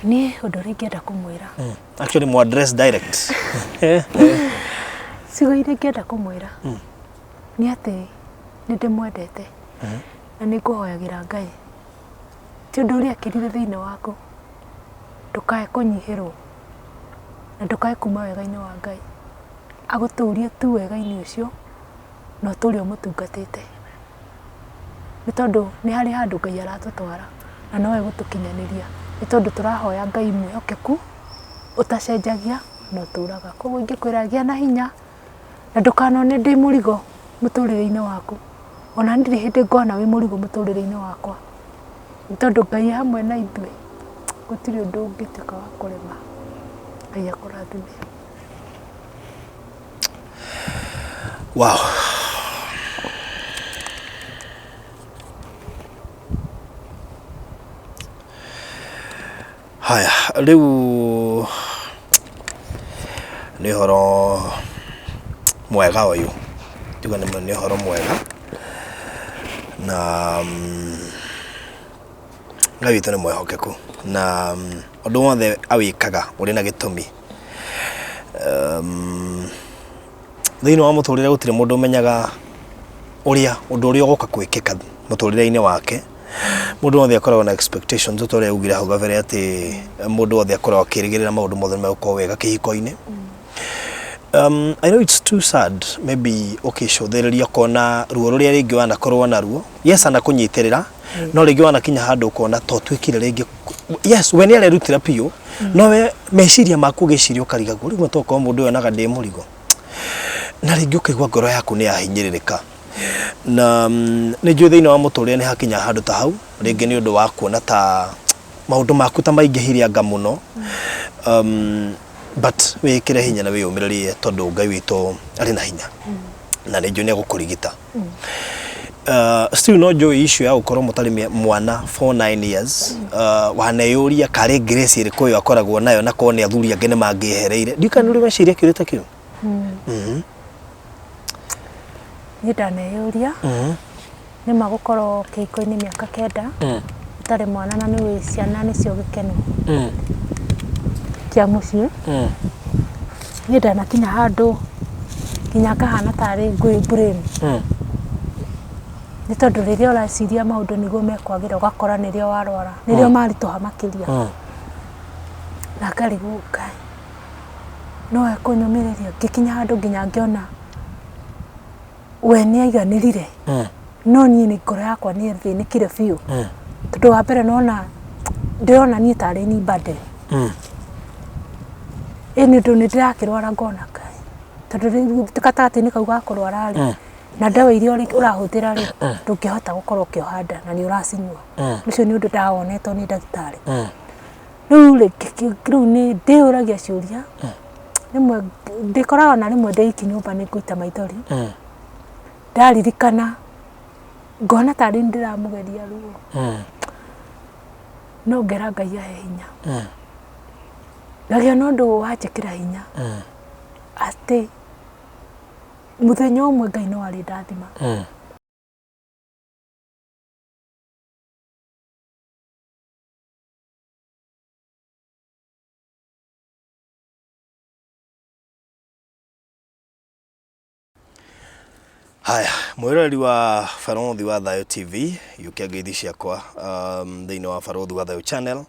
Niĩ ũndũ ũrĩa ingĩenda kũmwĩra. Actually mu address direct. Ciugo iria ingĩenda kũmwĩra nĩ atĩ nĩ ndĩmwendete na nĩ ngũhoyagĩra Ngai. Ti ũndũ ũrĩa ekĩrire thĩinĩ waku ndũkae kũnyihĩrwo na ndũkae kuma wega-inĩ wa Ngai. Agũtũrie tu wega-inĩ ũcio na ũtũre ũmũtungatĩte. Nĩ tondũ nĩ harĩ handũ Ngai aratũtwara na nowe ũgũtũkinyanĩria. Nĩ tondũ tũrahoya Ngai mwĩhokeku, ũtacenjagia na ũtũraga. Koguo ingĩkwĩra gĩa na hinya na ndũkanone ndĩ mũrigo mũtũrĩre-inĩ waku. Ona niĩ ndirĩ hĩndĩ ngona wĩ mũrigo mũtũrĩre-inĩ wakwa. Nĩ tondũ Ngai e hamwe na ithuĩ, gũtirĩ ũndũ ũngĩtuĩka wa kũrema. Ngai akũrathime. Wow. Haya, rĩu nĩ ũhoro mwega ũyũ, njuga nĩ ũhoro mwega na Ngai witũ nĩ mwĩhokeku na ũndũ wothe awĩkaga ũrĩ na gĩtũmi. Thĩinĩ wa mũtũrĩre gũtirĩ mũndũ ũmenyaga ũrĩa ũndũ ũrĩa ũgoka gwĩkĩka mũtũrĩre-inĩ wake. Mũndũ wothe akoragwo na expectations ta ũrĩa augire hau kabere atĩ mũndũ wothe akoragwo akĩrĩgĩrĩra maũndũ mothe nĩ megũkorwo wega kĩhiko-inĩ. I know it's too sad maybe ũkĩcũthĩrĩria ũkona ruo rũrĩa rĩngĩ wanakorwo naruo yes anakũnyitĩrĩra no rĩngĩ wanakinya handũ ũkona to twĩkire rĩngĩ yes we nĩ arerutĩra biũ no we meciria maku ũgĩciria ũkarigagwo rĩu tokorwo mũndũ ũyũ onaga ndĩ mũrigo na rĩngĩ ũkaigua ngoro yaku nĩ yahinyĩrĩrĩka na nĩ njũĩ thĩinĩ wa mũtũrĩre nĩ hakinya handũ ta hau rĩngĩ nĩ ũndũ wa kuona ta maũndũ maku ta maingĩhire anga mũno but wĩkĩre hinya na wĩyũmĩrĩrie tondũ Ngai witũ arĩ na hinya na nĩ njũĩ nĩ egũkũrigita. Still no njũĩ issue ya gũkorwo mũtarĩ mwana for 9 years waneyũria karĩ grace ĩrĩkũ ĩyo akoragwo nayo na korwo nĩ athuri angĩ nĩ mangĩehereire. Ndiũĩ kana nĩ ũrĩ weciria kĩũria ta kĩu? Niĩ ndaneyũria nĩma gũkorwo kĩhiko-inĩ mĩaka kenda ũtarĩ mwana na nĩũĩ ciana nĩcio gĩkeno kĩa mũciĩ. Niĩ ndanakinya handũ nginya ngahana tarĩ ngwĩ blame. Nĩ tondũ rĩrĩa ũreciria maũndũ nĩguo mekwagĩra ũgakora nĩrĩo warwara, nĩrĩo maritũha makĩria. Na ngarigwo Ngai no ekũnyũmĩrĩria? Ngĩkinya handũ nginya ngĩona we nĩ aiganĩrire no niĩ nĩ ngoro yakwa nĩ ĩthĩnĩkire biũ. Tondũ wa mbere nona ndĩrona niĩ tarĩ niĩ burden. Ĩ nĩ ũndũ nĩ ndĩrakĩrwara ngona Ngai, tondũ rĩu gatagatĩ-inĩ kau ga kũrwara rĩ, na ndawa iria ũrahũthĩra rĩ, ndũngĩhota gũkorwo ũkĩoha nda na nĩ ũracinyua. Ũcio nĩ ũndũ ndawonetwo nĩ ndagĩtarĩ. Rĩu rĩ, rĩu nĩ ndĩyũragia ciũria, rĩmwe ndĩkoraga ona rĩmwe ndĩ iki nyũmba nĩ ngũita maithori, ndaririkana ngona tarĩ niĩ ndĩramũgeria ruo, no ngera Ngai ahe hinya. Ngagĩa na ũndũ wanjĩkĩra hinya, atĩ mũthenya ũmwe Ngai no arĩndathima. Haya, mwĩroreri wa Barũthi wa Thayũ TV, yũkia ngeithi ciakwa thĩinĩ wa Barũthi wa Thayũ channel.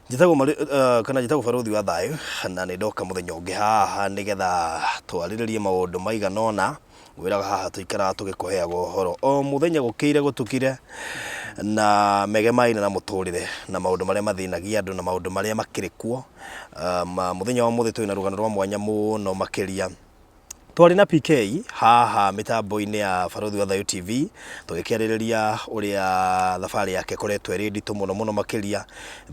Njĩtagwo kana njĩtagwo Barũthi wa Thayũ na nĩ ndoka mũthenya ũngĩ haha nĩgetha twarĩrĩrie maũndũ maigana ũna. Ngwĩraga haha tũikaraga tũgĩkũheaga ũhoro o mũthenya gũkĩire gũtukire na megemaine na mũtũrĩre na maũndũ marĩa mathĩnagia andũ na maũndũ marĩa makĩrĩ kuo. Mũthenya wa ũmũthĩ twĩna rũgano rwa mwanya mũno makĩria. Twarĩ na PK haha mĩtambo-inĩ ya Barũthi wa Thayũ TV tũgĩkĩarĩrĩria ũrĩa thabarĩ yake ĩkoretwo ĩrĩ nditũ mũno mũno makĩria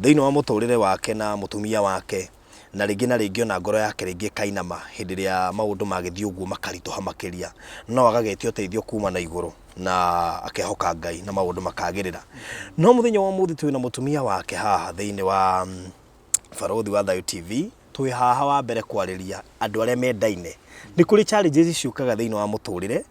thĩinĩ wa mũtũrĩre wake na mũtumia wake na rĩngĩ na rĩngĩ ona ngoro yake rĩngĩ ĩkainama hĩndĩ ĩrĩa maũndũ magĩthiĩ ũguo makaritũha makĩria no agagetia ũteithio kuma na igũrũ na akehoka Ngai na maũndũ makagĩrĩra. No mũthenya wa ũmũthĩ twĩna mũtumia wake haha thĩinĩ wa Barũthi wa Thayũ TV Twĩ haha wa mbere kwarĩria andũ arĩa mendaine. Nĩ kũrĩ challenges ciũkaga thĩinĩ wa mũtũrĩre,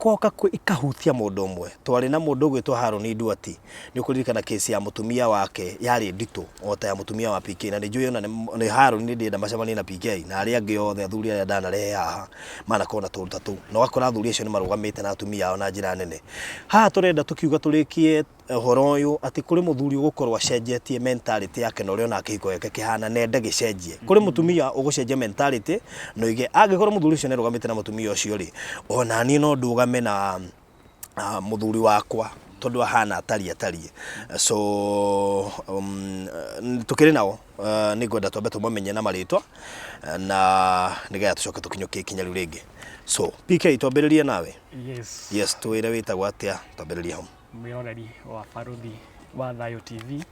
Kwoka ikahutia mũndũ ũmwe. Twarĩ na mũndũ ũgwĩtwo Harũni Nduati, nĩ ũkũririkana case ya mũtumia wake yarĩ nditũ o ta ya mũtumia wa PK, na nĩ njũĩ ona nĩ Harũni nĩ ndĩrenda macemanie na PK na arĩa angĩ othe athuri arĩa ndanarehe haha manakorwo na tũũndũ ta tũu, na ũgakora athuri acio nĩ marũgamĩte na atumia ao na njĩra nene. Haha tũrenda tũkiuga tũrĩkie ũhoro ũyũ atĩ kũrĩ mũthuri ũgũkorwo acenjetie mentality yake na ũrĩa ona kĩhiko gĩake kĩhana na ende gĩcenjie. Kũrĩ mũtumia ũgũcenjia mentality na oige angĩkorwo mũthuri ũcio nĩ arũgamĩte na mũtumia ũcio rĩ, ona niĩ no ndũgame na mũthuri wakwa tondũ ahana atariĩ atariĩ. So tũkĩrĩ nao nĩ ngwenda twambe tũmamenye na marĩtwa na nĩgetha tũcoke tũkinyũkie ikinya rĩu rĩngĩ. So PK twambĩrĩrie nawe. Yes. Yes, twĩre wĩtagwo atĩa, twambĩrĩrie hau. Mwĩroreri wa Barũthi wa Thayũ TV,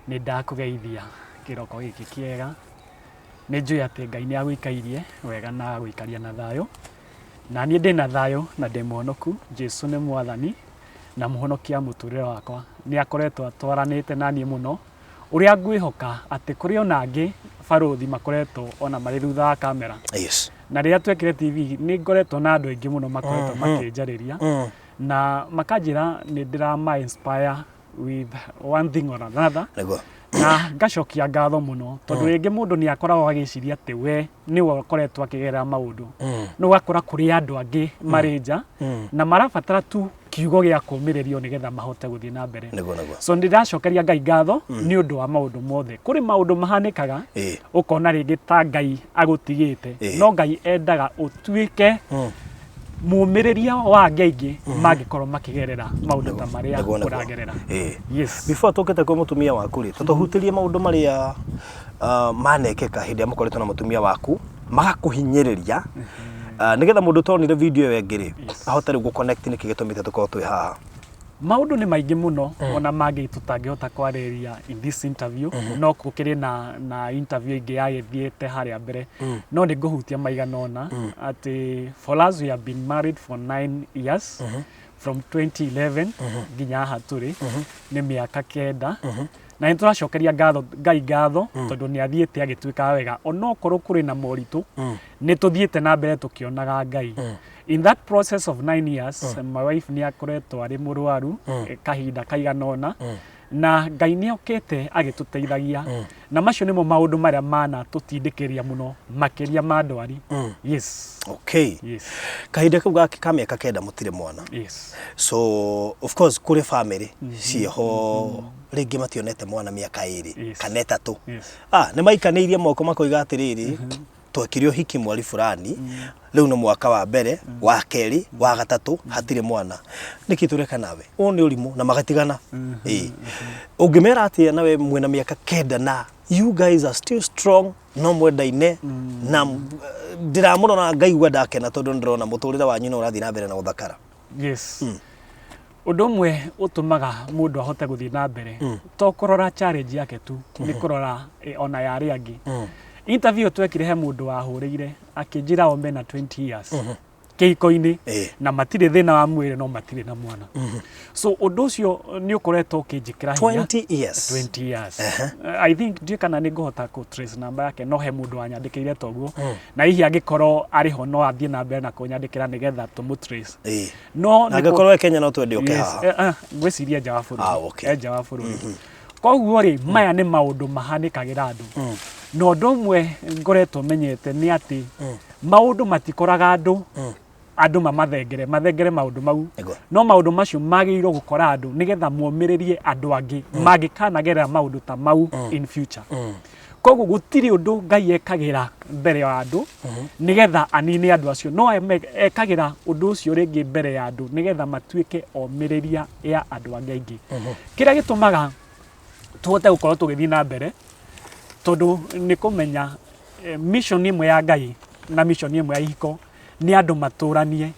nĩ ndakũgeithia kĩroko gĩkĩ kĩega. Nĩ njũĩ atĩ Ngai nĩ agũikairie wega na agagũikaria na thayũ. Na niĩ ndĩ na thayũ na ndĩ mũhonoku, Jesu nĩ mwathani na mũhonokia mũtũrĩre wakwa. Nĩ akoretwo atwaranĩte na niĩ mũno, ũrĩa ngwĩhoka atĩ kũrĩ ona angĩ barũthi makoretwo ona marĩ thutha wa kamera. Na rĩrĩa twekire TV nĩ ngoretwo na andũ aingĩ mũno makoretwo makĩnjarĩria. Na makanjĩra nĩ ndĩrama inspire with one thing or another. Na ngacokia ngatho mũno tondũ rĩngĩ mũndũ nĩ akoragwo agĩciria atĩ we nĩwe ũkoretwo akĩgerera maũndũ. No ũgakora kũrĩ andũ angĩ marĩ nja na marabatara tu kiugo gĩa kũũmĩrĩrio nĩgetha mahote gũthiĩ na mbere. So nĩ ndĩracokeria Ngai ngatho nĩ ũndũ wa maũndũ mothe. Kũrĩ maũndũ mahanĩkaga ũkona rĩngĩ ta Ngai agũtigĩte, no Ngai endaga ũtuĩke mũmĩrĩria wa angĩ aingĩ mangĩkorwo makĩgerera maũndũ ta marĩa ũragerera. Yes. Before tũkĩte kwĩ mũtumia waku rĩ, tũtũhutĩrie maũndũ marĩa manekĩka hĩndĩ ĩrĩa mũkoretwo na mũtumia waku magakũhinyĩrĩria, nĩgetha mũndũ ũtonire video ĩyo ĩngĩ rĩ, ahote rĩu gũ-connect nĩkĩ gĩtũmĩte tũkorwo twĩ haha. Maũndũ nĩ maingĩ mũno ona mangĩ tũtangĩhota kwarĩrĩria in this interview, no gũkĩrĩ na interview ĩngĩ yagĩthiĩte harĩa mbere, no nĩ ngũhutia maigana ũna atĩ for us we have been married for 9 years from 2011 nginya haha tũrĩ nĩ mĩaka 9, na nĩ tũracokeria ngatho Ngai ngatho tondũ nĩ athiĩte agĩtuĩkaga wega onokorwo kũrĩ na moritũ, nĩ tũthiĩte na mbere tũkĩonaga Ngai. In that process of 9 years, my wife nĩ akoretwo arĩ mũrwaru kahinda kaigana ũna, na Ngai nĩ okĩte agĩtũteithagia, na macio nĩmo maũndũ marĩa mana tũtindĩkĩria mũno makĩria ma ndwari. Yes. Okay. Yes. Kahinda kau gake ka mĩaka 9 mũtirĩ mwana. Yes. So of course kũrĩ family ciĩho rĩngĩ mationete mwana mĩaka 2 kana 3. Nĩ maikanĩirie moko makoiga atĩrĩrĩ, twekire ũhiki mweri fulani, rĩu nĩ mwaka wa mbere, wa kerĩ, wa gatatũ, hatirĩ mwana, nĩkĩ tũreka nawe ũũ nĩ ũrimũ, na magatigana. Ũngĩmera atĩa nawe mwĩna mĩaka 9 na you guys are still strong, no mwendaine, na ndĩramũrora ngaigua ndakena tondũ nĩndĩrona mũtũrĩre wanyu no ũrathiĩ na mbere na gũthakara. Yes. Ũndũ ũmwe ũtũmaga mũndũ ahote gũthiĩ na mbere to kũrora challenge yake tu, nĩ kũrora ona ya arĩa angĩ. Interview twekire he mũndũ wahũrĩire akĩnjĩra o mena 20 years kĩhiko-inĩ na matirĩ thĩna wa mwĩrĩ no matirĩ na mwana. So ũndũ ũcio nĩ ũkoretwo ũkĩnjĩkĩra hinya. 20 years. 20 years. I think ndiũĩ kana nĩ ngũhota kũ trace namba yake, no he mũndũ wanyandĩkĩire toguo, na hihi angĩkorwo arĩ ho no athiĩ na mbere na kũnyandĩkĩra nĩgetha tũmũ trace. No na angĩkorwo e Kenya no twende ũke haha. Ngwĩciria nja wa bũrũri. E nja wa bũrũri. Koguo rĩ, maya nĩ maũndũ mahanĩkagĩra andũ. Na ũndũ ũmwe ngoretwo menyete nĩ atĩ maũndũ matikoraga andũ, andũ mamathengere, mathengere maũndũ mau. No maũndũ macio magĩrĩirwo gũkora andũ nĩgetha momĩrĩrie andũ angĩ mangĩkanagerera maũndũ ta mau in future. Koguo gũtirĩ ũndũ Ngai ekagĩra mbere ya andũ nĩgetha anine andũ acio, no ekagĩra ũndũ ũcio rĩngĩ mbere ya andũ nĩgetha matuĩke omĩrĩria ya andũ angĩ aingĩ. Kĩrĩa gĩtũmaga tũhote gũkorwo tũgĩthiĩ na mbere tondũ nĩ kũmenya mission ĩmwe ya Ngai na mission ĩmwe ya ihiko nĩ andũ matũranie.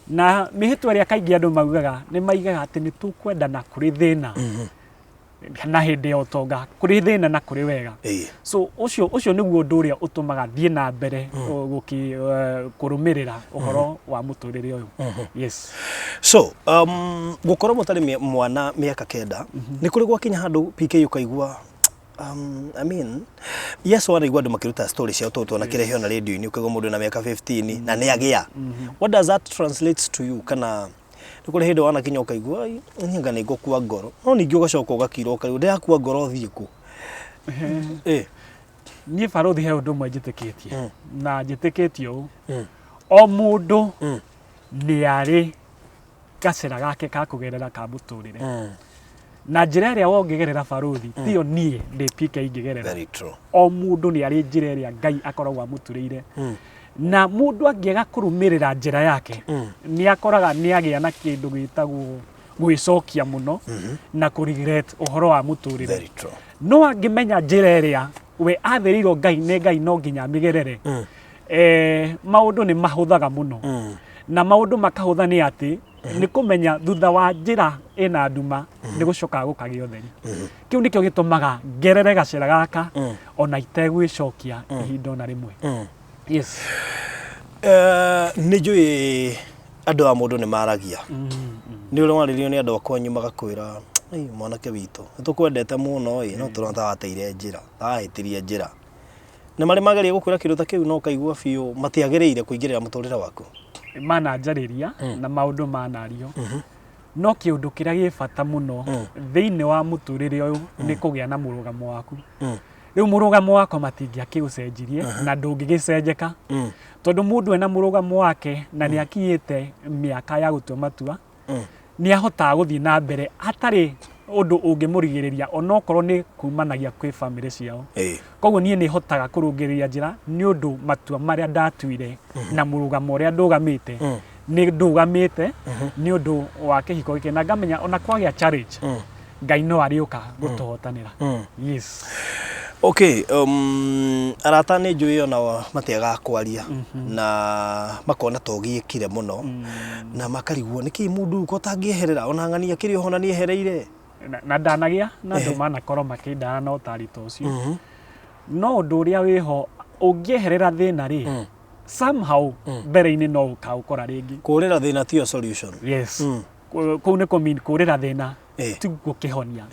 Na mĩhĩtwa ĩrĩa kaingĩ andũ maugaga nĩ maigaga atĩ nĩ tũkwendana kũrĩ thĩna na hĩndĩ ya ũtonga, kũrĩ thĩna na kũrĩ wega. So ũcio nĩguo ũndũ ũrĩa ũtũmaga thiĩ na mbere kũrũmĩrĩra ũhoro wa mũtũrĩre ũyũ. Yes. So gũkorwo mũtarĩ mwana mĩaka 9, nĩ kũrĩ gwakinya handũ PK ũkaigua I mean, yes, wanaigua andũ makĩruta story ciao tondũ twanakĩrehe ona radio-inĩ ũkaigua mũndũ na mĩaka 15 na nĩ agĩa. What does that translate to you? Kana nĩ kũrĩ hĩndĩ wanakinya ũkaigua, "Ai, niĩ anga nĩ ngũkua ngoro," no ningĩ ũgacoka ũgakira ũkarigwo, ndĩrakua ngoro thiĩ kũ? Eh. Niĩ barũthi he ũndũ ũmwe njĩtĩkĩtie na njĩtĩkĩtie ũũ, o mũndũ nĩ arĩ gacĩra gake ka kũgerera ka mũtũrĩre, na njĩra ĩrĩa wongĩgerera barũthi tiyo niĩ ndĩ PK ingĩgerera. Very true. O mũndũ nĩ arĩ njĩra ĩrĩa Ngai akoragwo amũturĩire, na mũndũ angĩaga kũrũmĩrĩra njĩra yake nĩ akoraga nĩ agĩa na kĩndũ gĩtagwo gwĩcokia mũno na kũ regret ũhoro wa mũtũrĩre. Very true. No angĩmenya njĩra ĩrĩa we athĩrĩirwo Ngai nĩ Ngai no nginya amĩgerere, maũndũ nĩ mahũthaga mũno, na maũndũ makahũtha nĩ atĩ nĩ kũmenya thutha wa njĩra ĩna nduma nĩ gũcokaga gũkagĩa ũtheri. Kĩu nĩkĩo gĩtũmaga ngerere gacĩra gaka ona itegwĩcokia ihinda ona rĩmwe. Yes. Nĩ njũĩ andũ a mũndũ nĩ maragia, nĩ ũrĩ warĩrio nĩ andũ a kwanyu magakwĩra, "Ei, mwanake witũ, nĩ tũkwendete mũno ĩ, no tũrona ta wateire njĩra, ta wahĩtirie njĩra." Nĩ marĩ mageria gũkwĩra kĩndũ ta kĩu, no ũkaigua biũ matiagĩrĩire kũingĩrĩra mũtũrĩre waku? Mananjarĩria na maũndũ manario, no kĩũndũ kĩrĩa gĩ bata mũno thĩinĩ wa mũtũrĩre ũyũ nĩ kũgĩa na mũrũgamo waku. Rĩu mũrũgamo wakwa matingĩakĩũcenjirie na ndũngĩgĩcenjeka, tondũ mũndũ ena mũrũgamo wake na nĩ akinyĩte mĩaka ya gũtua matua, nĩ ahotaga gũthiĩ na mbere hatarĩ ũndũ ũngĩmũrigĩrĩria, onokorwo nĩ kumanagia kwĩ bamĩrĩ ciao. Koguo niĩ nĩ hotaga kũrũngĩrĩria njĩra nĩ ũndũ matua marĩa ndatuire na mũrũgamo ũrĩa ndũgamĩte, nĩ ndũgamĩte nĩ ũndũ wa kĩhiko gĩkĩ, na ngamenya ona kwagĩa challenge Ngai no arĩũka gũtũhotanĩra. Yes. Okay, arata nĩ njũĩ ona matiagaga kwaria na makona ta ũgĩkire mũno na makarigwo nĩkĩ mũndũ ũyũ ko tangĩeherera ona ng'ania kĩrĩ oho na nĩehereire. Na ndanagĩa na andũ manakorwo makĩndara na ũtari ta ũcio, no ũndũ ũrĩa wĩho, ũngĩeherera thĩna rĩ, somehow mbere-inĩ no ũkaũkora rĩngĩ. Kũrĩra thĩna tiyo solution. Yes. Kũu nĩ kũmean kũrĩra thĩna tiguo kĩhonia.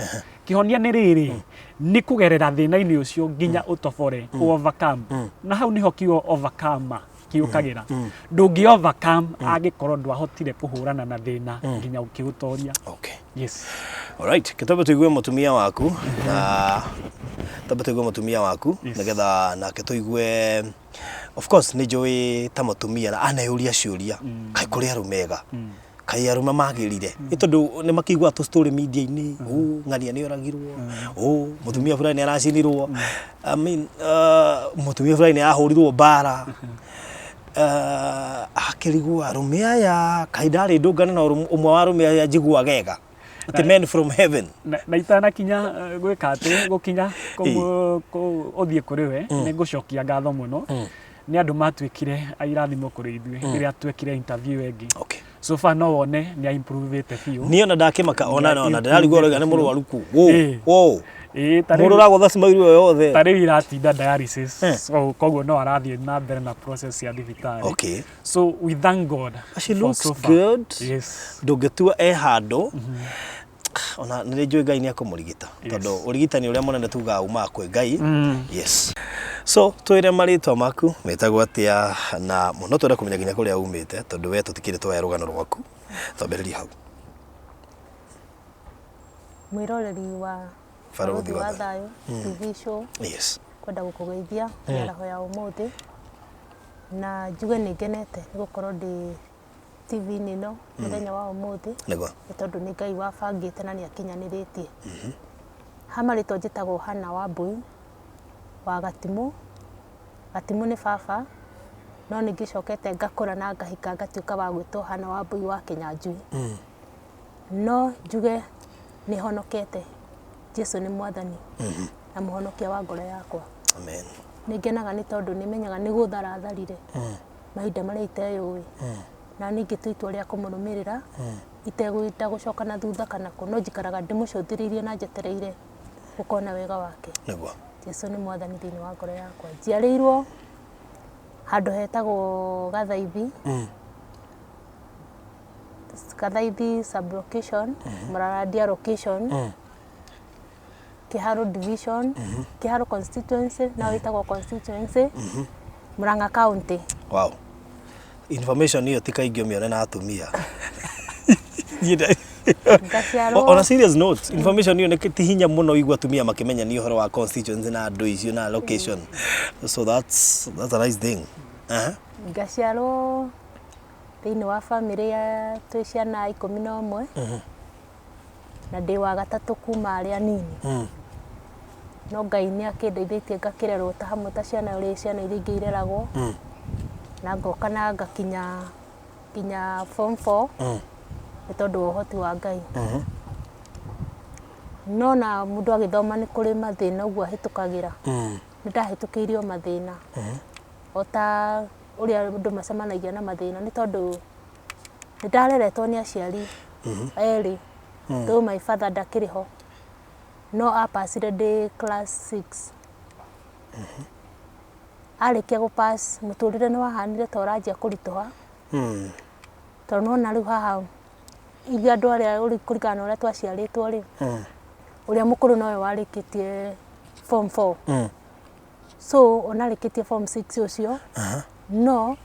Kĩhonia nĩ rĩrĩ, nĩ kũgerera thĩna-inĩ ũcio nginya ũtobore, overcome, na hau nĩho kiugo overcome kĩũkagĩra. Ndũngĩ overcome angĩkorwo ndwahotire kũhũrana na thĩna nginya ũkĩũtoria. Okay. Yes. Alright, kĩtambe tũigue mũtumia waku na tambe tũigue mũtumia waku nĩgetha nake tũigue. Of course nĩ njũĩ ta mũtumia na aneyũria ciũria, kaĩ kũrĩ arũme ega, kaĩ arũme magĩrire, nĩ tondũ nĩ makĩiguaga tũ story media-inĩ, ũ ng'ania nĩ oragirwo, ũ mũtumia fulani nĩ aracinirwo, I mean, mũtumia fulani nĩ arahũrirwo mbara, akĩrigwo arũme aya, kaĩ ndarĩ ndũngane na ũmwe wa arũme aya njiguaga ega, atĩ men from heaven. Na itanakinya gwĩka atĩ gũkinya ũthiĩ kũrĩ we, nĩ ngũcokia ngatho mũno nĩ andũ matuĩkire airathimo kũrĩ ithuĩ rĩrĩa twekire interview ĩngĩ. So far no wone nĩ improvĩte biũ. Niĩ ona ndakĩmaka ona ona ndĩrarigwo ũrauga nĩ mũrwaru kũ. Wũ. Ĩĩ, ta Mũndũ rĩu ũragũtha smile ĩyo yothe. Ta rĩu iratinda dialysis, so koguo no arathiĩ na mbere na process ya thibitarĩ. So we thank God She for looks so far. good. Yes. Ndũngĩtua e handũ ona nĩ njũĩ Ngai nĩ akũmũrigita, tondũ ũrigitani ũrĩa mũnene tugaga umaga kwĩ Ngai. Yes. So twĩre marĩtwa maku, wĩtagwo atĩa, na mũno twende kũmenya nginya kũrĩa umĩte, tondũ we tũtikĩrĩ twoya rũgano rwaku. Twambĩrĩrie hau. Mwĩroreri wa Barũthi Barũthi wa wa Thayũ TV show, kwenda gũkũgeithia mĩaraho ya ũmũthĩ, na njuge nĩ ngenete nĩ gũkorwo ndĩ TV-inĩ ĩno mũthenya wa ũmũthĩ, nĩ tondũ nĩ Ngai wabangĩte na nĩ akinyanĩrĩtie. Ha marĩtwa njĩtagwo Hannah Wambui wa Gatimũ. Gatimũ nĩ baba, no nĩ ngĩcokete ngakũra na ngahika ngatuĩka wa gwĩtwo Hannah Wambui wa Kĩnyanjui. No njuge nĩ honokete, Jesu nĩ mwathani na mũhonokia wa ngoro yakwa. Amen. Nĩ ngenaga nĩ tondũ nĩ menyaga nĩ gũthara atharire mahinda marĩa iteyũĩ, na niĩ ngĩtua itua rĩa kũmũrũmĩrĩra itegwenda gũcoka na thutha kana kũ, no njikaraga ndĩmũcũthĩrĩirie na njetereire gũkona wega wake. Jesu nĩ mwathani thĩinĩ wa ngoro yakwa. Njiarĩirwo handũ hetagwo Gathaithi, Gathaithi sub location, Mũrarandia location. Kiharu division, Kiharu constituency, no ĩtagwo constituency, Murang'a county. Wow. Information ĩyo ti kaingĩ ũmĩone na atumia. Ngaciarwo On a serious note, information ĩyo nĩ ti hinya mũno igua atumia makĩmenya nĩ ũhoro wa constituency na andũ icio na location. So that's a nice thing. Aha. Ngaciarwo thĩinĩ wa bamĩrĩ ya twĩ ciana 11 na ndĩ wa gatatũ kuma arĩa anini. No Ngai nĩ akĩndeithĩtie ngakĩrerwo ta hamwe ta ciana ũrĩa ciana iria ingĩ ireragwo. Na ngoka na ngakinya nginya form 4 nĩ tondũ wa ũhoti wa Ngai. No na mũndũ agĩthoma nĩ kũrĩ mathĩna ũguo ahĩtũkagĩra. Nĩ ndahĩtũkĩire o mathĩna. O ta ũrĩa andũ macemanagia na mathĩna nĩ tondũ nĩ ndareretwo nĩ aciari erĩ. Though my father ndakĩrĩ ho, no apacire ndĩ class 6. Arĩkia gũ pass mũtũrĩre nĩ wahanire ta ũranjia kũritũha. Tondũ nĩwona rĩu haha ithuĩ andũ arĩa kũringana na ũrĩa twaciarĩtwo rĩ, ũrĩa mũkũrũ nowe warĩkĩtie form 4. So ona arĩkĩtie form 6 ũcio, no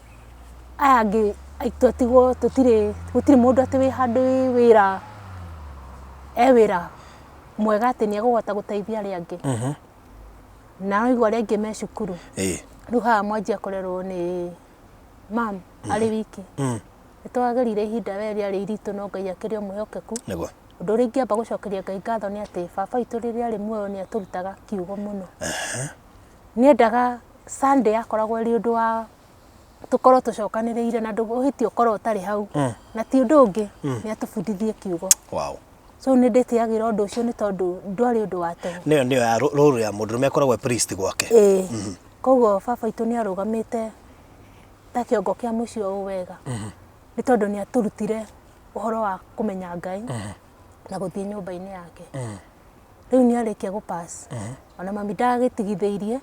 aya angĩ twatigwo tũtirĩ, gũtirĩ mũndũ atĩ wĩ handũ wĩ wĩra, e wĩra mwega atĩ nĩ ekũhota gũteithia arĩa angĩ. Na waigua arĩa angĩ me cukuru. Rĩu haha mwanjia kũrerwo nĩ mam arĩ wiki. Nĩ twagerire ihinda we rĩarĩ iritũ no Ngai akĩrĩ o mwĩhokeku. Nĩguo. Ũndũ ũrĩa ingĩamba gũcokeria Ngai ngatho nĩ atĩ baba witũ rĩrĩa arĩ muoyo nĩ atũrutaga kiugo mũno. Nĩ endaga Sunday yakoragwo ĩrĩ ũndũ wa tũkorwo tũcokanĩrĩire na ũhĩtie ũkorwo ũtarĩ hau. Na ti ũndũ ũngĩ, nĩ atũbundithie kiugo. Wow. So nĩ ndĩtĩagĩra ũndũ ũcio nĩ tondũ ndwarĩ ũndũ wa tũhũ. Nĩyo nĩyo ya role ya mũndũrũme akoragwo e priest gwake. Ĩĩ. Koguo baba witũ nĩ arũgamĩte ta kĩongo kĩa mũciĩ ũũ wega. Nĩ tondũ nĩ atũrutire ũhoro wa kũmenya Ngai na gũthiĩ nyũmba-inĩ yake. Rĩu nĩ arĩkia gũ pass. Ona mami ndagĩtigithĩirie,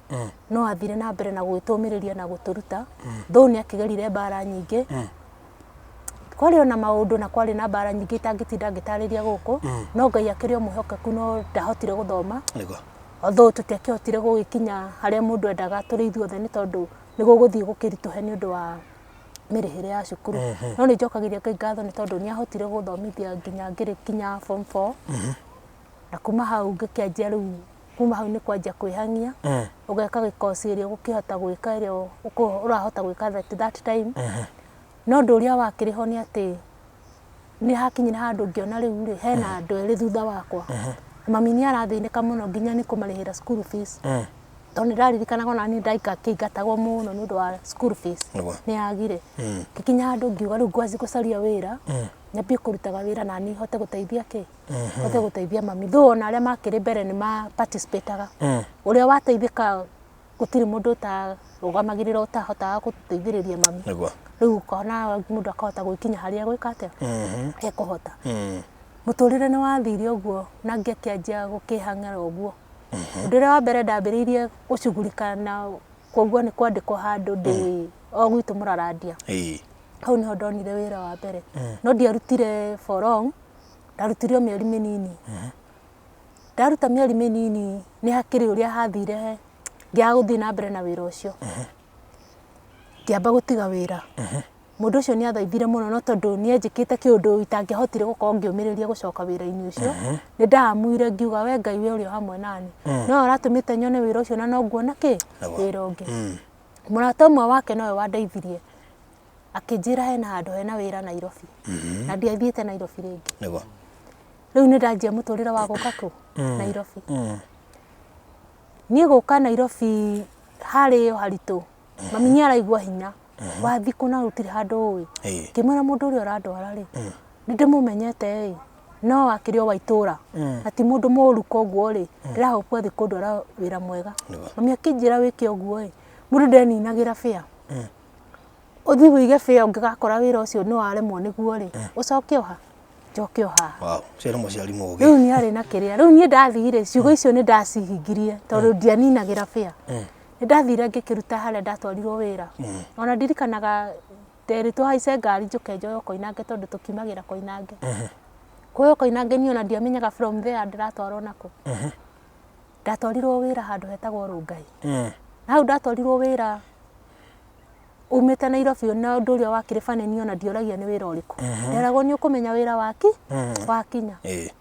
no athire na mbere na gũgĩtũmĩrĩria na gũtũruta. Though nĩ akĩgerire mbara nyingĩ. Kwarĩ ona maũndũ na kwarĩ na mbara nyingĩ itangĩtinda ngĩtarĩria gũkũ, no Ngai akĩrĩ o mwĩhokeku no ndahotire gũthoma. Nĩguo. Although tũtiakĩhotire gũgĩkinya harĩa mũndũ endaga tũrĩ ithuothe nĩ tondũ nĩ gũgũthiĩ gũkĩritũhe nĩ ũndũ wa mĩrĩhĩre ya cukuru. No nĩ njokagĩria Ngai ngatho nĩ tondũ nĩ ahotire gũthomithia nginya ngĩrĩkinya form 4. Na kuma hau ngĩkĩanjia rĩu, kuma hau nĩ kwanjia kwĩhang'ia, ũgeka gĩkoci ĩrĩa ũgũkĩhota gwĩka ĩrĩa ũrahota gwĩka at that time. No ũndũ ũrĩa wakĩrĩ ho nĩ atĩ nĩ hakinyire handũ ngĩona rĩu rĩ, hena andũ erĩ thutha wakwa. Mami nĩ arathĩnĩka mũno nginya nĩ kũmarĩhĩra school fees. Tondũ nĩ ndaririkanaga ona niĩ ndakĩingatagwo mũno nĩ ũndũ wa school fees. Nĩguo. Nĩ yagire. Ngĩkinya handũ ngiuga rĩu ngwanjia gũcaria wĩra, nyambie kũrutaga wĩra na niĩ hote gũteithia kĩ? Hote gũteithia mami. Though ona arĩa makĩrĩ mbere nĩ ma participate-aga. Ũrĩa wateithĩka gũtirĩ mũndũ ũtarũgamagĩrĩra ũtahotaga gũteithĩrĩria mami. Nĩguo. Rĩu ũkona mũndũ akahota gwĩkinya harĩa egwĩka atĩa? Ekũhota. Mũtũrĩre nĩ wathire ũguo na ngĩkĩanjia gũkĩhang'ĩra ũguo. Ũndũ ũrĩa wa mbere ndambĩrĩirie gũcugurika na koguo nĩ kwandĩkwo handũ ndĩ o gwitũ Mũrarandia. Hau nĩho ndonire wĩra wa mbere. No ndiarutire for long, ndarutire o mĩeri mĩnini. Ndaruta mĩeri mĩnini nĩ hakĩrĩ ũrĩa hathire ngĩaga gũthiĩ na mbere na wĩra ũcio. Ngĩamba gũtiga wĩra. Mũndũ ũcio nĩ athaithire mũno no tondũ nĩ anjĩkĩte kĩũndũ itangĩahotire gũkorwo ngĩũmĩrĩria gũcoka wĩra-inĩ ũcio. Nĩ ndaamuire ngiuga we Ngai we ũrĩ o hamwe nani. Nowe ũratũmĩte nyone wĩra ũcio na no nguona kĩ? Wĩra ũngĩ. Mũrata ũmwe wake nowe wandeithirie akĩnjĩra hena handũ hena wĩra Nairobi. Na ndiathiĩte Nairobi rĩngĩ. Nĩguo. Rĩu nĩ ndanjia mũtũrĩre wa gũka kũ? Nairobi. Niĩ gũka Nairobi harĩ o haritũ. Mami nĩ araigua hinya. Wathiĩ kũna gũtirĩ handũ ũĩ. Ngĩmwĩra mũndũ ũrĩa ũrandwara rĩ, nĩ ndĩmũmenyete ĩ, no akĩrĩ o wa itũra. Na ti mũndũ mũru koguo rĩ, ndĩrahope athiĩ kũndwara wĩra mwega. Mami akĩnjĩra wĩke ũguo ĩ, mũndũ ndeninagĩra fare. Ũthiĩ wĩige fare ũngĩgakora wĩra ũcio nĩ waremwo nĩguo rĩ, ũcoke o ha? Njoke o haha. Wow, ũcio nĩ mũciari mũgĩ. Rĩu nĩ arĩ na kĩrĩa. Rĩu niĩ ndathire, ciugo icio nĩ ndacihingirie tondũ ndianinagĩra fare. Nĩ ndathire ngĩkĩruta harĩa ndatwarirwo wĩra. Ona ndirikanaga nderirwo haice ngari njũke njoywo Koinange tondũ tũkiumagĩra Koinange. Kuoywo Koinange niĩ ona ndiamenyaga from there ndĩratwarwo nakũ. Ndatwarirwo wĩra handũ hetagwo Rũngai. Na hau ndatwarirwo wĩra umĩte Nairobi na ũndũ ũrĩa wakĩrĩ funny niĩ ona ndioragia nĩ wĩra ũrĩkũ. Nderagwo nĩ ũkũmenya wĩra waki wakinya.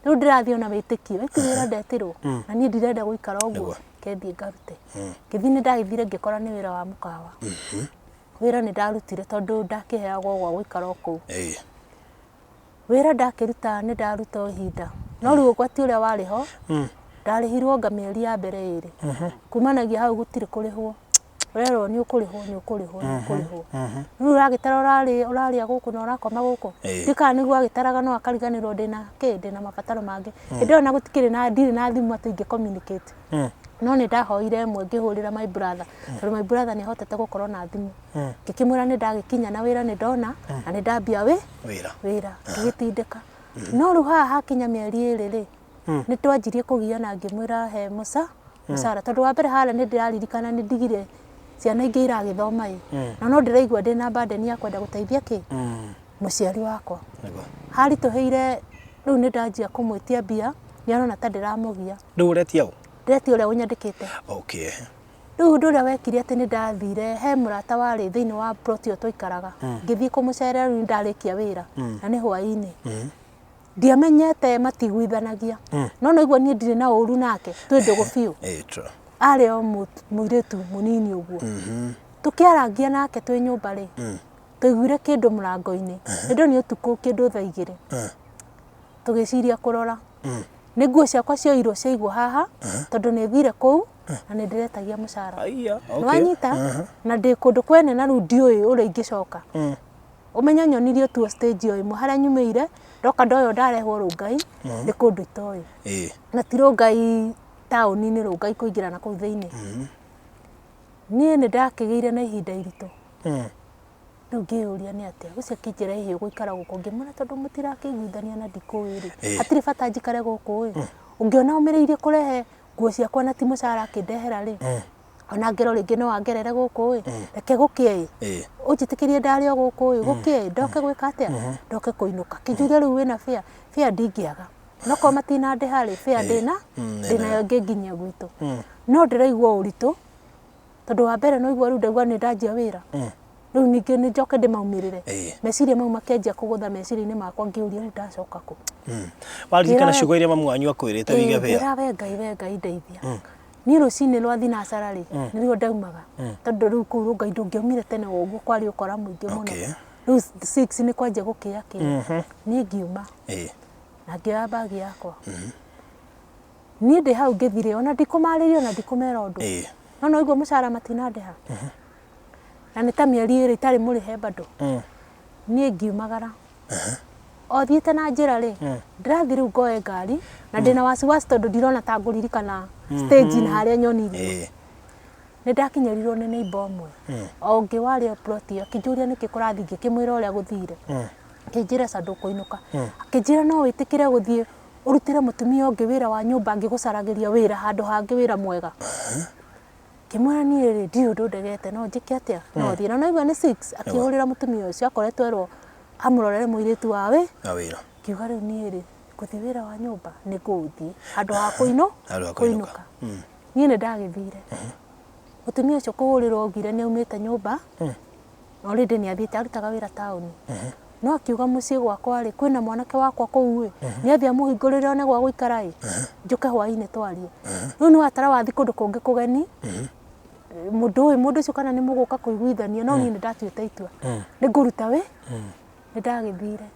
Rĩu ndĩrathiĩ ona wĩtĩkio, ĩti wĩra ndetĩrwo na niĩ ndirenda gũikara ũguo, reke thiĩ ngarute. Ngĩthiĩ nĩ ndagĩthire ngĩkora nĩ wĩra wa mũkawa. Wĩra nĩ ndarutire tondũ ndakĩheagwo gwa gũikara o kũu. Wĩra ndakĩruta nĩ ndaruta o ihinda, no rĩu ũgwati ũrĩa warĩ ho, ndarĩhirwo anga mĩeri ya mbere ĩrĩ. Kumanagia hau gũtirĩ kũrĩhwo, ũrerwo nĩ ũkũrĩhwo nĩ ũkũrĩhwo nĩ ũkũrĩhwo. Rĩu ũragĩtara ũrarĩa gũkũ na ũrakoma gũkũ, ndiũĩ kana nĩguo agĩtaraga no akariganĩrwo ndĩna kĩ, ndĩna mabataro mangĩ. Hĩndĩ ĩyo ona gũtikĩrĩ na ndirĩ na thimũ atĩ ingĩ communicate. No nĩ ndahoire ĩmwe ngĩhũrĩra my brother, tondũ my brother nĩ ahotete gũkorwo na thimũ. Ngĩkĩmwĩra nĩ ndagĩkinya na wĩra nĩ ndona na nĩ ndambia Wĩra. Wĩra, ngĩgĩtindĩka. No rĩu haha hakinya mĩeri ĩrĩ rĩ, nĩ twanjirie kũgiana ngĩmwĩra he mũcara. Tondũ wa mbere harĩa nĩ ndĩraririkana nĩ ndigire ciana ingĩ iragĩthoma ĩ, na no ndĩraigua ndĩna burden ya kwenda gũteithia kĩ? Mũciari wakwa. Haritũhĩire rĩu nĩ ndanjia kũmwĩtia mbia, nĩ arona ta ndĩramũgia. Rĩu ũretia ũ? Ndĩretia ũrĩa ũnyandĩkĩte. Okay. Rĩu ũndũ ũrĩa wekire atĩ nĩ ndathire he mũrata warĩ thĩinĩ wa plot ĩyo twaikaraga, ngĩthiĩ kũmũcerera rĩu nĩ ndarĩkia wĩra, na nĩ hwainĩ. Ndiamenyete matiguithanagia, no naigua niĩ ndirĩ na ũru nake, twĩ ndũgũ biũ. True. Arĩ o mũirĩtu mũnini ũguo. Tũkĩarangia nake twĩ nyũmba rĩ, twaiguire kĩndũ mũrango-inĩ. Hĩndĩ ĩyo nĩ ũtukũ kĩndũ thaa igĩrĩ. Tũgĩciria kũrora. Nĩ nguo ciakwa cioirwo ciaigwo haha, tondũ nĩ thire kũu na nĩ ndĩretagia mũcara. Aiya, okay. Nĩwanyita? Na ndĩ kũndũ kwene na rĩu ndiũĩ ũrĩa ingĩcoka. Ũmenye nyonirio tu stage o ĩmwe harĩa nyumĩire, ndoka ndoywo ndarehwo Rũngai, nĩ kũndũ itoĩ. Na ti Rũngai taũni-inĩ, Rũngai kũingĩra na kũu thĩinĩ. Niĩ nĩ ndakĩgĩire na ihinda iritũ. Rĩu ngĩyũria nĩ atĩa, ũcio akĩnjĩra ĩhĩ ũgũikara gũkũ, ngĩmwĩra tondũ mũtirakĩiguithania na ndikũĩ rĩ, hatirĩ bata njikare gũkũ ĩ, ũngĩona ũmĩrĩirie kũrehe nguo ciakwa na ti mũcara akĩndehera rĩ, ona ngero rĩngĩ no angerere gũkũ ĩ, reke gũkĩe ĩ, ũnjĩtĩkĩrie ndarĩ o gũkũ ĩ, gũkĩe ĩ, ndoke gwĩka atĩa, ndoke kũinũka. Kĩnjũria rĩu wĩna fare, fare ndingĩaga, nokorwo matinandĩha rĩ, fare ndĩna, ndĩnayo ĩngĩnginyia gwitũ. No ndĩraigua ũritũ, tondũ wa mbere no igua rĩu ndaigua nĩ ndanjia wĩra, rĩu ningĩ nĩ njoke ndĩmaumĩrĩre, meciria mau makĩanjia kũgũtha meciria-inĩ makwa ngĩũria rĩu ndacoka kũ. Waririkana ciugo iria mamu wanyu akwĩrĩte wige wĩra? Ngĩra we Ngai, we Ngai ndeithia. Niĩ rũcinĩ rwa thinacara rĩ, nĩrĩo ndaumaga, tondũ rĩu kũu Rũngai ndũngĩaumire tene ũguo kwarĩ ũkora mũingĩ mũno. Rĩu 6 nĩ kwanjia gũkĩa kĩa, niĩ ngiuma na ngĩoya bag yakwa. Niĩ ndĩ hau ngĩthire ona ndikũmarĩria ona ndikũmera ũndũ. No no igua mũcara matinandĩha. Na nĩ ta mĩeri ĩrĩ itarĩ mũrĩhe bado. Niĩ ngiumagara. O thiĩte na njĩra rĩ, ndĩrathiĩ rĩu ngoe ngari na ndĩna wasiwasi tondũ ndirona ta ngũririkana stage na harĩa nyonirio. Nĩ ndakinyĩrirwo nĩ neighbour ũmwe, o ũngĩ warĩ o plot ĩyo, akĩnjũria nĩkĩ kũrathiĩ, ngĩkĩmwĩra ũrĩa gũthire. Akĩnjĩra ca ndũkũinũka. Akĩnjĩra no wĩtĩkĩre gũthiĩ ũrutĩre mũtumia ũngĩ wĩra wa nyũmba angĩgũcaragĩria wĩra handũ hangĩ wĩra mwega. Ngĩmwĩra niĩ rĩ ndirĩ ũndũ ndegete no njĩke atĩa no thiĩ. Na naigua nĩ 6 akĩhũrĩra mũtumia ũcio akoretwo erwo amũrorere mũirĩtu wa wĩ. Wa wĩra. Ngiuga rĩu niĩ rĩ ngũthiĩ wĩra wa nyũmba nĩ ngũthiĩ handũ ha kũinũka. Niĩ nĩ ndagĩthire. Mũtumia ũcio kũhũrĩrwo augire nĩ aumĩte nyũmba already nĩ athiĩte arutaga wĩra taũni. No akiuga mũciĩ gwakwa rĩ kwĩna mwanake wakwa kũu ĩ nĩ athiĩ amũhingũrĩre one gwa gũikara ĩ njũke hwainĩ twarie. Rĩu nĩ watara wathiĩ kũndũ kũngĩ kũgeni mũndũ ũyũ mũndũ ũcio kana nĩ mũgũka kũiguithania no niĩ nĩ ndatuĩte itua nĩ ngũruta wĩ nĩ ndagĩthire.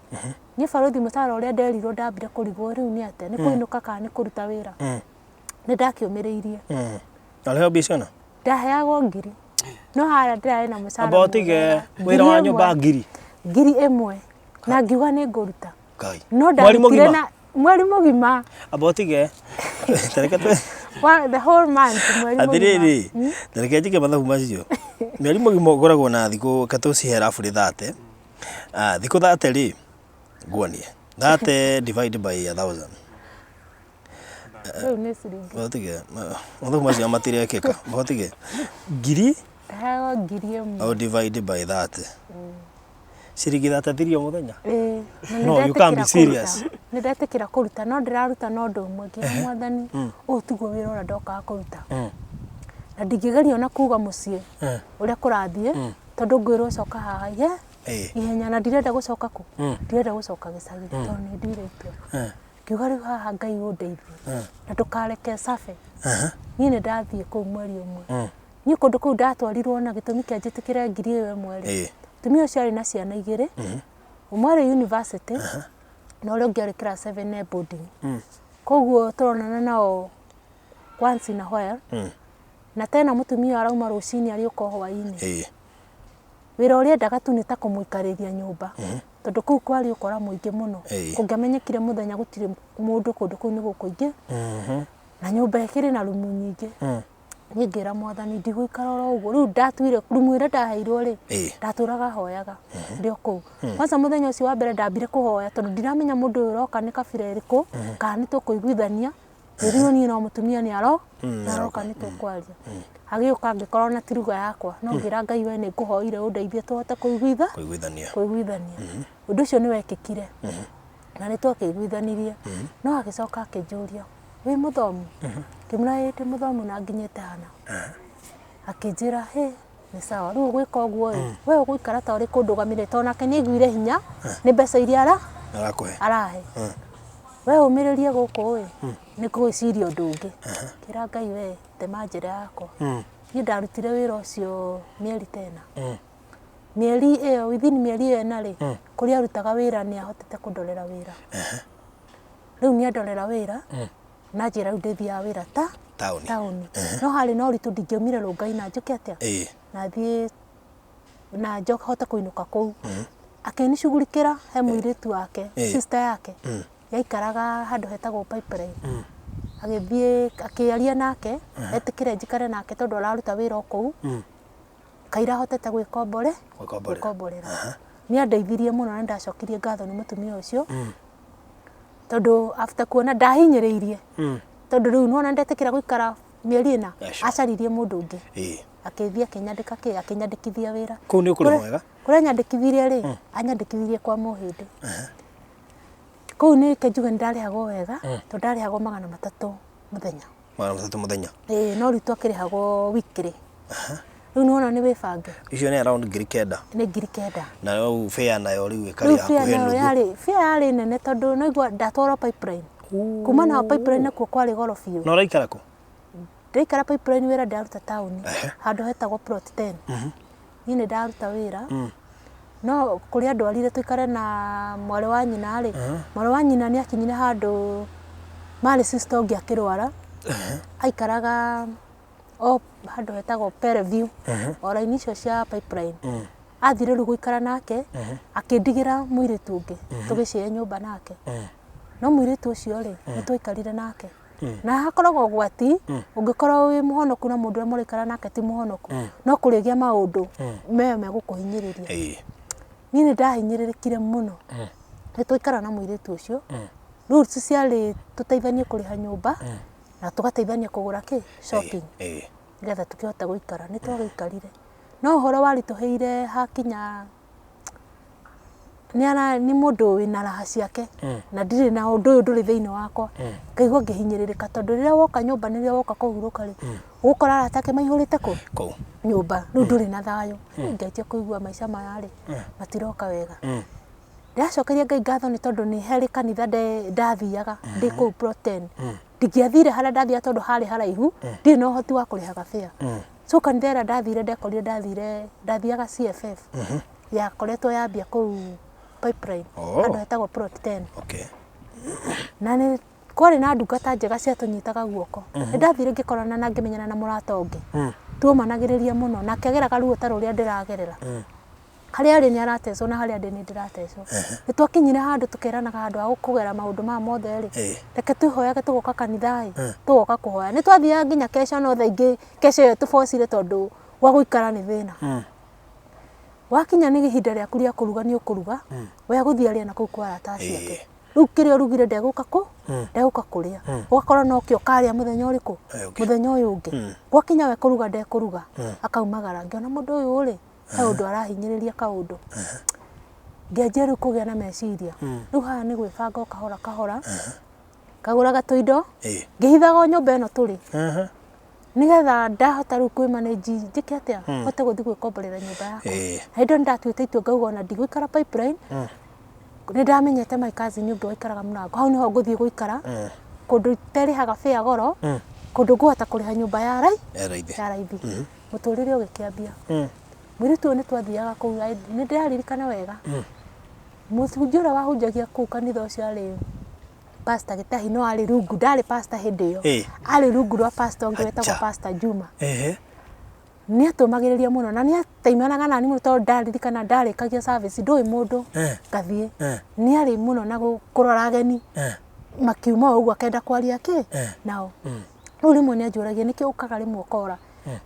Niĩ barũthi mũcara ũrĩa nderirwo ndambire kũrigwo rĩu nĩ atĩa nĩ kũinũka kana nĩ kũruta wĩra. Nĩ ndakĩũmĩrĩirie. Warĩhagwo mbia cigana? Ndaheagwo ngiri. No harĩa ndĩrarĩ na mũcara Amba ũtige wĩra wa nyũmba ngiri? 1000 na ngiuga nĩ ngũruta. Ngai. No ndarutire na mweri mũgima. Amba ũtige. Tareke tũ The whole month mweri mũgima. Atĩrĩrĩ, tareke njĩke mathabu macio. Mweri mũgima ũkoragwo na thikũ, reke tũcihe roughly 30. Thikũ 30 rĩ, nguonie. 30 divide by 1000. Rĩu nĩ ciringi. Hotige, mathabu macio matirekĩka. Hotige. Ngiri? Ndaheagwo 1000. O divide by 30. Ciringi 33 o mũthenya? Ĩĩ. No, you can't be serious. Nĩ ndetĩkĩra kũruta no ndĩraruta na ũndũ ũmwe ngĩra mwathani ũyũ tiguo wĩra ũrĩa ndokaga kũruta. Na ndingĩgeria ona kuga mũciĩ ũrĩa kũrathiĩ tondũ ngwĩrwo coka haha ihe ihenya na ndirenda gũcoka kũ? Ndirenda gũcoka gĩcagi tondũ nĩ nduire itua. Ngiuga rĩu haha Ngai ũndeithie na ndũkareke cabe. Niĩ nĩ ndathiĩ kũu mweri ũmwe. Niĩ kũndũ kũu ndatwarirwo na gĩtũmi kĩa njĩtĩkĩre ngiri ĩyo ĩmwe rĩ, mũtumia ũcio arĩ na ciana igĩrĩ, ũmwe arĩ university na ũrĩa ũngĩ arĩ class seven e boarding. Koguo tũronana nao once in a while. Na tena mũtumia ũyũ arauma rũcinĩ arĩũka o hwainĩ. Wĩra ũrĩa endaga tu nĩ ta kũmũikarĩria nyũmba tondũ kũu kwarĩ ũkora mũingĩ mũno. Kũngĩamenyekire mũthenya gũtirĩ mũndũ kũndũ kũu nĩ gũkũingĩ na nyũmba ĩkĩrĩ na rumu nyingĩ. Niĩ ngĩra mwathani ndigũikara oro ũguo. Rĩu ndatuire rumu ĩrĩa ndaheirwo rĩ, ndatũraga hoyaga ndĩ o kũu. Kwanza mũthenya ũcio wa mbere ndambire kũhoya tondũ ndiramenya mũndũ ũyũ ũroka nĩ kabira ĩrĩkũ, kana nĩ tũkũiguithania. Njĩrirwo niĩ no mũtumia nĩ aro, nĩ aroka nĩ tũkwaria. Agĩũka ngĩkora ona ti ruga yakwa, no ngĩra Ngai we nĩ ngũhoire ũndeithie tũhote kũiguitha, Kũiguithania. kũiguithania. Ũndũ ũcio nĩ wekĩkire na nĩ twakĩiguithanirie, no agĩcoka akĩnjũria, wĩ mũthomu? Ngĩmwĩra ĩĩ ndĩ mũthomu na nginyĩte hana. Akĩnjĩra hĩ nĩ sawa rĩu ũgwĩka ũguo ĩ we ũgũikara ta ũrĩ kũndũgamĩrĩra tondũ nake nĩ aiguire hinya nĩ mbeca iria ara Arakũhe. arahe. We ũmĩrĩrie gũkũ ĩ nĩ ngwĩciria ũndũ ũngĩ. Ngĩra Ngai we tema njĩra yakwa. Niĩ ndarutire wĩra ũcio mĩeri ta ĩna. Mĩeri ĩyo within mĩeri ĩyo ĩna rĩ, kũrĩa arutaga wĩra nĩ ahotete kũndorera wĩra. Rĩu nĩ andorera wĩra na njĩra rĩu ndĩthiaga wĩra ta Taũni. taũni. No harĩ na ũritũ ndingĩaumire Rongai na njũke atĩa? Na thiĩ na njoke hote kũinũka kũu. Akĩnicugurikĩra he mũirĩtu wake, sister yake yaikaraga handũ hetagwo Pipeline. Agĩthiĩ akĩaria nake etĩkĩre njikare nake tondũ araruta wĩra o kũu. Kaira hotete gwĩkombore Gwĩkomborera. gwĩkomborera. Nĩ andeithirie mũno na nĩndacokirie ngatho nĩ mũtumia ũcio tondũ after kuona ndahinyĩrĩirie tondũ rĩu nĩwona nĩndetĩkĩra gũikara mĩeri ĩna Aca. acaririe mũndũ ũngĩ akĩthiĩ akĩnyandĩka kĩ akĩnyandĩkithia wĩra Kũu nĩ ũkũrĩhwo wega? Kũrĩa anyandĩkithirie rĩ anyandĩkithirie kwa Mũhĩndĩ. Kũu nĩ reke njuge nĩndarĩhagwo wega tondũ ndarĩhagwo 300 mũthenya. 300 mũthenya? Ĩĩ no rĩu twakĩrĩhagwo weekly. Rĩu nĩwona nĩ wĩbange. Icio nĩ around 9,000? Nĩ 9,000. Na rĩu fare nayo rĩu Rĩu ĩkarĩ fare hakuhĩ nayo nuthu. yarĩ, fare yarĩ nene tondũ nĩwaigua ndatwarwo Pipeline. Kuma naho Pipeline nakuo kwarĩ goro biũ. Na ũraikara kũ? Ndĩraikara Pipeline wĩra ndĩraruta taũni handũ hetagwo plot 10. Niĩ nĩ ndaruta wĩra no kũrĩa ndwarire tũikare na mwarĩ wa nyina rĩ, mwarĩ wa nyina nĩ akinyire handũ marĩ sister ũngĩ akĩrwara, aikaraga o handũ hetagwo Bellevue, o raini icio cia Pipeline. Athire rĩu gũikara nake, akĩndigĩra mũirĩtu ũngĩ tũgĩshare nyũmba nake. No mũirĩtu ũcio rĩ, nĩ twaikarire nake. Na hakoragwo ũgwati, ũngĩkorwo wĩ mũhonoku na mũndũ ũrĩa mũraikara nake ti mũhonoku, no kũrĩgĩa maũndũ me megũkũhinyĩrĩria. Niĩ nĩ ndahinyĩrĩrĩkire mũno. Nĩ twaikara na mũirĩtu ũcio, rules ciarĩ tũteithanie kũrĩha nyũmba, na tũgateithania kũgũra kĩ? Shopping. Nĩgetha tũkĩhote gũikara. Nĩ twagĩikarire. No ũhoro waritũhĩire hakinya nĩ ara nĩ mũndũ wĩna raha ciake na ndirĩ na ũndũ ũyũ ndũrĩ thĩinĩ wakwa. Ngaigua ngĩhinyĩrĩrĩka tondũ rĩrĩa woka nyũmba nĩrĩo woka kũhurũka rĩ, ũgũkora arata ake maihũrĩte kũ? Kũu. Nyũmba. Rĩu ndũrĩ na thayũ. Nganjia kũigua maica maya rĩ, matiroka wega. Ndĩracokeria Ngai ngatho nĩ tondũ nĩ harĩ kanitha ndathiaga ndĩ kũu plot 10. Ndingĩathire harĩa ndathiaga tondũ harĩ haraihu, ndirĩ na ũhoti wa kũrĩhaga fare. So kanitha ĩrĩa ndathire ndekorire ndathire ndathiaga CFF. Yakoretwo yambia kũu Pipeline, handũ hetagwo plot 10. Na nĩ kwarĩ na ndungata njega ciatũnyitaga guoko. Nĩ ndathire ngĩkorana na ngĩmenyana na mũrata ũngĩ. Tuomanagĩrĩria mũno nake ageraga ruo ta rũrĩa ndĩragerera. Harĩa arĩ nĩ aratecwo na harĩa ndĩ nĩ ndĩratecwo. Nĩ twakinyire handũ tũkeranaga handũ ha kũgera maũndũ maya mothe rĩ, reke twĩhoyage tũgoka kanitha ĩ, tũgoka kũhoya. Nĩ twathiaga nginya keca no thaa ingĩ keca ĩyo tũbocire tondũ gwa gũikara nĩ thĩna. Wakinya nĩ ihinda rĩaku rĩa kũruga nĩ ũkũruga, we agũthiĩ arĩe na kũu kwa arata acio ake. Rĩu kĩrĩa ũrugire ndegũka kũ? Ndegũka kũrĩa. Ũgakora nokĩo ũkarĩa mũthenya ũrĩkũ? Mũthenya ũyũ ũngĩ. Gwakinya we kũruga ndekũruga, akaumagara. Ngĩona mũndũ ũyũ rĩ, he ũndũ arahinyĩrĩria kaũndũ. Ngĩanjia rĩu kũgĩa na meciria. Rĩu haha nĩ gwĩbanga o kahora kahora. Ngagũraga tũindo, ngĩhithaga o nyũmba ĩno tũrĩ. Nĩgetha ndahota rĩu kwĩ manage njĩke atĩa, hote gũthiĩ gwĩkomborera nyũmba yakwa. Na hĩndĩ ĩyo nĩ ndatuĩte itua ngauga ona ndigũikara Pipeline, nĩ ndamenyete my cousin ũngĩ waikaraga mũrango, hau nĩho ngũthiĩ gũikara, kũndũ iterĩhaga fare goro, kũndũ ngũhota kũrĩha nyũmba ya Ya raithi. Ya raithi. Mũtũrĩre ũgĩkĩambia. Mũirĩtu ũyũ nĩ twathiaga kũu, nĩ ndĩraririkana wega, mũhunjia ũrĩa wahunjagia kũu kanitha ũcio arĩ Pastor Gĩtahi no arĩ rungu, ndarĩ pastor hĩndĩ ĩyo, arĩ rungu rwa pastor ũngĩ wetagwo Pastor Juma. Nĩ atũmagĩrĩria mũno na nĩ ataimanaga nani mũno tondũ ndaririkana ndarĩkagia service ndũĩ mũndũ ngathiĩ. Nĩ arĩ mũno na kũrora ageni makiuma o ũguo akenda kwaria kĩ nao. Rĩu rĩmwe nĩ anjũragia nĩkĩ ũkaga rĩmwe ũkora.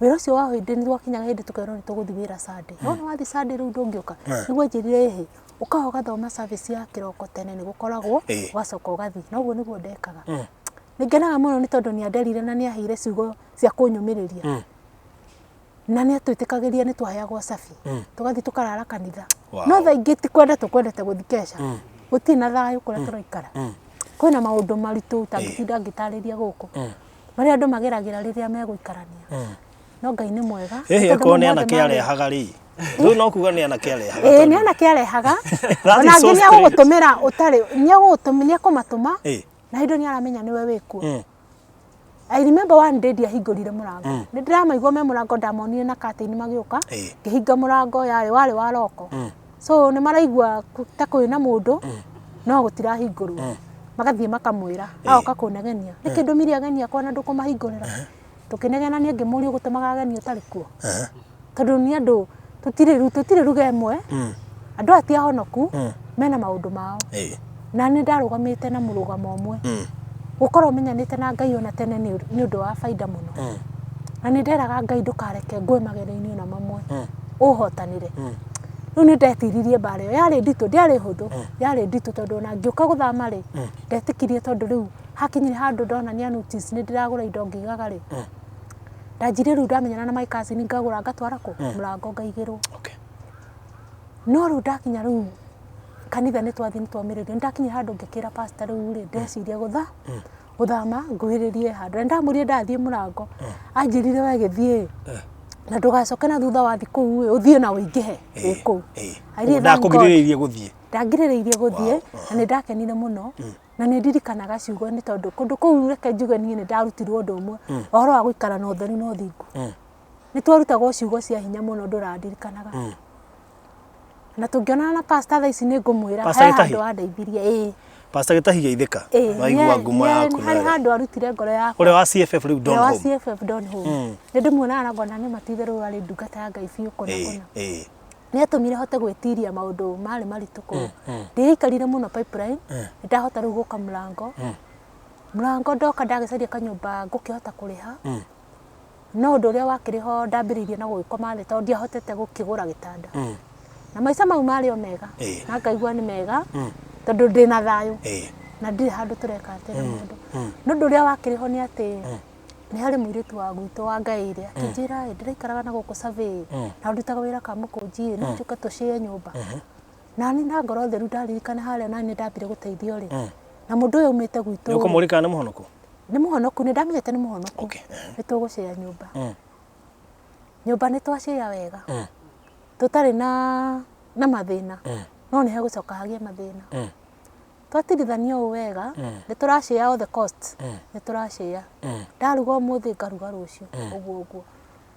Wĩra ũcio wa hĩndĩ nĩ gwakinyaga hĩndĩ tũkerwo nĩ tũgũthiĩ wĩra Sunday. Wona wathiĩ Sunday rĩu ndũngĩũka. Nĩguo anjĩrire ĩhĩ, ũkaga ũgathoma service ya kĩroko tene nĩ gũkoragwo, ũgacoka ũgathiĩ. Na ũguo nĩguo ndekaga. Nĩ ngenaga mũno nĩ tondũ nĩ anderire na nĩ aheire ciugo cia kũnyũmĩrĩria. Na nĩ atwĩtĩkagĩria nĩ twaheagwo cabi. Tũgathiĩ tũkarara kanitha. No thaa ingĩ ti kwenda tũkwendete gũthiĩ keca. Gũtirĩ na thayũ kũrĩa tũraikara. Kwĩna maũndũ maritũ itangĩtinda ngĩtarĩria gũkũ. Marĩa andũ mageragĩra rĩrĩa megũikarania. No Ngai nĩ mwega. Hihi Tondũ akorwo nĩ mamwe othe anake marĩ- arehaga rĩ rĩu no kuga nĩ anake arehaga Ĩĩ tondũ- nĩ anake arehaga. That Ona is so angĩ nĩ strange. agũgũtũmĩra ũtarĩ, nĩ agũgũtũmĩra, nĩ ekũmatũma na hĩndĩ ĩyo nĩ aramenya nĩwe wĩkuo. I remember one day ndiahingũrire mũrango. Nĩ ndĩramaigua me mũrango ndamonire na curtain magĩũka. Ngĩhinga mũrango yarĩ warĩ wa roko. So nĩ maraigua ta kwĩna mũndũ no gũtirahingũrwo. Magathiĩ makamwĩra agoka kũnegenia. Nĩkĩ ndũmire ageni akwa na ndũkũmahingũrĩra? Tũkĩnegenania ngĩmũria ũgũtũmaga ageni ũtarĩ kuo? Tondũ nĩ andũ tũtirĩ ruga ĩmwe. Andũ aya ti ahonoku mena maũndũ mao. Na nĩ ndarũgamĩte na mũrũgamo ũmwe. Gũkorwo ũmenyanĩte na Ngai ona tene nĩ ũndũ wa baida mũno. Na nĩ nderaga Ngai ndũkareke ngwe magerio-inĩ ona mamwe. Ũhotanĩre. Rĩu nĩ ndetiririe mbara ĩyo. Yarĩ nditũ, ndĩarĩ hũthũ. Yarĩ nditũ tondũ ona ngĩũka gũthama rĩ, ndetĩkirie tondũ rĩu hakinyire handũ ndona nĩ a notice nĩ ndĩragũra indo ngĩigaga rĩ, ndanjirie rĩu ndamenyana na my cousin ngagũra ngatwara kũ? Mũrango ngaigĩrwo. No rĩu ndakinya rĩu kanitha nĩ twathiĩ nĩ twomĩrĩrio, nĩ ndakinyire handũ ngĩkĩra pastor rĩu rĩ, ndeciria gũthama nguhĩrĩrie handũ. Na nĩ ndamwĩrire ndathiĩ mũrango, anjĩrire we gĩthiĩ na ndũgacoke na thutha wathiĩ kũu ĩ, ũthiĩ na ũingĩhe wĩ kũu. I really thank God. Ndakũgirĩrĩirie gũthiĩ. Ndangirĩrĩirie gũthiĩ na nĩ ndakenire mũno. Na nĩ ndirikanaga ciugo nĩ tondũ kũndũ kũu reke njuge niĩ nĩ ndarutirwo ũndũ ũmwe, ũhoro wa gũikara na ũtheru na ũthingu. Nĩ twarutagwo ciugo cia hinya mũno ndũrandirikanaga. Na tũngĩonana na pastor thaa ici nĩ ngũmwĩra Pastor he Gĩtahi? handũ andeithirie. Ĩĩ. Pastor Gĩtahi geithĩka. Ĩĩ, Waigua ngumo yaku. Harĩ handũ arutire ngoro yakwa. Ũrĩa wa CFF rĩu Don Ũrĩa wa Home. CFF Don Home. Nĩ ndĩmuonaga na ngona nĩ ma ti-itherũ arĩ ndungata ya Ngai biũ kũna kũna. Nĩ atũmire hote gwĩtiria maũndũ marĩ maritũ kũu. Ndiaikarire mũno Pipeline, nĩ ndahota rĩu gũka mũrango. Mũrango ndoka ndagĩcaria kanyũmba ngũkĩhota kũrĩha. No ũndũ ũrĩa wakĩrĩ ho ndambĩrĩirie na gũgĩkoma thĩ tondũ ndiahotete gũkĩgũra gĩtanda. Na maica mau marĩ o mega na ngaigua nĩ mega tondũ ndĩna thayũ na ndirĩ handũ tũreka atĩ na mũndũ. No ũndũ ũrĩa wakĩrĩ ho nĩ atĩ nĩ harĩ mũirĩtu wa gwitũ wangaĩire akĩnjĩra ĩ ndĩraikaraga na gũkũ survey na ndutaga wĩra Kamũkũnji ĩ no njũke tũcĩe nyũmba. Nani na ngoro theru ndaririkana harĩa nani ndambire gũteithio rĩ na mũndũ ũyũ aumĩte gwitũ Nĩ rĩ, ũkũmũria kana nĩ mũhonoku? Nĩ mũhonoku, nĩ ndamenyete nĩ mũhonoku. Nĩ tũgũcĩa nyũmba. Nyũmba nĩ twacĩa wega. Tũtarĩ na na mathĩna. No nĩ hegũcoka hagĩe mathĩna. Twatirithania ũũ wega, nĩ tũracĩa all the cost. Nĩ tũracĩa. Ndaruga ũmũthĩ ngaruga rũciũ. Ũguo ũguo.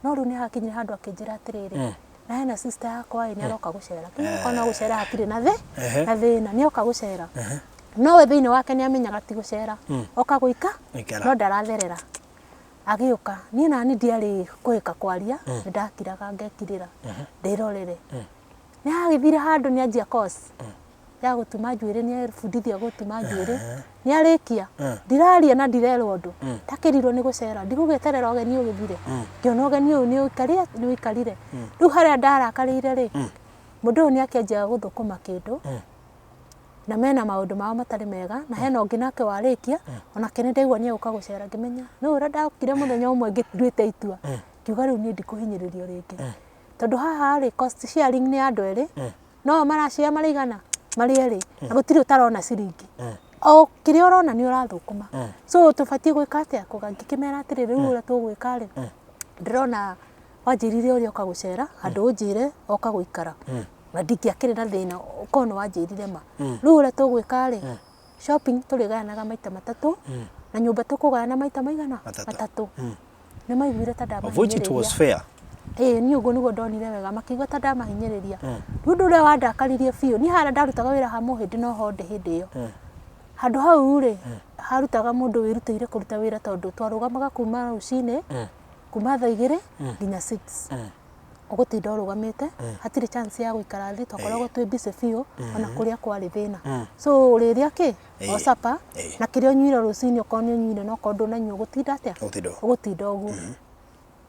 No rĩu nĩ hakinyire handũ akĩnjĩra atĩrĩrĩ, na hena sister yakwa ĩ, nĩ aroka gũcera. Kĩu ona gũcera hatirĩ na thĩ, na thĩna, nĩ oka gũcera. No we thĩinĩ wake nĩ amenyaga ti gũcera, oka gũika, Gũikara. no ndaratherera. Agĩũka, niĩ nani ndiarĩ kũhĩka kwaria, nĩ ndakiraga ngekirĩra, ndĩrorere. Nĩ hagĩthire handũ nĩ anjia course. ya gũtuma njuĩrĩ nĩ ebundithia gũtuma njuĩrĩ nĩ arĩkia ndiraria na ndirerwo ũndũ ndakĩrirwo nĩ gũcera ndigũgĩeterera ũgeni ũgĩthire ngĩona ũgeni ũyũ nĩ ũikarire nĩ ũikarire rĩu harĩa ndarakarĩire rĩ mũndũ ũyũ nĩ akĩanjia gũthũkũma kĩndũ na mena maũndũ mao matarĩ mega na hena ũngĩ nake warĩkia onake nĩ ndaigua nĩ egũka gũcera ngĩmenya nĩ ũrĩa ndokire mũthenya ũmwe nduĩte itua ngiuga rĩu niĩ ndikũhinyĩrĩrio rĩngĩ tondũ haha rĩ cost sharing nĩ ya andũ erĩ. No marashare marĩ igana marĩ erĩ na gũtirĩ ũtarona ciringi. O kĩrĩa ũrona nĩ ũrathũkũma. So tũbatiĩ gwĩka atĩa? Kũga ngĩkĩmera atĩrĩrĩ, rĩu ũrĩa tũgwĩka rĩ, ndĩrona wanjĩrire ũrĩa ũka gũcera handũ ũnjĩre oka gũikara. Na ndingĩakĩrĩ na thĩna korwo nĩ wanjĩrire ma. Rĩu ũrĩa tũgwĩka rĩ, shopping tũrĩgayanaga maita matatũ na nyũmba tũkũgayana maita maigana? Matatũ. Matatũ. Nĩ maiguire ta Of which it was ndamahinyĩrĩria. fair. Ĩĩ niĩ ũguo nĩguo ndonire wega makĩigua ta ndamahinyĩrĩria. Rĩu ũndũ ũrĩa wandakaririe biũ niĩ harĩa ndarutaga wĩra ha mũhĩndĩ no ho ndĩ hĩndĩ ĩyo. Handũ hau rĩ harutaga mũndũ wĩrutĩire kũruta wĩra tondũ twarũgamaga kuma rũcinĩ kuma thaa igĩrĩ nginya 6. Ũgũtinda ũrũgamĩte hatirĩ chance ya gũikara thĩ twakoragwo twĩ busy biũ ona kũrĩa kwarĩ thĩna. So ũrĩrĩa kĩ? O supper na kĩrĩa ũnyuire rũcinĩ okorwo nĩ ũnyuire na okorwo ndũnanyua ũgũtinda atĩa? Ũgũtinda ũguo. Ũgũtinda ũguo.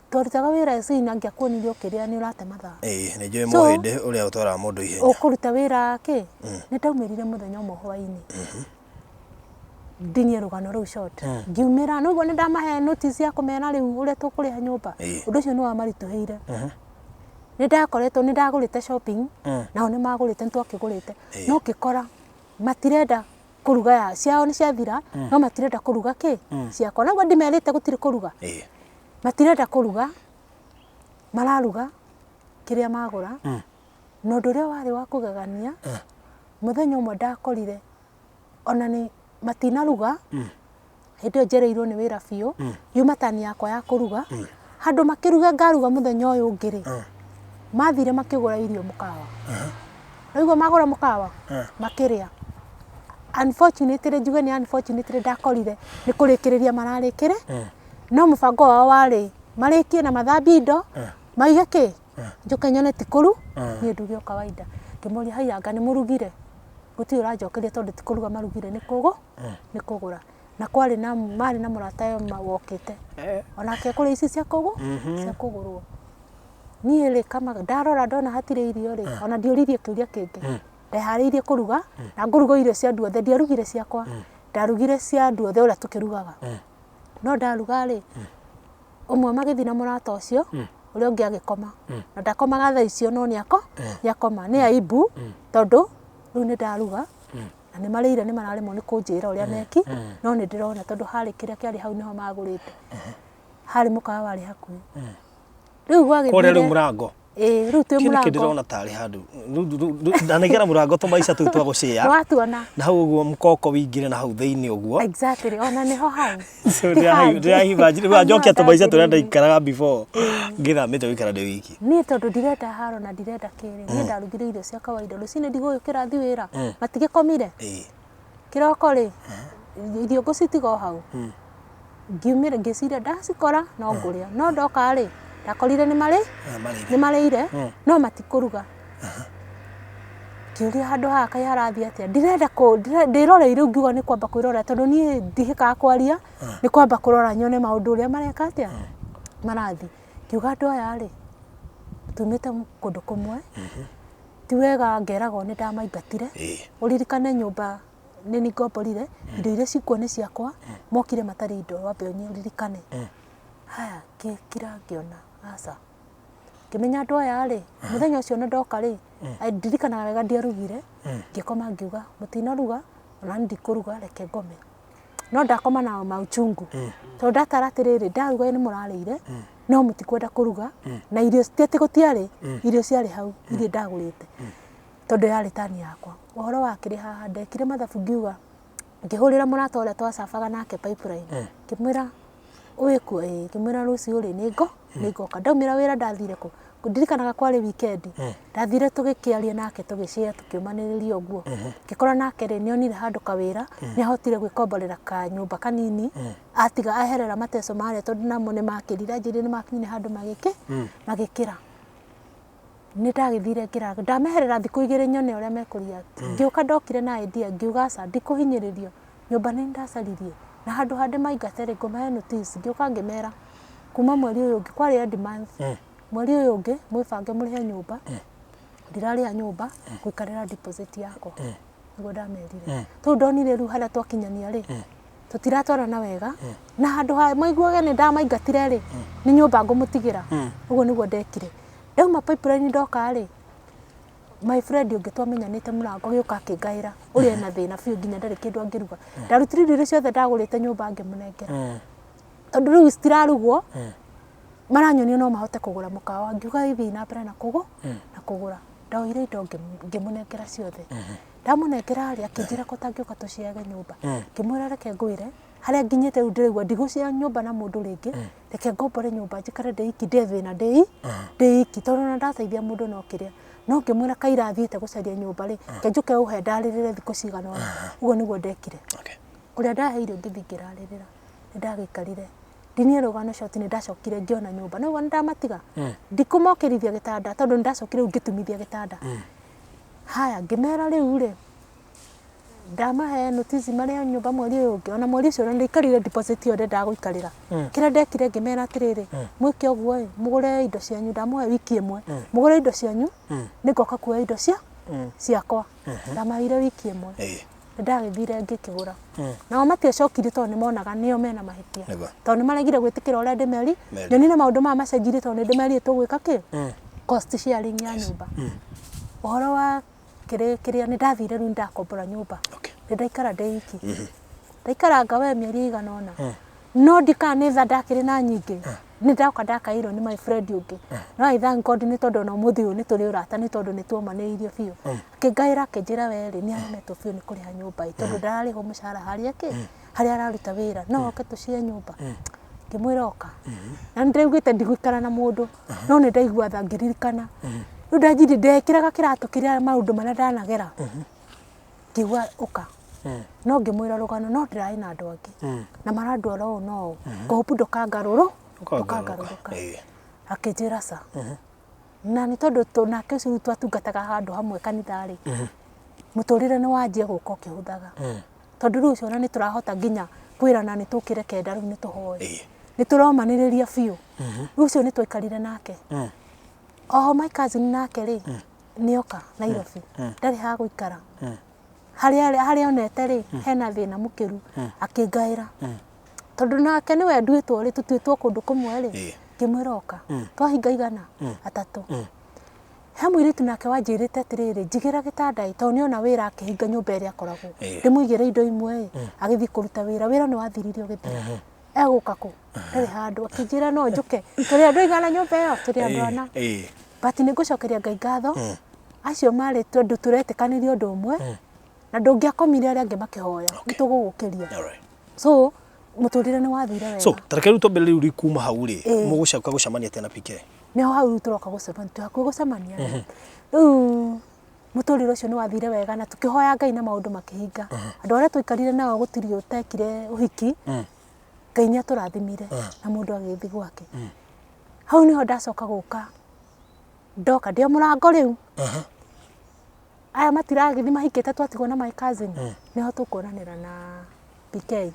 Twarutaga wĩra AC na angĩakuonirie ũkĩrĩa nĩ ũrate mathaa. Ĩĩ nĩ njũĩ So, mũhĩndĩ ũrĩa ũtwaraga mũndũ ihenya. Ũkũruta wĩra kĩ? Nĩ ndaumĩrire mũthenya ũmwe hwainĩ. Ndinie rũgano rũu short. Ngiumĩra, nĩ ũguo nĩ ndamahe notice ya kũmera rĩu ũrĩa tũkũrĩha nyũmba. Ũndũ ũcio nĩ wamaritũhĩire. Nĩ ndakoretwo nĩ ndagũrĩte shopping, nao nĩ magũrĩte nĩ twakĩgũrĩte. No ngĩkora matirenda kũruga ya ciao nĩ ciathira, no matirenda kũruga kĩ? Ciakwa. Na ũguo ndimerĩte gũtirĩ kũruga. Matirenda kũruga, mararuga kĩrĩa magũra. Na ũndũ ũrĩa warĩ wa kũgegania, mũthenya ũmwe ndakorire ona nĩ matinaruga, hĩndĩ ĩyo njereirwo nĩ wĩra biũ, yuma tani yakwa ya kũruga, handũ makĩruge ngaruga mũthenya ũyũ ũngĩ rĩ, mathire makĩgũra irio mũkawa. Waigua magũra mũkawa, makĩrĩa. Unfortunately, njuge nĩ unfortunately ndakorire nĩ kũrĩkĩrĩria mararĩkĩrĩ, no mũbango wao warĩ marĩkie na mathambie indo, maige kĩ? Njũke nyone ti kũru, niĩ nduge o kawaida. Ngĩmoria haiya anga nĩ mũrugire? Gũtirĩ ũranjokeria tondũ ti kũruga marugire nĩ kũgũ, nĩ kũgũra. Na kwarĩ na marĩ na mũrata wokĩte. Onake kũrĩa ici cia kũgũ, cia kũgũrwo. Niĩ rĩ kama ndarora ndona hatirĩ irio rĩ, ona ndiũririe kĩũria kĩngĩ. Ndeharĩirie kũruga, na ngũruga irio cia andũ othe, ndiarugire ciakwa, ndarugire cia andũ othe ũrĩa tũkĩrugaga. No ndaruga rĩ, ũmwe magĩthiĩ na mũrata ũcio, ũrĩa ũngĩ agĩkoma. Na ndakomaga thaa icio no nĩ akoma. Nĩ aibu, tondũ rĩu nĩ ndaruga, na nĩ marĩire nĩ mararemwo nĩ kũnjĩra ũrĩa meki, no nĩ ndĩrona tondũ harĩ kĩrĩa kĩarĩ hau nĩho magũrĩte. Harĩ mũkawa warĩ hakuhĩ. Rĩu Kũrĩa gwagĩthire rĩu mũrango. Ĩĩ rĩu twĩ Kĩu nĩkĩo mũrango. ndĩrona tarĩ handũ. Ndanegera mũrango tũmaica tũu twa gũcĩa. Nĩwatuona. Na hau ũguo mũkoko wĩingĩre na hau thĩinĩ ũguo. Exactly, ona nĩho hau. So Ti hangĩ. ndĩraimagine Hau njokia nĩho tũmaica tũrĩa ndambĩrĩirie. ndaikaraga before ngĩthamĩte gũikara ndĩ wiki. Niĩ tondũ ndirenda haro na ndirenda kĩrĩ, niĩ ndarugire irio cia kawaida. Rũcinĩ ndigũgĩũkĩra thiĩ wĩra. Matigĩkomire. Kĩroko rĩ, irio ngũcitiga o hau. Ngiumĩra ngĩciria ndacikora no ngũrĩa. No ndoka rĩ, ndakorire nĩ marĩ, nĩ marĩire, no matikũruga. Ngĩũria handũ haha kaĩ harathiĩ atĩa? Ndirenda kũ, ndĩroreire rĩu ngiuga nĩ kwamba kwĩrorera tondũ niĩ ndihĩkaga kwaria, nĩ kwamba kũrora nyone maũndũ ũrĩa mareka atĩa, marathiĩ. Ngiuga andũ aya rĩ, tumĩte kũndũ kũmwe, ti wega ngeragwo nĩ ndamaingatire, ũririkane nyũmba nĩ niĩ ngomborire, indo iria cikuo nĩ ciakwa, mokire matarĩ indo wambe ũririkane. Haya ngĩkira ngĩona aca. Ngĩmenya andũ aya rĩ, mũthenya ũcio ona ndoka rĩ, ndirikanaga wega ndiarugire, ngĩkoma ngiuga mũtinaruga, ona niĩ ndikũruga reke ngome. No ndakoma na mauchungu, tondũ ndatara atĩrĩrĩ, ndaruga nĩ mũrarĩire, no mũtikwenda kũruga, na irio ti atĩ gũtiarĩ, irio ciarĩ hau, iria ndagũrĩte, tondũ yarĩ tani yakwa. Ũhoro wakĩrĩ haha, ndekire mathabu ngiuga, ngĩhũrĩra mũrata ũrĩa twacabaga nake pipeline, ngĩmwĩra wĩkuo? Ĩĩ, ngĩmwĩra rũciũ rĩ, nĩ ngoka. Ndaumĩra wĩra ndathire kũ? Ndirikanaga kwarĩ weekend, ndathire tũgĩkĩaria nake tũgĩshare tũkĩũmanĩrĩria ũguo. Ngĩkora nake rĩ, nĩ onire handũ kawĩra, nĩ ahotire gwĩkomborera kanyũmba kanini, atiga eherera mateso marĩa tondũ namo nĩ makĩrire, anjĩrire nĩ makinyire handũ magĩkĩra. Nĩ ndagĩthire ngĩra, ndameherera thikũ igĩrĩ nyone ũrĩa mekũ react. Ngĩũka ndokire na idea, ngiuga aca, ndikũhinyĩrĩrio, nyũmba nĩ ndacaririe, na handũ ha ndĩmaingate rĩ, ngũmahe notice. Ngĩũka ngĩmera, kuma mweri ũyũ ũngĩ, kwarĩ end month, mweri ũyũ ũngĩ, mwĩbange mũrĩhe nyũmba, ndirarĩha nyũmba, ngũikarĩra deposit yakwa. Nĩguo ndamerire. Tondũ ndonire rĩu harĩa twakinyania rĩ, tũtiratwarana wega, na handũ ha maiguage nĩ ndamaingatire rĩ, nĩ nyũmba ngũmũtigĩra. Ũguo nĩguo ndekire. Ndauma pipeline ndoka rĩ, My friend ũngĩ twamenyanĩte mũrango agĩũka akĩngaĩra ũrĩa ena thĩna biũ nginya ndarĩ kĩndũ angĩruga. Ndarutire irio iria ciothe ndagũrĩte nyũmba ngĩmũnengera. Tondũ rĩu citirarugwo, maranyonia no mahote kũgũra mũkawa. Ngiuga ithiĩ na mbere na kũgũ na kũgũra. Ndoire indo ngĩmũnengera ciothe. Ndamũnengera rĩ, akĩnjĩra ko tangĩũka tũciage nyũmba. Ngĩmwĩra reke ngwĩre, harĩa nginyĩte rĩu ndĩraigua ndigũcea nyũmba na mũndũ rĩngĩ, reke ngombore nyũmba njikare ndĩ iki ndĩe thĩna ndĩ ndĩ iki tondũ ona ndateithia mũndũ no kĩrĩa. No ngĩmwĩra kaira thiĩte gũcaria nyũmba rĩ, reke njũke ũhe ndarĩrĩre thikũ cigana ũna. Ũguo nĩguo ndekire. Kũrĩa ndaheirwo ngĩthiĩ ngĩrarĩrĩra, nĩ ndagĩikarire. Ndinie rũgano short nĩ ndacokire ngĩona nyũmba. Nĩ ũguo nĩ ndamatiga? Ndikũmokĩrithia gĩtanda tondũ nĩ ndacokire rĩu ngĩtumithia gĩtanda. Haya ngĩmera rĩu rĩ, ndamahe notice marĩhe nyũmba mweri ũyũ ũngĩ, ona mweri ũcio ndaikarire deposit ĩyo ndendaga gũikarĩra. Kĩrĩa ndekire ngĩmera atĩrĩrĩ, mwĩke ũguo ĩ, mũgũre indo cianyu, ndamũhe wiki ĩmwe, mũgũre indo cianyu, nĩngoka kuoya indo cia ciakwa. Ndamaheire wiki ĩmwe. Nĩ ndagĩthire ngĩkĩgũra. Nao matiacokirie tondũ nĩ monaga nĩo mena mahĩtia. Tondũ nĩ maregire gwĩtĩkĩra ũrĩa ndĩmeri, nyonire maũndũ maya macenjirie tondũ nĩ ndĩmerire tũgwĩka kĩ? Cost sharing ya nyũmba. Ũhoro wa kĩrĩ kĩrĩa nĩ ndathire rĩu ndakombora nyũmba. Nĩ ndaikara ndĩ iki. Ndaikaranga we mĩeri ĩigana ũna. No ndikana nĩ tha ndakĩrĩ na nyingĩ. Nĩ ndoka ndakaĩirwo nĩ my friend ũngĩ. No I thank God nĩ tondũ ona ũmũthĩ ũyũ nĩ tũrĩ ũrata nĩ tondũ nĩ tuomanĩrĩirie biũ. Akĩngaĩra akĩnjĩra we rĩ nĩ aremetwo biũ nĩ kũrĩha nyũmba ĩ tondũ ndararĩhwo mũcara harĩa kĩ harĩa araruta wĩra no oke tũcie nyũmba. Ngĩmwĩra oka. Na nĩ ndaiguĩte ndigũikara na mũndũ no nĩ ndaigua tha ngĩririkana. Rĩu ndanjirie ndekĩraga kĩratũ kĩrĩa maũndũ marĩa ndanagera. Ngĩigua ũka. No ngĩmwĩra rũgano no ndĩrarĩ na andũ angĩ na marandwara ũũ na ũũ. Ngũhope ndũkangarũrũ ndũkangarũrũka. Akĩnjĩra ca. Na nĩ tondũ nake ũcio rĩu twatungataga handũ hamwe kanitha rĩ, mũtũrĩre nĩ wanjia gũka ũkĩhũthaga. Tondũ rĩu ũcio ona nĩ tũrahota nginya kwĩrana nĩ tũkĩre kenda rĩu nĩ tũhoe. Nĩ tũromanĩrĩria biũ. Rĩu ũcio nĩ twaikarire nake. Oho my cousin nake rĩ, nĩ oka Nairobi. Ndarĩ ha gũikara. Harĩa harĩa onete rĩ, hena thĩna mũkĩru, akĩngaĩra. Tondũ nake nĩwe nduĩtwo rĩ, tũtuĩtwo kũndũ kũmwe rĩ, ngĩmwĩra oka. Twahinga igana? Atatũ. He mũirĩtu nake wanjĩrĩte atĩrĩrĩ, njigĩra gĩtanda ĩ, tondũ nĩona wĩra akĩhinga nyũmba ĩrĩa akoragwo. Ndĩmũigĩre indo imwe ĩ, agĩthiĩ kũruta wĩra. Wĩra nĩ wathirire ũgĩthira. Egũka kũ? Ndarĩ handũ. Akĩnjĩra no njũke. Tũrĩ andũ aigana nyũmba ĩyo? Tũrĩ andũ ana. But nĩ ngũcokeria Ngai ngatho, acio marĩ tondũ tũretĩkanĩria ũndũ ũmwe, na ndũngĩakomire arĩa angĩ makĩhoya, nĩ tũgũgũkĩria. So, mũtũrĩre nĩ wathire wega. So, ta reke rĩu twambĩrĩrie rĩu rĩ kuma hau rĩ, mũgũcoka gũcemania atĩa na PK? Nĩho hau rĩu tũroka gũcemania, twĩ hakuhĩ gũcemania. Rĩu mũtũrĩre ũcio nĩ wathire wega na tũkĩhoya Ngai na maũndũ makĩhinga. Andũ arĩa twaikarire nao gũtirĩ ũtekire ũhiki, Ngai nĩ atũrathimire na mũndũ agĩthiĩ gwake. Hau nĩho ndacoka gũka, ndoka ndĩ o mũrango rĩu. Aya matiragĩthiĩ mahikĩte twatigwo na my cousin, nĩho tũkuonanĩra na PK.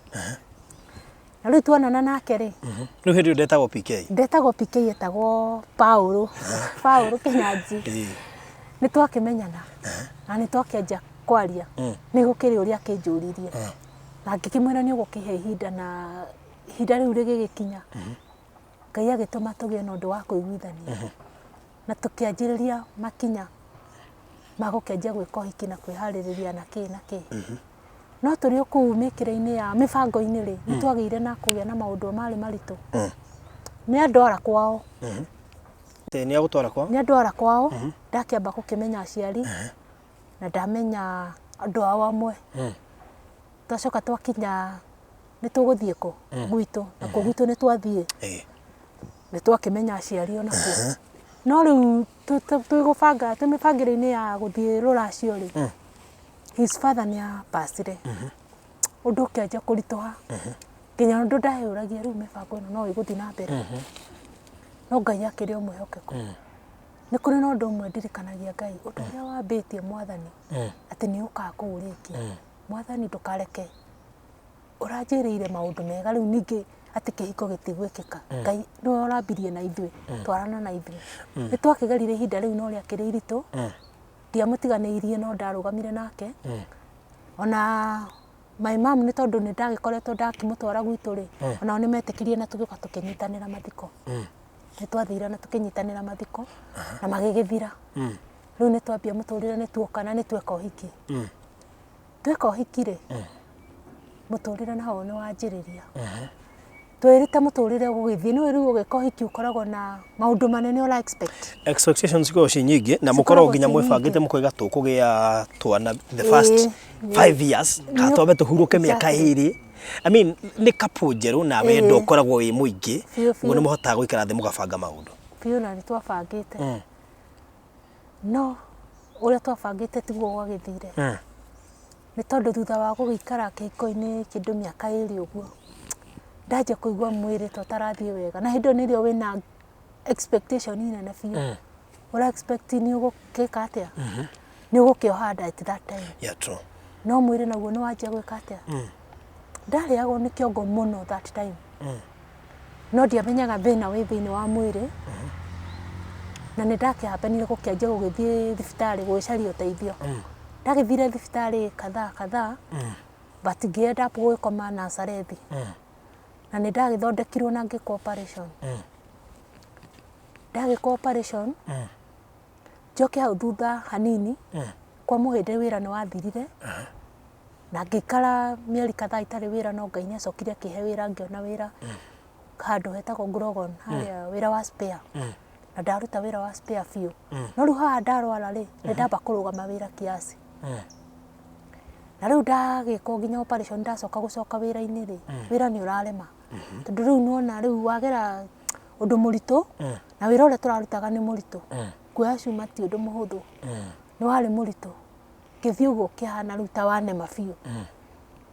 Na rĩu tuonana nake rĩ, Rĩu hĩndĩ ĩyo ndetagwo PK? Ndetagwo PK, etagwo Paũlũ, Paũlũ Kĩnyanji. Nĩ twakĩmenyana na nĩ twakĩanjia kwaria. Nĩ gũkĩrĩ ũrĩa akĩnjũririe. Na ngĩkĩmwĩra nĩ ũgũkĩhe ihinda na ihinda rĩu rĩgĩgĩkinya. Ngai agĩtũma tũgĩe na ũndũ wa kũiguithania. Na tũkĩanjĩrĩria makinya ma gũkĩanjia gwĩka ũhiki na kwĩharĩrĩria na kĩ na kĩ. No tũrĩ o kũu mĩkĩre-inĩ ya mĩbango-inĩ rĩ, nĩ twagĩire na kũgĩa na maũndũ marĩ maritũ. Nĩ andwara kwao. Nĩ agũtwara kwao? Nĩ andwara kwao, ndakĩamba gũkĩmenya aciari, na ndamenya andũ ao amwe. Twacoka twakinya nĩ tũgũthiĩ kũ? Gwitũ. Nakuo gwitũ nĩ twathiĩ. Nĩ twakĩmenya aciari onakuo. No rĩu twĩ gũbanga, twĩ mĩbangĩre-inĩ ya gũthiĩ rũracio rĩ, his father nĩ a pass ire. Ũndũ ũkĩanjia kũritũha. Nginya ũndũ ndeyũragia rĩu mĩbango ĩno no ĩgũthiĩ na mbere. No Ngai akĩrĩ o mwĩhokeku. Nĩ kũrĩ na ũndũ ũmwe ndirikanagia Ngai, ũndũ ũrĩa wambĩtie Mwathani, atĩ nĩ ũkaga kũũrĩkia. Mwathani ndũkareke ũranjĩrĩire maũndũ mega rĩu ningĩ atĩ kĩhiko gĩtigwĩkĩka. Ngai nĩwe ũrambirie na ithuĩ, twarana na ithuĩ. Nĩ twakĩgerire ihinda rĩu no rĩakĩrĩ iritũ, ndiamũtiganĩirie no ndarũgamire nake. Ona my mom nĩ tondũ nĩ ndagĩkoretwo ndakĩmũtwara gwitũ rĩ, onao nĩ metĩkĩrire na tũgĩũka tũkĩnyitanĩra mathiko. Nĩ twathire na tũkĩnyitanĩra mathiko na magĩgĩthira. Rĩu nĩ twambia mũtũrĩre nĩ tuoka na nĩ tweka ũhiki. Tweka ũhiki rĩ, mũtũrĩre naho nĩ wanjĩrĩria. Twĩrĩte mũtũrĩre ũgũgĩthiĩ, nĩũĩ rĩu ũgĩka ũhiki ũkoragwo na maũndũ manene ũra expect. Expectations cikoragwo ciĩ nyingĩ na mũkoragwo Cikoragwo nginya ciĩ mwĩbangĩte nyingĩ. mũkoiga tũkũgĩa twana the first 5 years kana twambe tũhurũke mĩaka 2. I mean, nĩ couple njerũ na wendo ũkoragwo wĩ mũingĩ. Biũ, Ũguo biũ. nĩ mũhotaga gũikara thĩ mũgabanga maũndũ. Biũ, na nĩ twabangĩte. No ũrĩa twabangĩte tiguo gwagĩthire. Nĩ tondũ thutha wa gũgĩikara kĩhiko-inĩ kĩndũ mĩaka 2 ũguo, ndanjia kũigua mwĩrĩ ta ũtarathiĩ wega. Na hĩndĩ ĩyo nĩrĩo wĩna expectation nene biũ. Ũra expect nĩ ũgũgĩka atĩa? Nĩ ũgũkĩoha nda at that time. Yeah, true. No mwĩrĩ naguo nĩ wanjia gwĩka atĩa? Ndarĩagwo nĩ kĩongo mũno that time. No ndiamenyaga thĩna wĩ thĩinĩ wa mwĩrĩ. Na nĩ ndakĩhambanire gũkĩanjia gũgĩthiĩ thibitarĩ gũgĩcaria ũteithio. Ndagĩthire thibitarĩ kadhaa kadhaa, but ngĩ end up gũgĩkoma Nazarethi. Na nĩ ndagĩthondekirwo na ngĩkwo operation. Ndagĩkwo operation, njoke hau thutha hanini, kwa mũhĩndĩ wĩra nĩ wathirire, na ngĩikara mĩeri kadhaa itarĩ wĩra, no Ngai nĩ acokire akĩhe wĩra, ngĩona wĩra handũ hetagwo Grogon, harĩa wĩra wa spare. Na ndaruta wĩra wa spare biũ. No rĩu haha ndarwara rĩ, nĩ ndamba kũrũgama wĩra kiasi. Na rĩu ndagĩkwo nginya operation, ndacoka gũcoka wĩra-inĩ rĩ, wĩra nĩ ũrarema. Tondũ rĩu nĩwona rĩu wagera ũndũ mũritũ, na wĩra ũrĩa tũrarutaga nĩ mũritũ. Kuoya cuma ti ũndũ mũhũthũ. Nĩ warĩ mũritũ. Ngĩthiĩ ũguo ũkĩhana rĩu ta wanema biũ.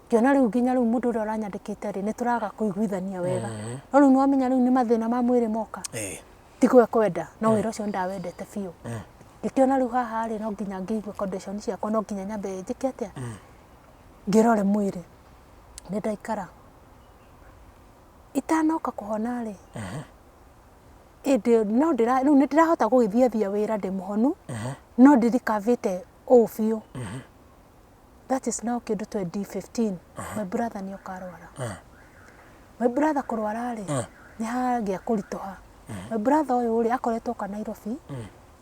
Ngĩona rĩu nginya rĩu mũndũ ũrĩa ũranyandĩkĩte rĩ, nĩ tũraga kũiguithania wega. No rĩu nĩwamenya rĩu nĩ mathĩna ma mwĩrĩ moka. Ti kwenda, no wĩra ũcio nĩndawendete biũ. Ngĩkĩona rĩu haha rĩ, no nginya ngĩigue condition ciakwa, no nginya nyambe njĩke atĩa? Ngĩrore mwĩrĩ. Nĩ ndaikara. Itanoka kũhona rĩ, ĩndĩ no ndĩra rĩu nĩ ndĩrahota gũgĩthiathia wĩra ndĩ mũhonu, no ndirikavĩte ũũ biũ. That is now kĩndũ 2015. My brother nĩ oka arwara. My brother kũrwara rĩ, nĩ hagĩa kũritũha. My brother ũyũ rĩ, akoretwo oka Nairobi,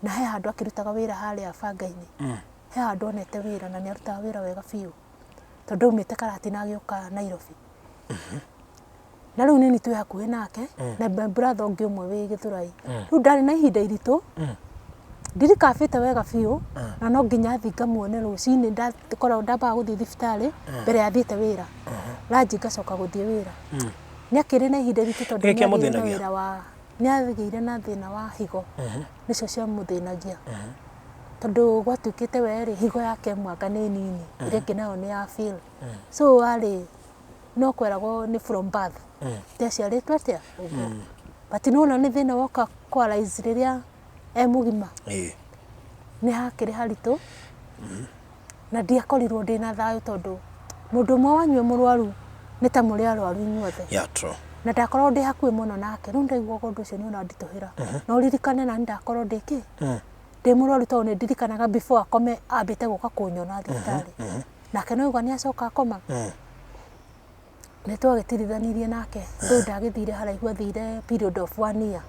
na he handũ akĩrutaga wĩra harĩa banga-inĩ. He handũ onete wĩra na nĩ arutaga wĩra wega biũ. Tondũ aumĩte Karatina agĩũka Nairobi. Na rĩu nini twĩ hakuhĩ nake, na my brother ũngĩ ũmwe wĩ Gĩthũrai. Rĩu ndarĩ na ihinda iritũ, ndirikabĩte wega biũ, na no nginya thiĩ ngamuone rũcinĩ, ndakoragwo ndambaga gũthiĩ thibitarĩ mbere ya thiĩte wĩra. Ranji ngacoka gũthiĩ wĩra. Nĩ akĩrĩ na ihinda iritũ tondũ Nĩkĩ nĩ agĩire na kĩamũthĩnagia? wĩra wa nĩ agĩire na thĩna wa higo. Nĩcio ciamũthĩnagia. Tondũ gwatuĩkĩte we rĩ, higo yake ĩmwe anga nĩ nini, ĩrĩa ĩngĩ nayo nĩ ya fail. So arĩ no kweragwo nĩ from birth. Ti aciarĩtwo atĩa? Ũguo. But nĩwona nĩ thĩna woka kũ arise rĩrĩa e mũgima. Nĩ hakĩrĩ haritũ, na ndiakorirwo ndĩna thayũ tondũ mũndũ ũmwe wanyu e mũrwaru nĩ ta mũrĩ arwaru inyuothe. Yeah, true. Na ndakoragwo ndĩ hakuhĩ mũno nake. Rĩu ndaiguaga ũndũ ũcio nĩ ũranditũhĩra. Na ũririkane nani ndakorwo ndĩ kĩ? Ndĩ mũrwaru tondũ nĩ ndirikanaga before akome ambĩte gũka kũnyona thibitarĩ. Nake no auga nĩ acoka akoma. Nĩ twagĩtirithanirie nake. Rĩu ndagĩthire haraihu, athire period of one year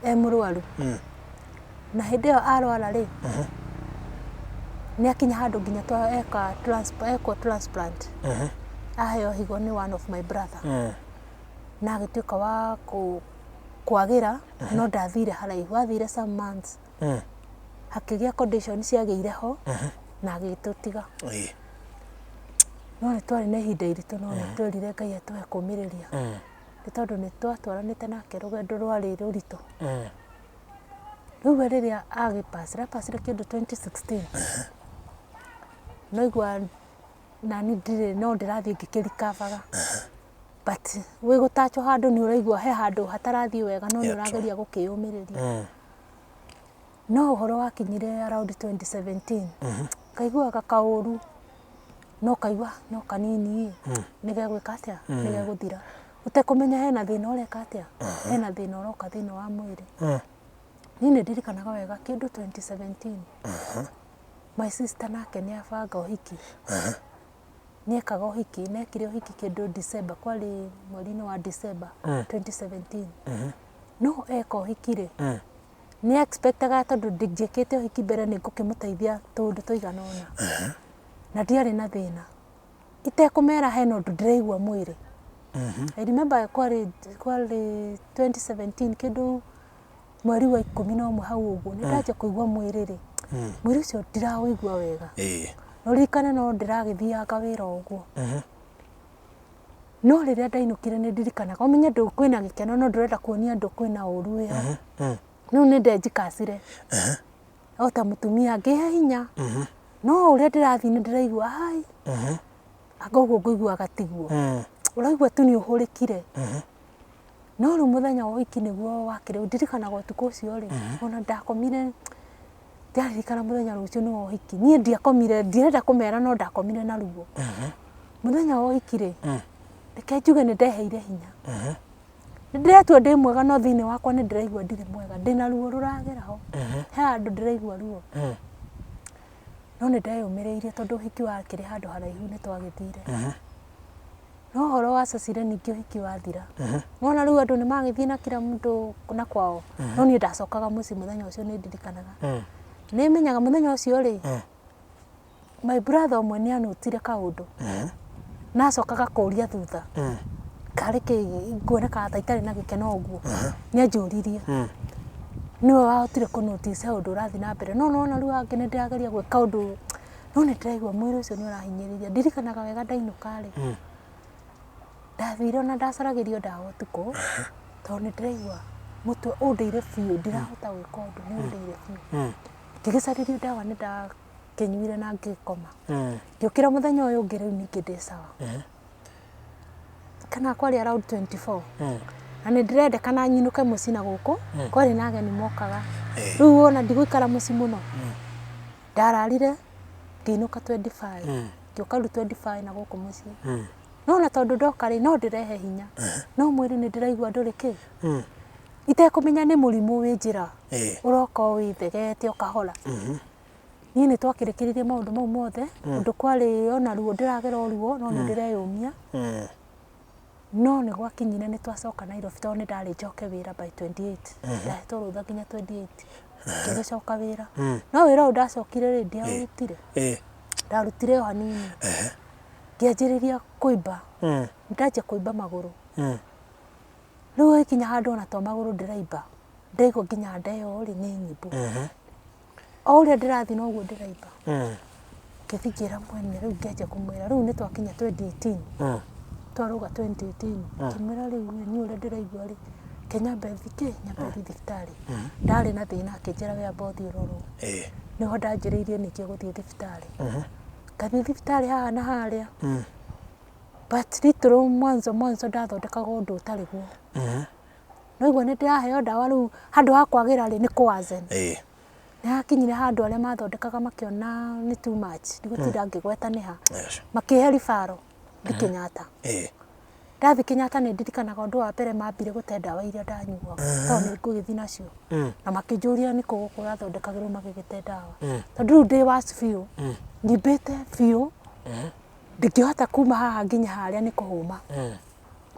e mũrwaru. Na hĩndĩ ĩyo arwara rĩ, nĩ akinya handũ nginya twa eka ekwo transplant. Aheo higo nĩ one of my brother. Na agĩtuĩka wa kwagĩra, no ndathire haraihu, athire some months. Hakĩgĩa condition ciagĩire ho na agĩtũtiga. No nĩ twarĩ na ihinda iritũ, no nĩ twerire Ngai atũhe kũmĩrĩria. Nĩ tondũ nĩ twatwaranĩte nake rũgendo rwarĩ rũritũ. Rĩu we rĩrĩa agĩpacire, apacire kĩndũ 2016. No igua nani ndirĩ no ndĩrathiĩ ngĩkĩrikavaga. But wĩ gũtachwo handũ nĩ ũraigua he handũ hatarathiĩ wega, no nĩ ũrageria gũkĩyũmĩrĩria. No ũhoro wakinyire around 2017, ngaiguaga kaũru, no kaigua no kanini ĩ, nĩ gegwĩka atĩa? Nĩ gegũthira. Ũtekũmenya hena thĩna ũreka atĩa? Hena thĩna ũroka thĩinĩ wa mwĩrĩ. Niĩ nĩ ndirikanaga wega kĩndũ 2017. My sister nake nĩ abanga ũhiki. Nĩ ekaga ũhiki, na ekire ũhiki kĩndũ December, kwarĩ mweri-inĩ wa December 2017. No eka ũhiki rĩ, Nĩ expectaga tondũ njĩkĩte ũhiki mbere nĩ ngũkĩmũteithia tũũndũ tũigana ũna. Na ndiarĩ na thĩna. Itekũmera hena ũndũ ndĩraigua mwĩrĩ. I remember kwarĩ kwarĩ 2017 kĩndũ mweri wa 11 hau ũguo, nĩ ndanjia kũigua mwĩrĩ rĩ, mwĩrĩ ũcio ndiraũigua wega. Na ũririkane no ndĩragĩthianga wĩra o ũguo. No rĩrĩa ndainũkire nĩ ndirikanaga, ũmenye ndũ kwĩna gĩkeno no ndũrenda kuonia andũ kwĩna ũru wĩho. Rĩu nĩ ndenjikacire o ta mũtumia ngĩhe hinya, no ũrĩa ndĩrathiĩ nĩ ndĩraigua hai, anga ũguo ngũiguaga tiguo. Ũraigua tu nĩ ũhũrĩkire. No rĩu mũthenya wa ũhiki nĩguo wakĩrĩ, ndirikanaga ũtukũ ũcio rĩ, ona ndakomire Ndĩraririkana mũthenya rũciũ nĩ wa ũhiki, niĩ ndiakomire, ndirenda kũmera no ndakomire na ruo. Mũthenya wa ũhiki rĩ, reke njuge nĩ ndeheire hinya. Nĩ ndĩretua ndĩ mwega no thĩinĩ wakwa nĩ ndĩraigua ndirĩ mwega, ndĩna ruo rũragera ho, he handũ ndĩraigua ruo. No nĩ ndeyũmĩrĩirie tondũ ũhiki wakĩrĩ handũ haraihu nĩ twagĩthire. No ũhoro wa cacire ningĩ ũhiki wathira. Nĩwona rĩu andũ nĩ magĩthiĩ na kila mũndũ na kwao. No niĩ ndacokaga mũciĩ mũthenya ũcio nĩ ndirikanaga. Nĩ menyaga mũthenya ũcio rĩ, my brother ũmwe nĩ anũtire kaũndũ. Na acokaga kũria thutha. Karĩ kĩ nguonekaga ta itarĩ na gĩkeno ũguo. Nĩ anjũririe. Nĩwe wahotire kũ notice he ũndũ ũrathiĩ na mbere. No nĩwona rĩu angĩ nĩ ndĩrageria gwĩka ũndũ No nĩ ndĩraigua mwĩrĩ ũcio nĩ ũrahinyĩrĩria. Ndirikanaga wega ndainũka rĩ, ndathire ona ndacaragĩrio ndawa ũtukũ, tondũ nĩ ndĩraigua mũtwe ũndĩire biũ, ndirahota gwĩka ũndũ nĩ ũndĩire biũ. Ngĩgĩcarĩrio ndawa nĩ ndakĩnyuire na ngĩkoma. Ngĩũkĩra mũthenya ũyũ ũngĩ rĩu ningĩ ndĩ sawa. Kana kwarĩ around 24. Na nĩ ndĩrendekana nyinũke mũciĩ na gũkũ, kwarĩ na ageni mokaga. Rĩu wona ndigũikara mũciĩ mũno. Ndararire ngĩinũka 25 ngĩũka rĩu 25 na gũkũ mũciĩ no na tondũ ndoka rĩ no ndĩrehe hinya no mwĩrĩ nĩ ndĩraigua ndũrĩ kĩ itekũmenya nĩ mũrimũ wĩ njĩra ũroka o wĩthegete o kahora. Niĩ nĩ twakĩrĩkĩrĩrie maũndũ mau mothe ũndũ kwarĩ ona ruo ndĩragera o ruo no nĩ ndĩreyũmia. No nĩ gwakinyire nĩ twacoka Nairobi tondũ nĩ ndarĩ njoke wĩra by 28. Ndahetwo rũtha nginya 28. Ngĩgĩcoka wĩra. No wĩra ũyũ ndacokire rĩ, ndiaũrutire. Ndarutire o hanini. Ngĩanjĩrĩria kũimba. Ndanjia kũimba magũrũ. Rĩu gũgĩkinya handũ ona to magũrũ ndĩraimba, ndĩraigua nginya nda ĩyo rĩ, nĩ nyimbu. O ũrĩa ndĩrathiĩ noguo ndĩraimba. Ngĩthiĩ ngĩra mwene rĩu ngĩanjia kũmwĩra rĩu nĩ twakinya 2018 twarũga 2018 ngĩmwĩra rĩu ĩ niĩ ũrĩa ndĩraigua rĩ, reke nyambe thiĩ kĩ, nyambe thiĩ thibitarĩ. Ndarĩ na thĩna akĩnjĩra we amba ũthiĩ ũrorwo. Nĩho ndanjĩrĩirie ningĩ gũthiĩ thibitarĩ. Ngathiĩ thibitarĩ haha na harĩa, but literally mwanzo mwanzo ndathondekagwo ũndũ ũtarĩ guo. Ndaigua nĩ ndĩraheo ndawa rĩu handũ ha kwagĩra rĩ, nĩ kũ worsen. Nĩ hakinyire handũ arĩa mathondekaga makĩona nĩ too much, ndigũtinda ngĩgweta nĩ ha. Makĩhe referral thiĩ Kenyatta. Ndathiĩ Kenyatta nĩ ndirikanaga ũndũ wa mbere mambire gũte ndawa iria ndanyuaga tondũ nĩ ngũgĩthiĩ nacio. Na makĩnjũria nĩkũ gũkũ ũrathondekagĩrwo magĩgĩte ndawa. Tondũ rĩu ndĩ worse biũ, nyimbĩte biũ, ndingĩhota kuma haha nginya harĩa nĩ kũhũma.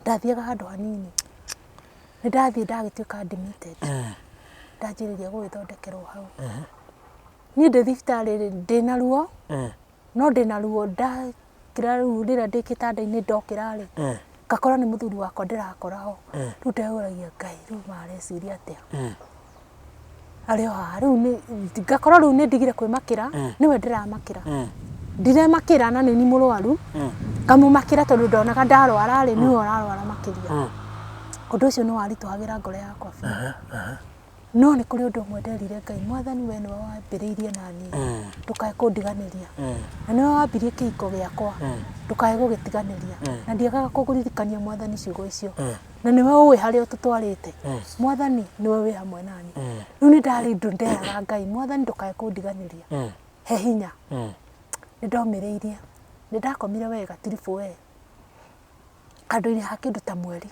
Ndathiaga handũ hanini. Nĩ ndathiĩ ndagĩtuĩka admitted. Ndanjĩrĩria gũgĩthondekerwo hau. Niĩ ndĩ thibitarĩ rĩ, ndĩna ruo, no ndĩna ruo ndakĩra rĩu rĩrĩa ndĩ kĩtanda-inĩ ndokĩra rĩ, ngakora nĩ mũthuri wakwa ndĩrakora ho. Rĩu ndeyũragia Ngai rĩu mareciria atĩa? Arĩ o haha, rĩu nĩ ngakorwo rĩu nĩ ndigire kwĩmakĩra, nĩwe ndĩramakĩra. Ndiremakĩra na nĩniĩ mũrwaru, ngamũmakĩra tondũ ndonaga ndarwara rĩ, nĩwe ũrarwara makĩria. Ũndũ ũcio nĩ waritũhagĩra ngoro yakwa biũ. No nĩ kũrĩ ũndũ ũmwe nderire Ngai, Mwathani we nĩwe wambĩrĩirie naniĩ, ndũkae kũndiganĩria. Na nĩwe wambirie kĩhiko gĩakwa, ndũkae gũgĩtiganĩria. Na ndiagaga kũririkania Mwathani ciugo icio. Na nĩwe ũĩ harĩa ũtũtwarĩte. Mwathani nĩwe wĩ hamwe naniĩ. Rĩu nĩ ndarĩ ũndũ nderaga Ngai, Mwathani ndũkae kũndiganĩria, he hinya. Nĩ ndomĩrĩirie, nĩ ndakomire wega triple we, handũ-inĩ ha kĩndũ ta mweri,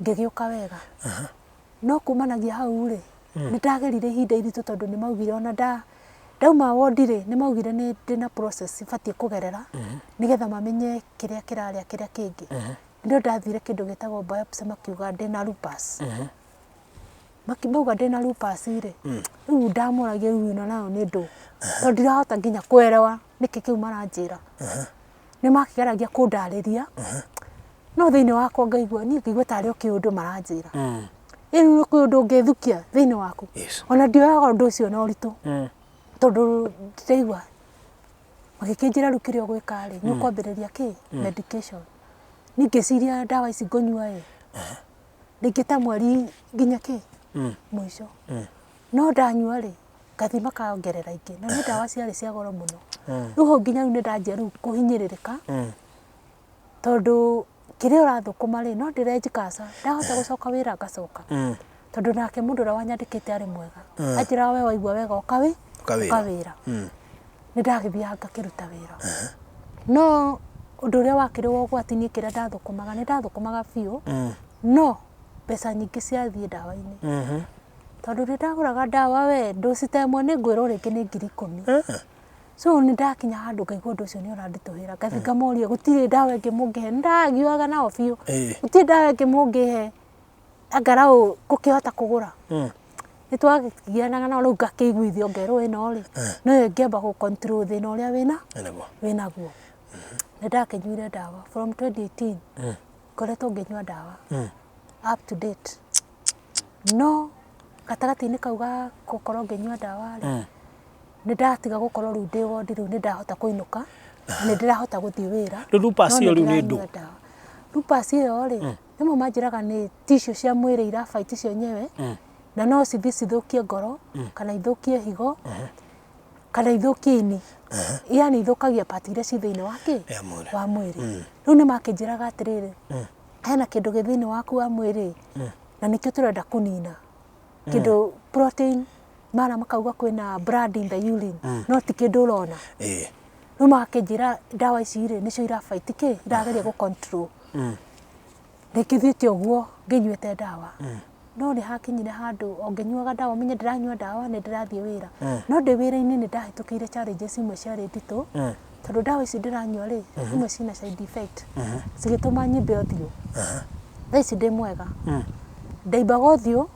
ngĩgĩũka wega. No kumanagia hau rĩ, nĩ ndagerire ihinda iritũ tondũ nĩ maugire ona nda ndauma wondi rĩ, nĩ maugire nĩ ndĩna process batiĩ kũgerera, nĩgetha mamenye kĩrĩa kĩrarĩa kĩrĩa kĩngĩ. Nĩrĩo ndathire kĩndũ gĩtagwo biopsy makiuga ndĩna lupus. Mauga ndĩna lupus rĩ, rĩu ndamoragia rĩu ĩno nayo nĩ ndũ, tondũ ndirahota nginya kũerewa nĩkĩ kĩu maranjĩra. Nĩ makĩgeragia kũndarĩria, no thĩinĩ wakwa ngaigua niĩ ngaigua tarĩ o kĩũndũ maranjĩra. Rĩu kwĩ ũndũ ũngĩthukia thĩinĩ waku. Ona ndioyaga ũndũ ũcio na ũritũ, tondũ ndiraigua. Magĩkĩnjĩra rĩu kĩrĩa ũgwĩka rĩ, nĩ ũkwambĩrĩria kĩ? Medication. Niĩ ngĩciria ndawa ici ngũnyua ĩ, rĩngĩ ta mweri nginya kĩ? Mũico. No ndanyua rĩ, ngathiĩ makongerera ingĩ, na nĩ ndawa ciarĩ cia goro mũno. Rĩu hau nginya rĩu nĩ ndanjia rĩu kũhinyĩrĩrĩka, tondũ kĩrĩa ũrathũkũma rĩ, no ndĩrenji kaca, ndahota gũcoka wĩra ngacoka. Tondũ nake mũndũ ũrĩa wanyandĩkĩte arĩ mwega. Anjĩraga we waigua wega ũka wĩ, Ũka wĩra. ũka wĩra. Nĩ ndagĩthiaga ngakĩruta wĩra. No ũndũ ũrĩa wakĩrĩ wa ũgwati niĩ kĩrĩa ndathũkũmaga, nĩ ndathũkũmaga biũ, no mbeca nyingĩ ciathiĩ ndawa-inĩ. Tondũ nĩ ndagũraga ndawa we, dose ta ĩmwe nĩ ngwĩrwo rĩngĩ nĩ 10,000. So nĩ ndakinya handũ ngaigua ũndũ ũcio nĩ ũranditũhĩra, ngathiĩ ngamoria gũtirĩ ndawa ĩngĩ mũngĩhe, nĩ ndagiaga nao biũ, gũtirĩ ndawa ĩngĩ mũngĩhe angarau ngũkĩhota kũgũra. Nĩ twagianaga nao rĩu ngakĩiguithio ngerwo ĩno rĩ, noyo ĩngĩamba gũ control thĩna ũrĩa wĩna wĩnaguo. Nĩ ndakĩnyuire ndawa from 2018 ngoretwo ngĩnyua ndawa up to date. No gatagatĩ-inĩ kau ga gũkorwo ngĩnyua ndawa rĩ, nĩ ndatiga gũkorwo rĩu ndĩ wondi rĩu nĩ ndahota kũinũka, na nĩ ndĩrahota gũthiĩ wĩra. Rĩu lupus no ĩyo nĩ rĩu nĩ ndĩranyua ndũ? ndawa. Lupus ĩyo rĩ, rĩmwe manjĩraga nĩ tissue cia mwĩrĩ ira fight cio nyewe, na no cithiĩ cithũkie ngoro, kana ithũkie higo, kana ithũkie ini. Yani ithũkagia part iria ci thĩinĩ wa kĩ? Ya mwĩrĩ. Wa mwĩrĩ. Rĩu nĩ makĩnjĩraga atĩrĩrĩ, hena kĩndũ gĩ thĩinĩ waku wa mwĩrĩ, na nĩkĩo tũrenda kũnina. Kĩndũ protein, mara makauga kwĩna blood in the urine, no ti kĩndũ ũrona. Rĩu magakĩnjĩra ndawa ici rĩ, nĩcio ira fight kĩ? Irageria gũ control. Rĩngĩ thiĩte ũguo ngĩnyuĩte ndawa. No nĩ hakinyire handũ o ngĩnyuaga ndawa, ũmenye ndĩranyua ndawa nĩ ndĩrathiĩ wĩra. No ndĩ wĩra-inĩ nĩ ndahĩtũkĩire challenges imwe ciarĩ nditũ, tondũ ndawa ici ndĩranyua rĩ, imwe ciĩna side effect, cigĩtũma nyimbe ũthiũ. Thaa ici ndĩ mwega. Ndaimbaga ũthiũ,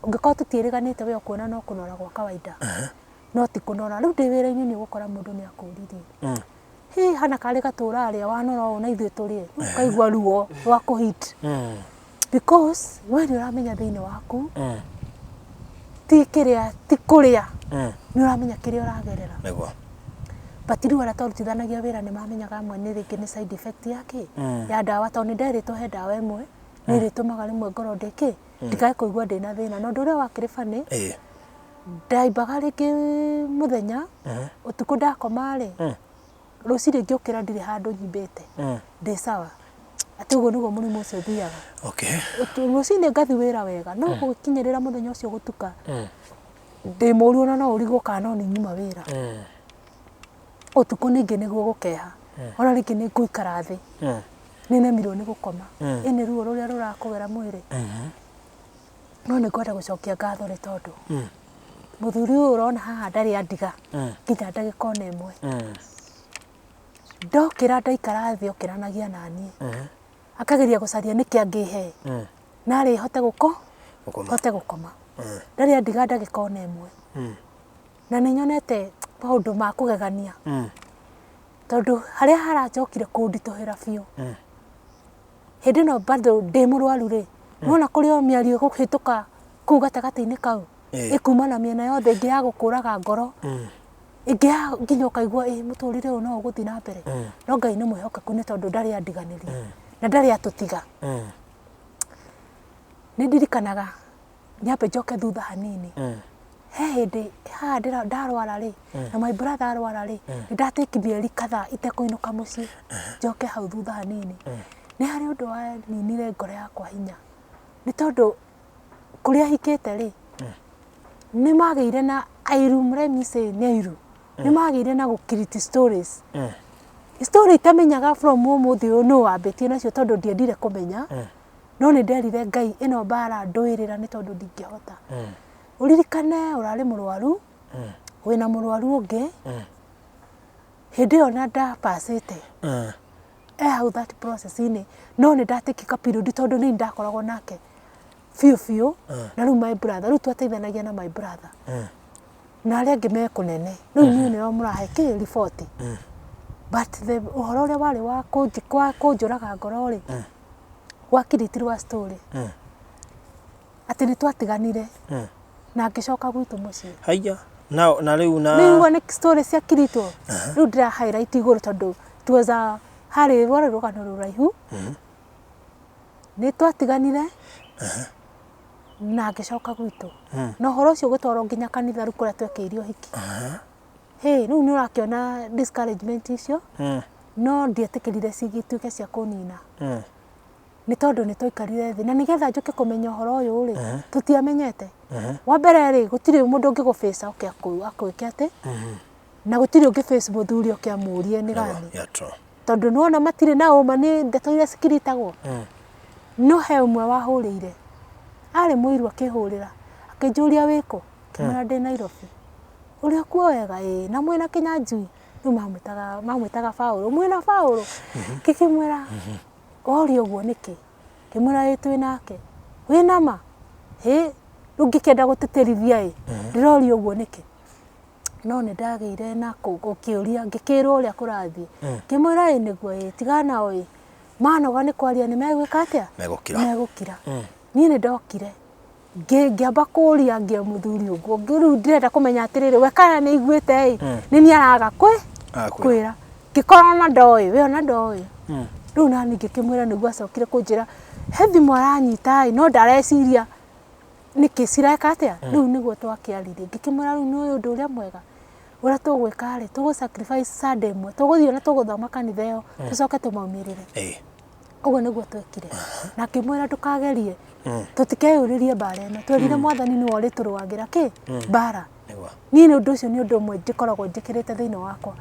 ũngĩkorwo tũtiĩrĩganĩte we ũkuona no kũnora gwa kawaida. No ti kũnora. Rĩu ndĩ wĩra-inĩ nĩ ũgũkora mũndũ nĩ akũririe. Hĩ hana karĩ gatũrarĩa wanora ũũ na ithuĩ tũrĩe. Ũkaigua ruo rwa kũ hit. Because we nĩ ũramenya thĩinĩ waku, ti kĩrĩa, ti kũrĩa, nĩ ũramenya kĩrĩa ũragerera. Nĩguo. But rĩu arĩa twarutithanagia wĩra nĩ mamenyaga amwe nĩ rĩngĩ nĩ side effect ya kĩ? Ya ndawa tondũ nĩ nderĩtwo he ndawa ĩmwe nĩ ĩrĩtũmaga rĩmwe ngorwo ndĩ kĩ? Ndikae kũigua ndĩna thĩna. Na ũndũ ũrĩa wakĩrĩ funny, ndaimbaga rĩngĩ mũthenya, ũtukũ ndakoma rĩ, rũcinĩ ngĩũkĩra ndirĩ handũ nyimbĩte, ndĩ sawa. Atĩ ũguo nĩguo mũrimũ ũcio ũthiaga. Rũcinĩ ngathiĩ wĩra wega, no gũkinyĩrĩra mũthenya ũcio gũtuka, ndĩ mũru ona no ũrigwo kana no nĩ nyuma wĩra. Ũtukũ ningĩ nĩguo gũkeha, ona rĩngĩ nĩ ngũikara thĩ, nĩ nemirwo nĩ gũkoma. Ĩ nĩ ruo rũrĩa rũrakũgera mwĩrĩ. No nĩ ngwenda gũcokia ngatho nĩ tondũ, mũthuri ũyũ ũrona haha ndarĩ andiga nginya ndagĩka ona ĩmwe. Ndokĩra ndaikara thĩ okĩranagia naniĩ, akageria gũcaria nĩkĩ angĩhe, narĩ hote gũko, hote gũkoma. Ndarĩ andiga ndagĩka ona ĩmwe. Na nĩ nyonete maũndũ ma kũgegania, tondũ harĩa haracokire kũnditũhĩra biũ, hĩndĩ ĩno bado ndĩ mũrwaru rĩ, nĩwona kũrĩ o mĩario ĩgũhĩtũka kũu gatagatĩ-inĩ kau, ĩkuma na mĩena yothe, ĩngĩ ya gũkũraga ngoro, ĩngĩ ya nginya ũkaigua ĩ mũtũrĩre ũyũ no ũgũthiĩ na mbere. No Ngai nĩ mwĩhokeku nĩ tondũ ndarĩ andiganĩria, na ndarĩ atũtiga. Nĩ ndirikanaga, nyambe njoke thutha hanini, he hĩndĩ haha ndarwara rĩ, na my brother arwara rĩ, nĩ nda take mĩeri kadhaa itekũinũka mũciĩ, njoke hau thutha hanini. Nĩ harĩ ũndũ waninire ngoro yakwa hinya, nĩ tondũ kũrĩa hikĩte rĩ, nĩ magĩire na airu, let me say nĩ airu, nĩ magĩire na gũ create stories. Story itamenyaga from ũmũthĩ ũyũ nũ wambĩtie nacio tondũ ndiendire kũmenya, no nĩ nderire Ngai ĩno mbara ndũĩrĩra nĩ tondũ ndingĩhota. Ũririkane ũrarĩ mũrwaru, wĩna mũrwaru ũngĩ, hĩndĩ ĩyo ona ndapacĩte, e hau that process-inĩ, no nĩ nda take ka period tondũ nĩ niĩ ndakoragwo nake. Biũ biũ. Na rĩu my brother, rĩu twateithanagia na my brother. Na arĩa angĩ me kũnene. Rĩu inyuĩ nĩo mũrahe kĩ riboti. But the ũhoro ũrĩa warĩ wa wa kũnjũraga ngoro rĩ, gwakiritirwo a story. Atĩ nĩ twatiganire. Na ngĩcoka gwitũ mũciĩ. Haiya. Na na rĩu na Rĩu nĩ story ciakiritwo. Rĩu ndĩra highlight igũrũ tondũ it was a harĩ rwarĩ rũgano rũraihu. Nĩ twatiganire na ngĩcoka gwitũ. Na ũhoro ũcio ũgĩtwarwo nginya kanitha rĩu kũrĩa twekĩire ũhiki. Hĩ, rĩu nĩ ũrakĩona discouragement icio, no ndietĩkĩrire cigĩtuĩke cia kũnina. Nĩ tondũ nĩ twaikarire thĩ na nĩgetha njũke kũmenya ũhoro ũyũ rĩ, tũtiamenyete. Wa mbere rĩ, gũtirĩ mũndũ ũngĩgũ face oke akwĩke atĩ, na gũtirĩ ũngĩ face mũthuri oke amũrie nĩ gani. Yeah, true. Tondũ nĩwona matirĩ na ũma nĩ ndeto iria cikiritagwo. No he ũmwe wahũrĩire, arĩ mũiru akĩhũrĩra, akĩnjũria wĩkũ, ngĩmwĩra ndĩ Nairobi. Ũrĩ o kuo wega? Ĩĩ. Na mwĩna Kĩnyanjui? Rĩu mamwĩtaga mamwĩtaga Baũrũ, mwĩna Baũrũ? Ngĩkĩmwĩra woria ũguo nĩkĩ? Ngĩmwĩra ĩĩ twĩ nake. Wĩna ma? Hĩ, rĩu ngĩkĩenda gũtĩtĩrithia ĩ, ndĩroria ũguo nĩkĩ? No nĩ ndagĩire na kĩũria, ngĩkĩrwo ũrĩa kũrathiĩ. Ngĩmwĩra ĩ nĩguo ĩ, tigana nao ĩ, manoga nĩ kwaria nĩ megwĩka atĩa? Megũkira. Megũkira. Niĩ nĩ ndokire, ngĩamba kũria ngĩa mũthuri ũguo, rĩu ndĩrenda kũmenya atĩrĩrĩ, we kana nĩ aiguĩte ĩ, nĩ niĩ araga kwĩra. Ngĩkora ona ndoĩ, we ona ndoĩ. Rĩu nani ngĩkĩmwĩra nĩguo acokire kũnjĩra, he thimũ aranyita ĩ, no ndareciria nĩkĩ cireka atĩa. Rĩu nĩguo twakĩaririe, ngĩkĩmwĩra rĩu nĩ ũĩ ũndũ ũrĩa mwega, ũrĩa tũgwĩka rĩ, tũgũ sacrifice Sunday ĩmwe, tũgũthiĩ na tũgũthoma kanitha ĩyo, tũcoke tũmaumĩrĩre. Ũguo nĩguo twekire. Na ngĩmwĩra ndũkagerie, tũtikeyũrĩrie mbara ĩno, twerire Mwathani nĩwe ũrĩtũrũagĩra kĩ? Mbara. Niĩ nĩ ũndũ ũcio nĩ ũndũ ũmwe njĩkoragwo njĩkĩrĩte thĩinĩ wakwa.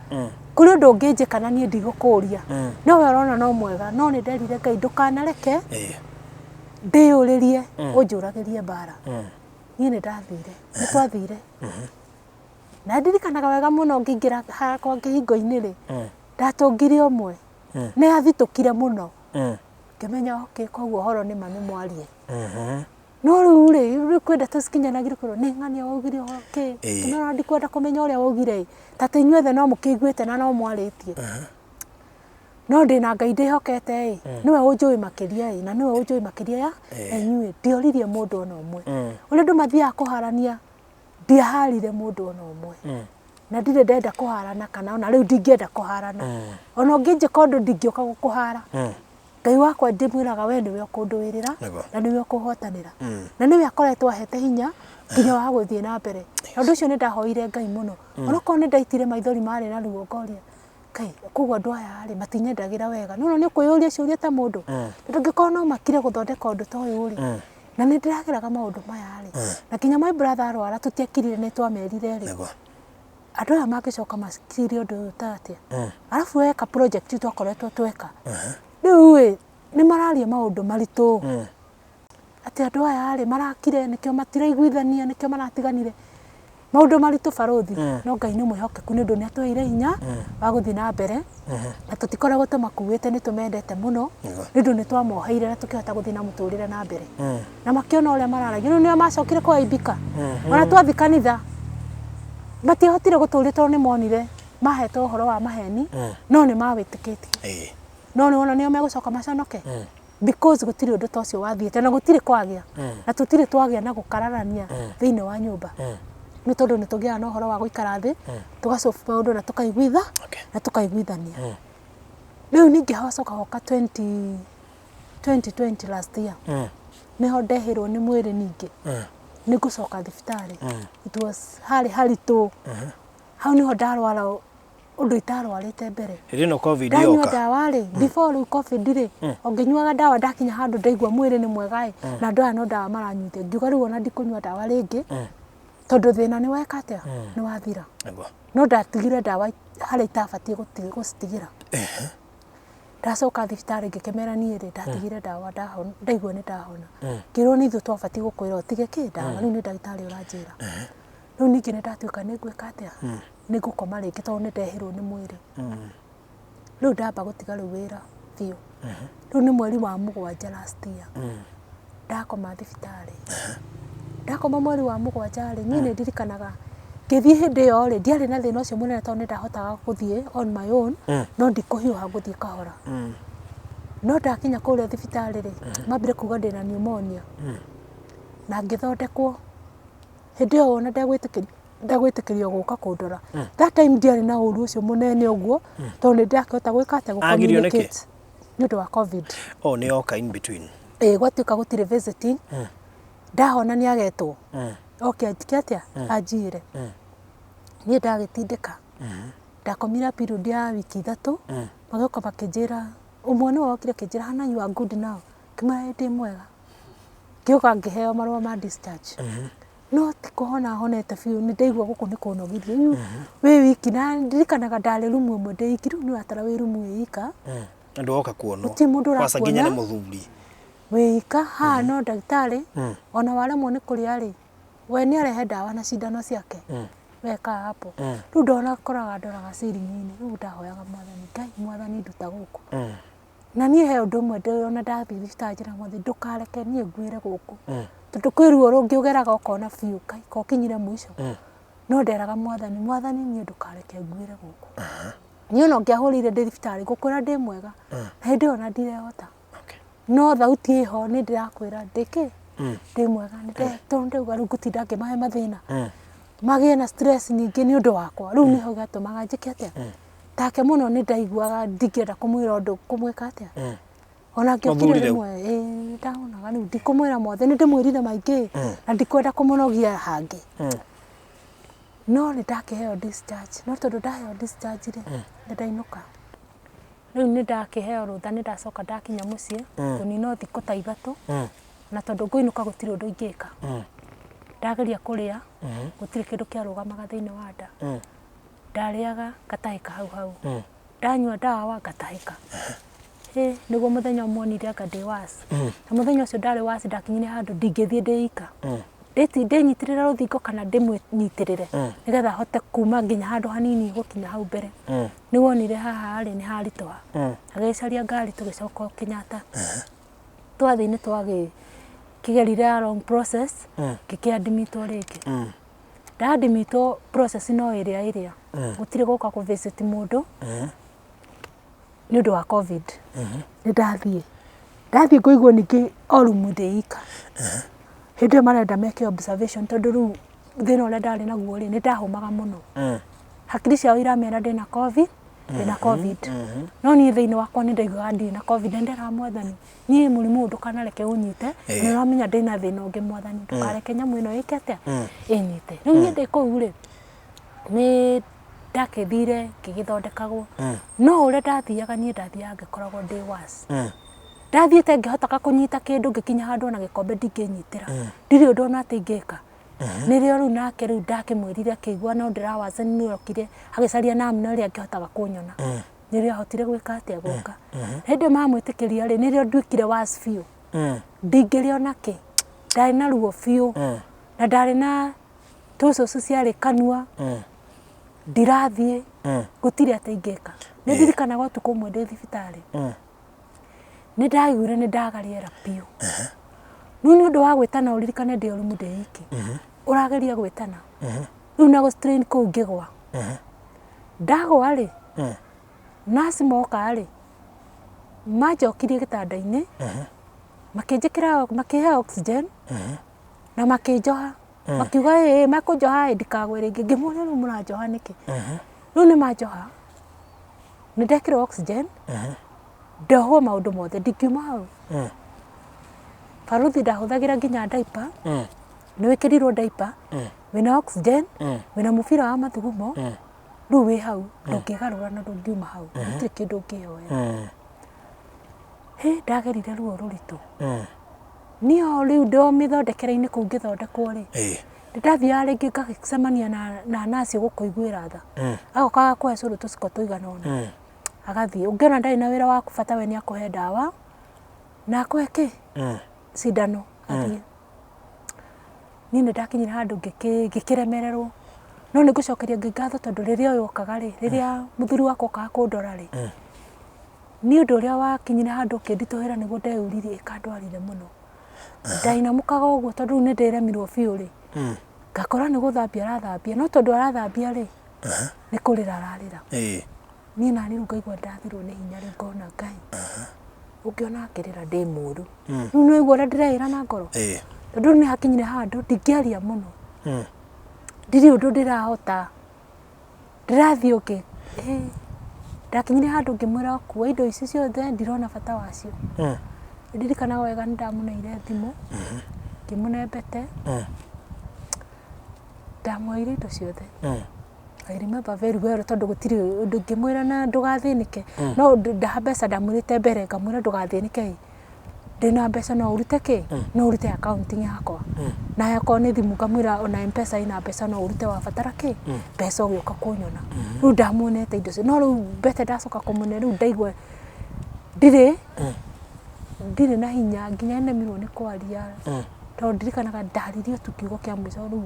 Kũrĩ ũndũ ũngĩnjĩka na niĩ ndigũkũria, no we ũrona no mwega, no nĩ nderire Ngai ndũkanareke ndĩyũrĩrie ũnjũragĩrie mbara. Niĩ nĩ ndathire, nĩ twathire. Na ndirikanaga wega mũno ngĩingĩra hakwa kĩhingo-inĩ rĩ, ndatũngire ũmwe, nĩ athitũkire mũno. Ngĩmenya okay, koguo ũhoro nĩ ma nĩ mwarie. No rĩu rĩ, rĩu kwĩ ndeto cikinyanagĩria ũkerwo nĩ ng'ania waugire ũhoro kĩ, ngĩmera ona ndikwenda kũmenya ũrĩa waugire ĩ, ta atĩ inyuothe no mũkĩiguĩte na no mwarĩtie. No ndĩna Ngai ndĩhokete ĩ, nĩwe ũnjũĩ makĩria ĩ, na nĩwe ũnjũĩ makĩria ya inyuĩ. Ndioririe mũndũ ona ũmwe. Ũrĩa andũ mathiaga kũharania, ndiaharire mũndũ ona ũmwe. Na ndirĩ ndenda kũharana kana ona rĩu ndingĩenda kũharana. Ona ũngĩnjĩka ũndũ ndingĩũka gũkũhara. Ngai wakwa ndĩmwĩraga we nĩwe ũkũndũĩrĩra na nĩwe ũkũhotanĩra. Na nĩwe akoretwo ahete hinya nginya wa gũthiĩ na mbere. Na ũndũ ũcio nĩ ndahoire Ngai mũno. Onokorwo nĩ ndaitire maithori marĩ na ruo ngoria, Ngai koguo andũ aya rĩ matinyendagĩra wega. Nĩ wona nĩ ũkwĩyũria ciũria ta mũndũ. Tondũ angĩkorwo no makire gũthondeka ũndũ ta ũyũ rĩ, na nĩ ndĩrageraga maũndũ maya rĩ, na nginya my brother arwara tũtiakirire nĩ twamerire rĩ, andũ aya mangĩcoka macirie ũndũ ũyũ ta atĩa? Arabu weka project twakoretwo tweka. Rĩu ĩ, nĩ mararia maũndũ maritũ. Atĩ andũ aya rĩ, marakire nĩkĩo matiraiguithania, nĩkĩo maratiganire. Maũndũ maritũ barũthi, no Ngai nĩ mwĩhokeku nĩ ũndũ nĩ atũheire hinya wa gũthiĩ na mbere. Na tũtikoragwo tũmakuĩte, nĩ tũmendete mũno, nĩ ũndũ nĩ twamoheire na tũkĩhota gũthiĩ na mũtũrĩre na mbere. Na makĩona ũrĩa mararagia, rĩu nĩo macokire kũaibika. Ona twathiĩ kanitha, matiahotire gũtũria tondũ nĩ monire mahetwo ũhoro wa maheni, no nĩ mawĩtĩkĩtie. No nĩ wona nĩo megũcoka maconoke? Because gũtirĩ ũndũ ta ũcio wathiĩte na gũtirĩ kwagĩa na tũtirĩ twagĩa na gũkararania thĩinĩ wa nyũmba nĩ tondũ nĩ tũgĩaga na ũhoro wa gũikara thĩ tũga solve maũndũ na tũkaiguitha na tũkaiguithania. Rĩu ningĩ hacoka hoka 20 2020 last year nĩho ndehĩrwo nĩ mwĩrĩ ningĩ nĩ ngũcoka thibitarĩ. It was harĩ haritũ hau nĩho ndarwara ũndũ itarwarĩte mbere. Hĩndĩ ĩno Covid Ndanyua yoka. ndawa rĩ, before rĩu Covid rĩ, o ngĩnyuaga ndawa ndakinya handũ ndaigua mwĩrĩ nĩ mwega ĩ, na andũ aya no ndawa maranyuithia. Ngiuga rĩu ona ndikũnyua ndawa rĩngĩ, tondũ thĩna nĩ weka atĩa? Nĩ wathira. No ndatigire ndawa harĩa itabatiĩ gũcitigĩra. Ndacoka thibitarĩ ngĩkĩmera niĩ rĩ, ndatigire ndawa ndahona, ndaigua nĩ ndahona. Ngĩrwo nĩ ithuĩ twabatiĩ gũkwĩra ũtige kĩ? Ndawa. Rĩu nĩ ndagĩtarĩ ũranjĩra. Rĩu ningĩ nĩ ndatuĩka nĩ ngwĩka atĩa? Nĩ ngũkoma rĩngĩ tondũ nĩ ndehĩrwo nĩ mwĩrĩ. Rĩu ndamba gũtiga rĩu wĩra biũ. Rĩu nĩ mweri wa mũgwanja last year. Ndakoma thibitarĩ. Ndakoma mweri wa mũgwanja rĩ, niĩ nĩ ndirikanaga ngĩthiĩ hĩndĩ ĩyo rĩ, ndiarĩ na thĩna ũcio mũnene tondũ nĩ ndahotaga gũthiĩ on my own, no ndikũhiũha ngũthiĩ kahora. No ndakinya kũrĩa thibitarĩ rĩ, mambire kuga ndĩna pneumonia na ngĩthondekwo. Hĩndĩ ĩyo ona ndegwĩtĩkĩrio ndegwĩtĩkĩrio gũka kũndora. That time ndiarĩ na ũru ũcio mũnene ũguo tondũ nĩ ndakĩhota gwĩka atĩa, gũ Agirio nĩkĩ? communicate nĩ ũndũ wa Covid. Oh, nĩ yoka in between. Ĩĩ gwatuĩka gũtirĩ visiting, ndahona nĩ agetwo oke anjĩke atĩa, anjiyĩre. Niĩ ndagĩtindĩka, ndakomire period ya wiki ithatũ, magĩũka makĩnjĩra, ũmwe nĩwe wokire akĩnjĩra Hannah you are good now, ngĩmwĩra ĩĩ ndĩ mwega. Ngĩũka ngĩheo marũa ma discharge. No ti kũhona honete biũ, nĩ ndaigua gũkũ nĩ kũnogithia. Rĩu wĩ wiki na ndirikanaga ndarĩ rumu ĩmwe ndĩ iki, rĩu nĩ ũratara wĩ rumu wĩ ika. Na ndũroka kuonwo. Gũtirĩ mũndũ Kwanza nginya nĩ ũrakuona. mũthuri. Wĩ ika, haha no ndagĩtarĩ, ona waremwo nĩ kũrĩa rĩ, we nĩ arehe ndawa na cindano ciake, we kaa hapo. Rĩu ndona koraga ndoraga ceiling-inĩ, rĩu ndahoyaga mwathani, Ngai mwathani nduta gũkũ. Na niĩ he ũndũ ũmwe ona ndathiĩ thibitarĩ njĩraga mwathani ndũkareke niĩ nguĩre gũkũ. Tondũ kwĩ ruo rũngĩ ũgeraga ũkona biũ Ngai ko ũkinyire mũico. No nderaga mwathani, mwathani niĩ ndũkareke nguĩre gũkũ. Niĩ ona ũngĩahũrĩire ndĩ thibitarĩ ngũkwĩra ndĩ mwega. Na hĩndĩ ĩyo ona ndirehota. No thauti ĩho nĩ ndĩrakwĩra ndĩ kĩ? Ndĩ mwega. Tondũ ndauga rĩu ngũtinda ngĩmahe mathĩna. Magĩe na stress nyingĩ nĩ ũndũ wakwa. Rĩu nĩho gĩatũmaga njĩke atĩa? Take mũno nĩ ndaiguaga ndingĩenda kũmwĩra ũndũ kũmwĩka atĩa. Ona ngĩokire Mũthuri rĩu. rĩmwe ĩĩ nĩ ndaonaga rĩu ndikũmwĩra mothe nĩ ndĩmwĩrire maingĩ na ndikwenda kũmũnogia hangĩ. No nĩ ndakĩheo discharge no tondũ ndaheo discharge rĩ, nĩ ndainũka. Rĩu nĩ ndakĩheo rũtha nĩ ndacoka ndakinya mũciĩ ngũnina o thikũ ta ithatũ na tondũ ngũinũka gũtirĩ ũndũ ingĩka. Ndageria kũrĩa gũtirĩ kĩndũ kĩarũgamaga thĩinĩ wa nda. Ndarĩaga ngatahĩka hau hau. Ndanyua ndawa ngatahĩka. Hĩ, nĩguo mũthenya ũmwe onire anga ndĩ worse. Na mũthenya ũcio ndarĩ worse ndakinyire handũ ndingĩthiĩ ndĩ ika. Ndĩnyitĩrĩre rũthingo kana ndĩmwĩnyitĩrĩre nĩgetha hote kuma nginya handũ hanini gũkinya hau mbere. Nĩ wonire haha rĩ nĩ haritũha. Agĩcaria ngari tũgĩcoka o Kenyatta. Twathiĩ nĩ twagĩkĩgerire a long process ngĩkĩ admit wo rĩngĩ. Nda admit wo process no ĩrĩa ĩrĩa. Gũtirĩ gũka kũ visit mũndũ nĩ ũndũ wa Covid. Nĩ ndathiĩ. Ndathiĩ ngũigua ningĩ o rumu ndĩ ika. Hĩndĩ ĩyo marenda meke observation tondũ rĩu thĩna ũrĩa ndarĩ naguo rĩ, nĩ ndahũmaga mũno. Hakiri ciao iramera ndĩna Covid, ndĩna Covid. No niĩ thĩinĩ wakwa nĩ ndaiguaga ndirĩ na Covid na nderaga mwathani, niĩ mũrimũ ũyũ ndũkanareke ũnyite, na nĩ ũramenya ndĩna thĩna ũngĩ mwathani, ndũkareke nyamũ ĩno ĩke atĩa, ĩnyite. Rĩu niĩ ndĩ kũu rĩ, nĩ ndakĩthire ngĩgĩthondekagwo, no ũrĩa ndathiaga niĩ ndathiaga ngĩkoragwo ndĩ worse. Ndathiĩte ngĩhotaga kũnyita kĩndũ ngĩkinya handũ ona gĩkombe ndingĩnyitĩra, ndirĩ ũndũ ona atĩ ingĩka. Nĩrĩo rĩu nake rĩu ndakĩmwĩrire akĩigua no ndĩra worsen nĩ okire agĩcaria namna ĩrĩa angĩhotaga kũnyona. Nĩrĩo ahotire gwĩka atĩa, gũka. Hĩndĩ ĩyo mamwĩtĩkĩria rĩ, nĩrĩo nduĩkire worse biũ. Ndingĩrĩa ona kĩ, ndarĩ na ruo biũ na ndarĩ na tũcũcũ ciarĩ kanua, ndirathiĩ, gũtirĩ atĩ ingĩka. Nĩ ndirikanaga ũtukũ ũmwe ndĩ thibitarĩ, nĩ ndaiguire nĩ ndaga rĩera biũ. Rĩu nĩ ũndũ wa gwĩtana ũririkane ndĩ o rumu ndĩ iki, ũrageria gwĩtana, rĩu na gũ strain kũu ngĩgwa. Ndagwa rĩ, nurse moka rĩ, manjokirie gĩtanda-inĩ, makĩnjĩkĩra makĩhe oxygen na makĩnjoha. Makiuga ĩĩ mekũnjoha ĩ ndikagwe rĩngĩ. Ngĩmoria rĩu mũranjoha nĩkĩ? Rĩu nĩ manjoha, nĩ ndekĩrwo oxygen, ndohwo maũndũ mothe, ndingiuma hau. Barũthi ndahũthagĩra nginya diaper, nĩ wĩkĩrirwo diaper, wĩna oxygen, wĩna mũbira wa mathugumo, rĩu wĩ hau, ndũngĩgarũra na ndũngiuma hau, gũtirĩ kĩndũ ũngĩyoera. Hĩ, ndagerire ruo rũritũ. Niĩ o rĩu ndo mĩthondekere-inĩ kũu ngĩthondekwo rĩ, nĩ ndathiaga rĩngĩ ngacemania na nurse ũgũkũiguĩra tha. Agoka agakũhe cũrũ tũciko tũigana ũna, agathiĩ. Ũngĩona ndarĩ na wĩra wa bata we nĩ akũhe ndawa na akũhe kĩ? Cindano athiĩ. Niĩ nĩ ndakinyire handũ ngĩkĩremererwo. No nĩ ngũcokeria Ngai ngatho tondũ rĩrĩa ũyũ okaga rĩ, rĩrĩa mũthuri wakwa okaga kũndora rĩ, niĩ ũndũ ũrĩa wakinyire handũ ũkĩnditũhĩra nĩguo ndeyũririe ĩ ka ndwarire mũno. Ndainamũkaga ũguo tondũ rĩu nĩ ndĩremirwo biũ rĩ, ngakora nĩ gũthambia arathambia, no tondũ arathambia rĩ, nĩ kũrĩra ararĩra. Niĩ naniĩ rĩu ngaigua ndathirwo nĩ hinya rĩu ngona Ngai, ũngĩona akĩrĩra ndĩ mũru. Rĩu nĩ waigua ũrĩa ndĩreĩra na ngoro? Tondũ rĩu nĩ hakinyire handũ ndingĩaria mũno. Ndirĩ ũndũ ndĩrahota. Ndĩrathiĩ ũngĩ, ndakinyire handũ ngĩmwĩra kua indo ici ciothe ndirona bata wacio. Ndirikanaga wega nĩ ndamũneire thimũ, ngĩmũne mbete, ndamwoeire indo ciothe. I remember very well tondũ gũtirĩ ũndũ ngĩmwĩra na ndũgathĩnĩke, no mbeca ndamwĩrĩte mbere ngamwĩra ndũgathĩnĩke ĩ, ndĩna mbeca no ũrute kĩ? No ũrute akaunti yakwa. Na akorwo nĩ thimũ ngamwĩra ona Mpesa ĩna mbeca no ũrute wabatara kĩ? Mbeca ũgĩũka kũnyona. Rĩu ndamuonete indo icio, no rĩu mbete ndacoka kũmũne rĩu ndaigua ndirĩ, ndirĩ na hinya nginya nĩnemirwo nĩ kwaria, tondũ ndirikanaga ndaririe tu kiugo kĩa mũico rĩu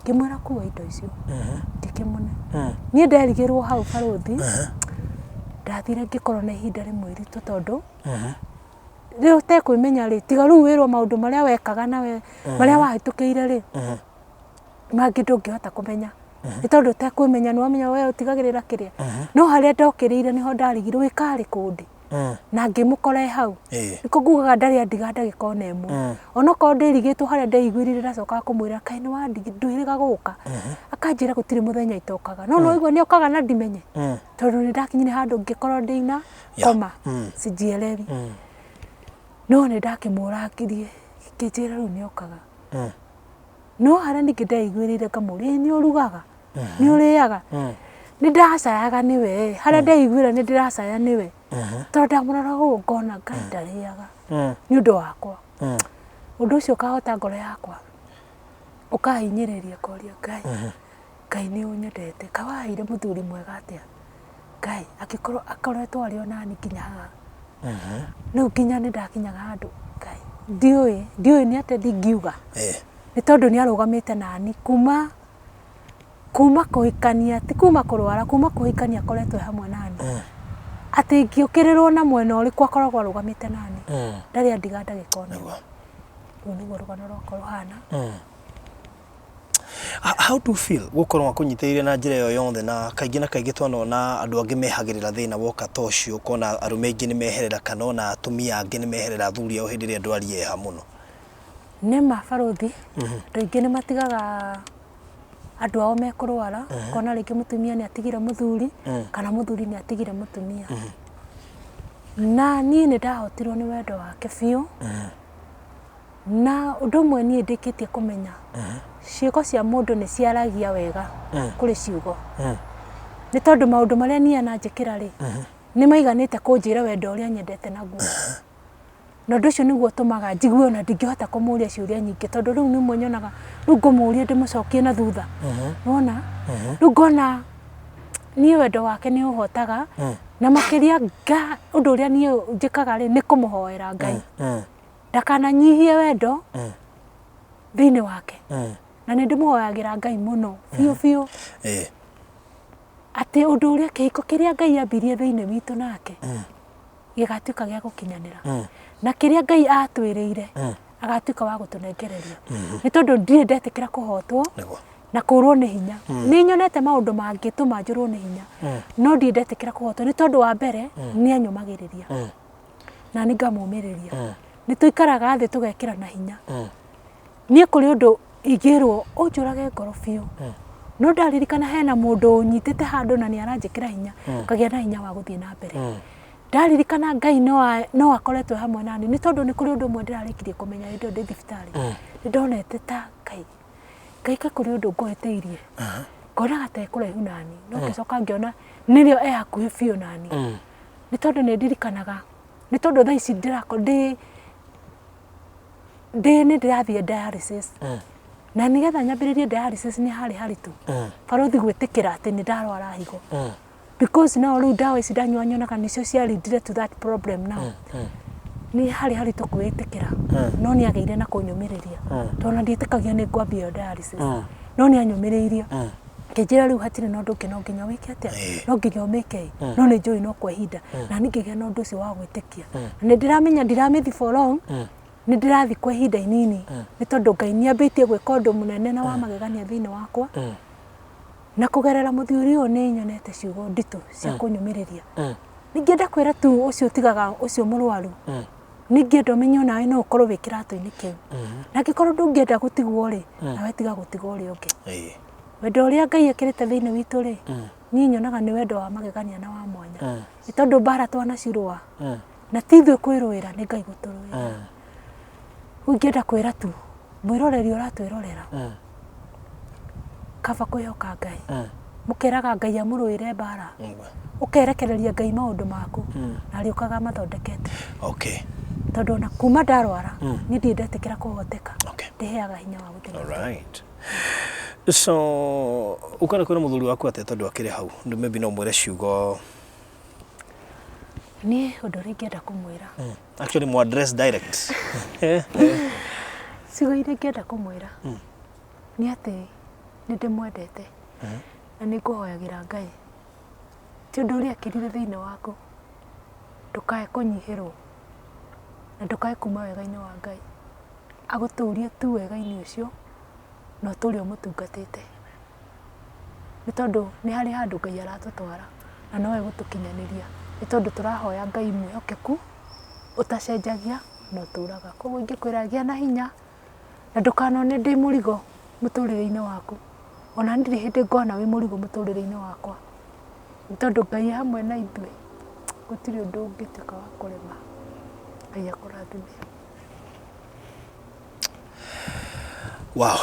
ngĩmwĩra kua indo icio, ngĩkĩmũne. Niĩ nderigĩrwo hau barũthi, ndathire ngĩkorwo na ihinda rĩmwe iritũ tondũ rĩu ũtekwĩmenya rĩ, tiga rĩu wĩrwo maũndũ marĩa wekaga nawe, marĩa wahĩtũkĩire rĩ, mangĩ ndũngĩhota kũmenya. Nĩ tondũ ũtekwĩmenya nĩ wamenya we ũtigagĩrĩra kĩrĩa. No harĩa ndokĩrĩire nĩho ndarigirwo ĩ karĩ kũ ndĩ? Na ngĩmũkora e hau. Nĩkĩo ngugaga ndarĩ andiga ndagĩka ona ĩmwe. Onokorwo ndĩrigĩtwo harĩa ndeiguĩrĩire ndacokaga kũmwĩra kaĩ nĩ wandiga ndwĩrĩga gũka? Akanjĩra gũtirĩ mũthenya itokaga. No nĩ waigua nĩ okaga na ndimenye? Tondũ nĩ ndakinyire handũ ngĩkorwo ndĩna koma, sijielewi. No nĩ ndakĩmũrangirie, ngĩnjĩra rĩu nĩ okaga. No harĩa ningĩ ndeiguĩrĩire ngamũria ĩ nĩ ũrugaga? Nĩ ũrĩaga? Nĩ ndacayaga nĩwe, harĩa ndeiguĩra nĩ ndĩracaya nĩwe. Tondũ ndamũrora ũguo ngona Ngai ndarĩaga nĩ ũndũ wakwa. Ũndũ ũcio ũkahota ngoro yakwa, ũkahinyĩrĩria ngoria Ngai, Ngai nĩ ũnyendete, kaĩ waheire mũthuri mwega atĩa? Ngai angĩkorwo akoretwo arĩ o nani nginya haha. Rĩu nginya nĩ ndakinyaga handũ Ngai ndiũĩ, ndiũĩ nĩ atĩa ndingiuga. Nĩ tondũ nĩ arũgamĩte nani kuma kuma kũhikania, ti kuma kũrwara, kuma kũhikania akoretwo e hamwe nani. Atĩ ingĩũkĩrĩrwo na mwena ũrĩkũ akoragwo arũgamĩte nani. Ndarĩ andiga ndagĩka ona ĩmwe. Rũu nĩguo rũgano rwakwa rũhana. How do you feel gũkorwo akũnyitĩrĩire na njĩra ĩyo yothe na kaingĩ na kaingĩ twanona andũ angĩ mehagĩrĩra thĩna woka ta ũcio ũkona arũme aingĩ nĩ meherera kana ona atumia angĩ nĩ meherera athuri ao hĩndĩ ĩrĩa ndwari yeha mũno? Nĩ ma barũthi, andũ aingĩ nĩ matigaga andũ ao mekũrwara, ũkona rĩngĩ mũtumia nĩ atigire mũthuri, kana mũthuri nĩ atigire mũtumia. Na niĩ nĩ ndahotirwo nĩ wendo wake biũ. Na ũndũ ũmwe niĩ ndĩkĩtie kũmenya, ciĩko cia mũndũ nĩ ciaragia wega kũrĩ ciugo. Nĩ tondũ maũndũ marĩa niĩ ananjĩkĩra rĩ, nĩ maiganĩte kũnjĩra wendo ũrĩa anyendete naguo. Na ũndũ ũcio nĩguo ũtũmaga njigue ona ndingĩhota kũmũria ciũria nyingĩ tondũ rĩu nĩmwe nyonaga, rĩu ngũmũria ndĩmũcokie na thutha, nĩwona? Rĩu ngona niĩ wendo wake nĩ ũhotaga, na makĩria ũndũ ũrĩa niĩ njĩkaga rĩ, nĩ kũmũhoera Ngai. Ndakananyihie wendo thĩinĩ wake. Na nĩ ndĩmũhoyagĩra Ngai mũno biũ biũ. Atĩ ũndũ ũrĩa kĩhiko kĩrĩa Ngai ambirie thĩinĩ witũ nake gĩgatuĩka gĩa gũkinyanĩra. Na kĩrĩa Ngai atwĩrĩire agatuĩka wa gũtũnengereria. Nĩ tondũ ndirĩ ndetĩkĩra kũhotwo na kũrwo nĩ hinya. Nĩ nyonete maũndũ mangĩtũma njũrwo nĩ hinya no ndirĩ ndetĩkĩra kũhotwo nĩ tondũ wa mbere nĩ anyũmagĩrĩria. Na nĩ ngamũmĩrĩria. Nĩ tũikaraga thĩ tũgekĩrana hinya. Niĩ kũrĩ ũndũ ingĩrwo ũnjũrage ngoro biũ, no ndaririkana hena mũndũ ũnyitĩte handũ na nĩ aranjĩkĩra hinya, ngagĩa na hinya wa gũthiĩ na mbere. Ndaririkana Ngai no akoretwo e hamwe nani, nĩ tondũ nĩ kũrĩ ũndũ ũmwe ndĩrarĩkirie kũmenya hĩndĩ ĩyo ndĩ thibitarĩ. Nĩ ndonete ta Ngai, Ngai kaĩ kũrĩ ũndũ ngũhĩtĩirie? Ngonaga ta e kũraihu nani, no ngĩcoka ngĩona nĩrĩo e hakuhĩ biũ nani. Nĩ tondũ nĩ ndirikanaga, nĩ tondũ thaa ici ndĩrakorwo ndĩ ndĩ nĩ ndĩrathiĩ dialysis. Na nĩgetha nyambĩrĩrie dialysis nĩ harĩ haritũ. Barũthi gwĩtĩkĩra atĩ nĩ ndarwara higo. Because now rĩu ndawa ici ndanyua nyonaga nĩcio cia lead to that problem now. Nĩ harĩ haritũ kwĩĩtĩkĩra. No nĩ agĩire na kũnyũmĩrĩria. Tondũ ona ndietĩkagia nĩ ngwambia ĩyo dialysis. No nĩ anyũmĩrĩirie. Akĩnjĩra rĩu hatirĩ na ũndũ ũngĩ no nginya wĩke atĩa? No nginya ũmĩke ĩ. No nĩ njũĩ no kwa ihinda. Na niĩ ngĩgĩa na ũndũ ũcio wa gwĩtĩkia. Na nĩ ndĩramenya ndiramĩthi for long. Nĩ ndĩrathiĩ kwa ihinda inini nĩ tondũ Ngai nĩ ambĩtie gwĩka ũndũ mũnene na wa magegania thĩinĩ wakwa. Na kũgerera mũthuri ũyũ nĩ nyonete ciugo nditũ cia kũnyũmĩrĩria. Ningĩenda kwĩra tu ũcio ũtigaga ũcio mũrwaru, ningĩenda ũmenye onawe no ũkorwo wĩ kĩratũ-inĩ kĩu. Na angĩkorwo ndũngĩenda gũtigwo rĩ, nawe tiga gũtiga ũrĩa ũngĩ. Wendo ũrĩa Ngai ekĩrĩte thĩinĩ witũ rĩ, niĩ nyonaga nĩ wendo wa magegania na wa mwanya. Nĩ tondũ mbara twanacirũa, na ti ithuĩ kwĩrũĩra, nĩ Ngai gũtũrũĩra. Rĩu ingĩenda kwĩra tu mwĩroreri ũratwĩrorera, kaba kwĩhoka Ngai. Mũkeraga Ngai amũrũĩre mbara, ũkerekereria Ngai maũndũ maku, na arĩũkaga amathondekete. Tondũ ona kuma ndarwara, niĩ ndirĩ ndetĩkĩra kũhoteka. Ndĩheaga hinya wa gũthiĩ na mbere. Alright. So, ũkwenda kwĩra mũthuri waku atĩa tondũ akĩrĩ hau? Maybe no ũmwĩre ciugo. Niĩ ũndũ ũrĩa ingĩenda kũmwĩra. Actually, mũ address direct. Ciugo iria ingĩenda kũmwĩra nĩ atĩ nĩ ndĩmwendete na nĩ ngũhoyagĩra Ngai. Ti ũndũ ũrĩa ekĩrire thĩinĩ waku, ndũkae kũnyihĩrwo na ndũkae kuma wega-inĩ wa Ngai. Agũtũrie tu wega-inĩ ũcio na ũtũre ũmũtungatĩte. Nĩ tondũ nĩ harĩ handũ Ngai aratũtwara na no egũtũkinyanĩria. Nĩ tondũ tũrahoya Ngai mwĩhokeku, ũtacenjagia na ũtũraga. Koguo ingĩkwĩra gĩa na hinya na ndũkanone ndĩ mũrigo mũtũrĩre-inĩ waku. Ona niĩ ndirĩ hĩndĩ ngona wĩ mũrigo mũtũrĩre-inĩ wakwa. Nĩ tondũ Ngai e hamwe na ithuĩ, gũtirĩ ũndũ ũngĩtuĩka wa kũrema. Ngai akũrathime. Wow.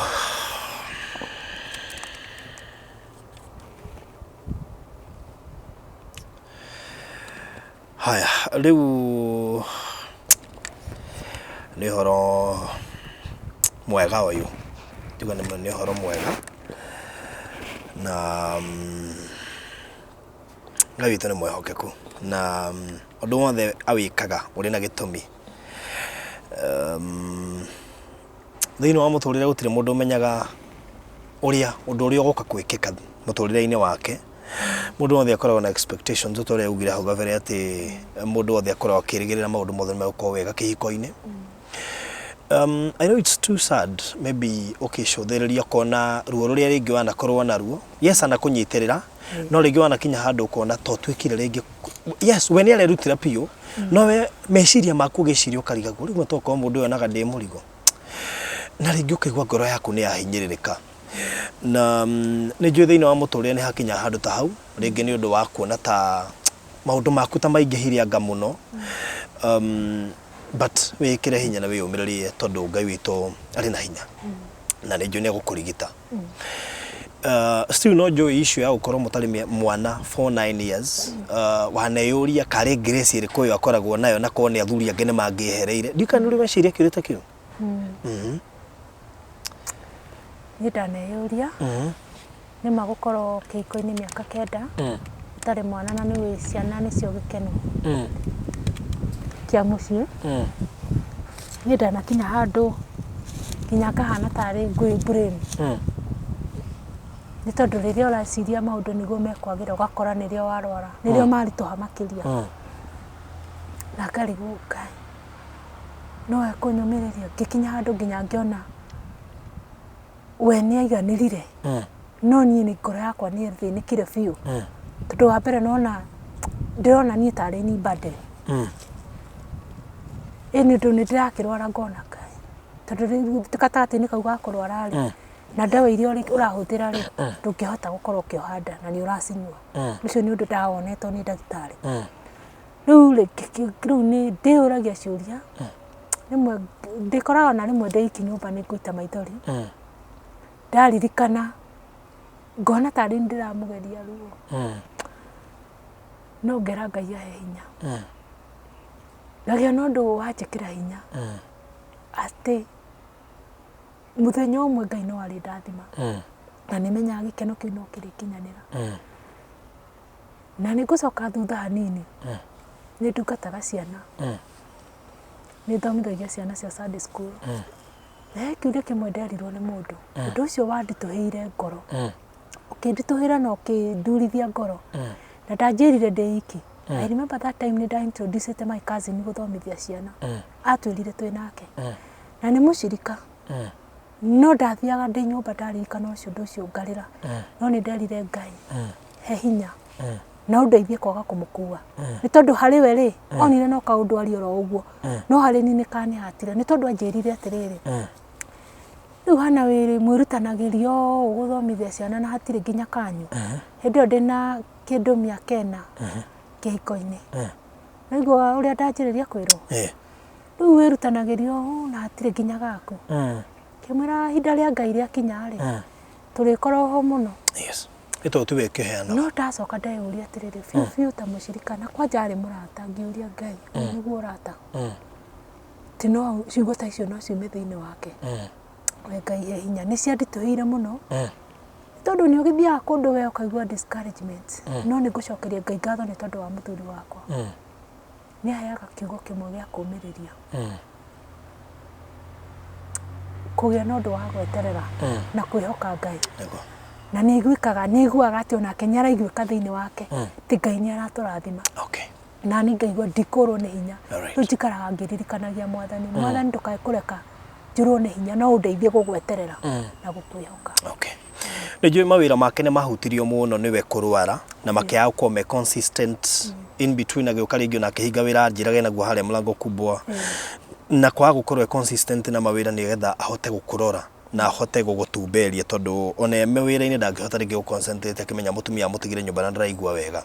Haya, rĩu nĩ ũhoro mwega ũyũ, njuga nĩ ũhoro mwega na Ngai witũ nĩ mwĩhokeku na ũndũ wothe awĩkaga ũrĩ na gĩtũmi. Thĩinĩ wa mũtũrĩre gũtirĩ mũndũ ũmenyaga ũrĩa ũndũ ũrĩa ũgoka gwĩkĩka mũtũrĩre-inĩ wake. Mũndũ wothe akoragwo na expectations ta ũrĩa augire hau kabere atĩ mũndũ wothe akoragwo akĩrĩgĩrĩra maũndũ mothe nĩ megũkorwo wega kĩhiko-inĩ. I know it's too sad maybe ũkĩcũthĩrĩria ũkona ruo rũrĩa rĩngĩ wanakorwo naruo, yes anakũnyitĩrĩra no rĩngĩ wanakinya handũ ũkona to twĩkire rĩngĩ yes we nĩ arerutĩra biũ no we meciria maku ũgĩciria ũkarigagwo rĩu tokorwo mũndũ ũyũ onaga ndĩ mũrigo na rĩngĩ ũkaigua ngoro yaku nĩ yahinyĩrĩrĩka na nĩ njũĩ thĩinĩ wa mũtũrĩre nĩ hakinya handũ ta hau rĩngĩ nĩ ũndũ wa kuona ta maũndũ maku ta maingĩhire anga mũno but wĩkĩre hinya na wĩyũmĩrĩrie tondũ Ngai witũ arĩ na hinya na nĩ njũĩ nĩ egũkũrigita. Still no njũĩ issue ya gũkorwo mũtarĩ mwana for 9 years waneyũria karĩ grace ĩrĩkũ ĩyo akoragwo nayo na korwo nĩ athuri angĩ nĩ mangĩehereire. Ndiũĩ kana nĩ ũrĩ weciria kĩũria ta kĩu? Niĩ ndaneyũria nĩma gũkorwo kĩhiko-inĩ mĩaka kenda ũtarĩ mwana na nĩũĩ ciana nĩcio gĩkeno kĩa mũciĩ. Niĩ ndanakinya handũ nginya ngahana tarĩ ngwĩ blame. Nĩ tondũ rĩrĩa ũreciria maũndũ nĩguo mekwagĩra ũgakora nĩrĩo warwara, nĩrĩo maritũha makĩria. Na ngarigwo Ngai no ekũnyũmĩrĩria? Ngĩkinya handũ nginya ngĩona we nĩ aiganĩrire no niĩ nĩ ngoro yakwa nĩ ĩthĩnĩkire biũ. Tondũ wa mbere nona ndĩrona niĩ tarĩ niĩ burden. Ĩ nĩ ũndũ nĩ ndĩrakĩrwara ngona Ngai, tondũ rĩu gatagatĩ-inĩ kau ga kũrwara rĩ, na ndawa iria ũrahũthĩra rĩ, ndũngĩhota gũkorwo ũkĩoha nda na nĩ ũracinyua. Ũcio nĩ ũndũ ndawonetwo nĩ ndagĩtarĩ. Rĩu rĩ, rĩu nĩ ndĩyũragia ciũria, rĩmwe ndĩkoraga ona rĩmwe ndĩ iki nyũmba nĩ ngũita maithori, ndaririkana ngona tarĩ niĩ ndĩramũgeria ruo, no ngera Ngai ahe hinya. Ngagĩa na ũndũ wanjĩkĩra hinya, atĩ mũthenya ũmwe Ngai no arĩndathima, na nĩ menyaga gĩkeno kĩu no kĩrĩkinyanĩra. Na nĩ ngũcoka thutha hanini, nĩ ndungataga ciana, nĩ thomithagia ciana cia Sunday school. Na he kĩũria kĩmwe nderirwo nĩ mũndũ, ũndũ ũcio wanditũhĩire ngoro, ũkĩnditũhĩra na ũkĩndurithia ngoro, na ndanjĩrire ndĩ iki. I remember that time nĩ nda introduced my cousin gũthomithia ciana. Atwĩrire twĩ nake. Na nĩ mũcirika. No ndathiaga ndĩ nyũmba ndaririkana ũcio ũndũ ũcio ngarĩra. No nĩ nderire Ngai he hinya na ũndeithie kwaga kũmũkua. Nĩ tondũ harĩ we rĩ, onire no kaũndũ aria oro ũguo. No harĩ niĩ nĩ kanĩhatire. Nĩ tondũ anjĩrire atĩrĩrĩ, rĩu hana wĩrĩ mwĩrutanagĩria ũũ gũthomithia ciana na hatirĩ nginya kanyu. Hĩndĩ ĩyo ndĩna kĩndũ mĩaka ĩna kĩhiko-inĩ. Waigua ũrĩa ndanjĩrĩria kwĩrwo? Rĩu wĩrutanagĩria ũũ na hatirĩ nginya gaku. Ngĩmwĩra ihinda rĩa Ngai rĩakinya rĩ, tũrĩkorwo ho mũno. Yes. Nĩ tondũ tiwe ũkĩheanaga. No ndacoka ndeyũria atĩrĩrĩ, biũ biũ ta mũcirika, na kwanja arĩ mũrata, ngĩũria Ngai, ũyũ nĩguo ũrata? Ti no ciugo ta icio no ciume thĩinĩ wake. We Ngai he hinya. Nĩ cianditũhĩire mũno. Tondũ nĩ ũgĩthiaga kũndũ we ũkaigua discouragement. No nĩ ngũcokeria Ngai ngatho nĩ tondũ wa mũthuri wakwa. Nĩ aheaga kiugo kĩmwe gĩa kũũmĩrĩria. Kũgĩa na ũndũ wa gweterera na kwĩhoka Ngai. Na nĩ aiguĩkaga, nĩ aiguaga atĩ onake nĩ araiguĩka thĩinĩ wake atĩ Ngai nĩ aratũrathima. Okay. Na niĩ ngaigua ndikũrwo nĩ hinya. Alright. Rĩu njikaraga ngĩririkanagia Mwathani, Mwathani ndũkae kũreka njũrwo nĩ hinya, no ũndeithie gũgweterera na gũkwĩhoka. Okay. Nĩ njũĩ mawĩra make nĩ mahutirio mũno nĩwe kũrwara na makĩaga gũkorwo me consistent in between agĩũka rĩngĩ ona akĩhinga wĩra anjĩrage naguo harĩa mlango kubwa na kwaga gũkorwo e consistent na mawĩra nĩgetha ahote gũkũrora na ahote gũgũtumberia tondũ ona e mawĩra-inĩ ndangĩhota rĩngĩ gũ concentrate akĩmenya mũtumia amũtigire nyũmba na ndaraigua wega.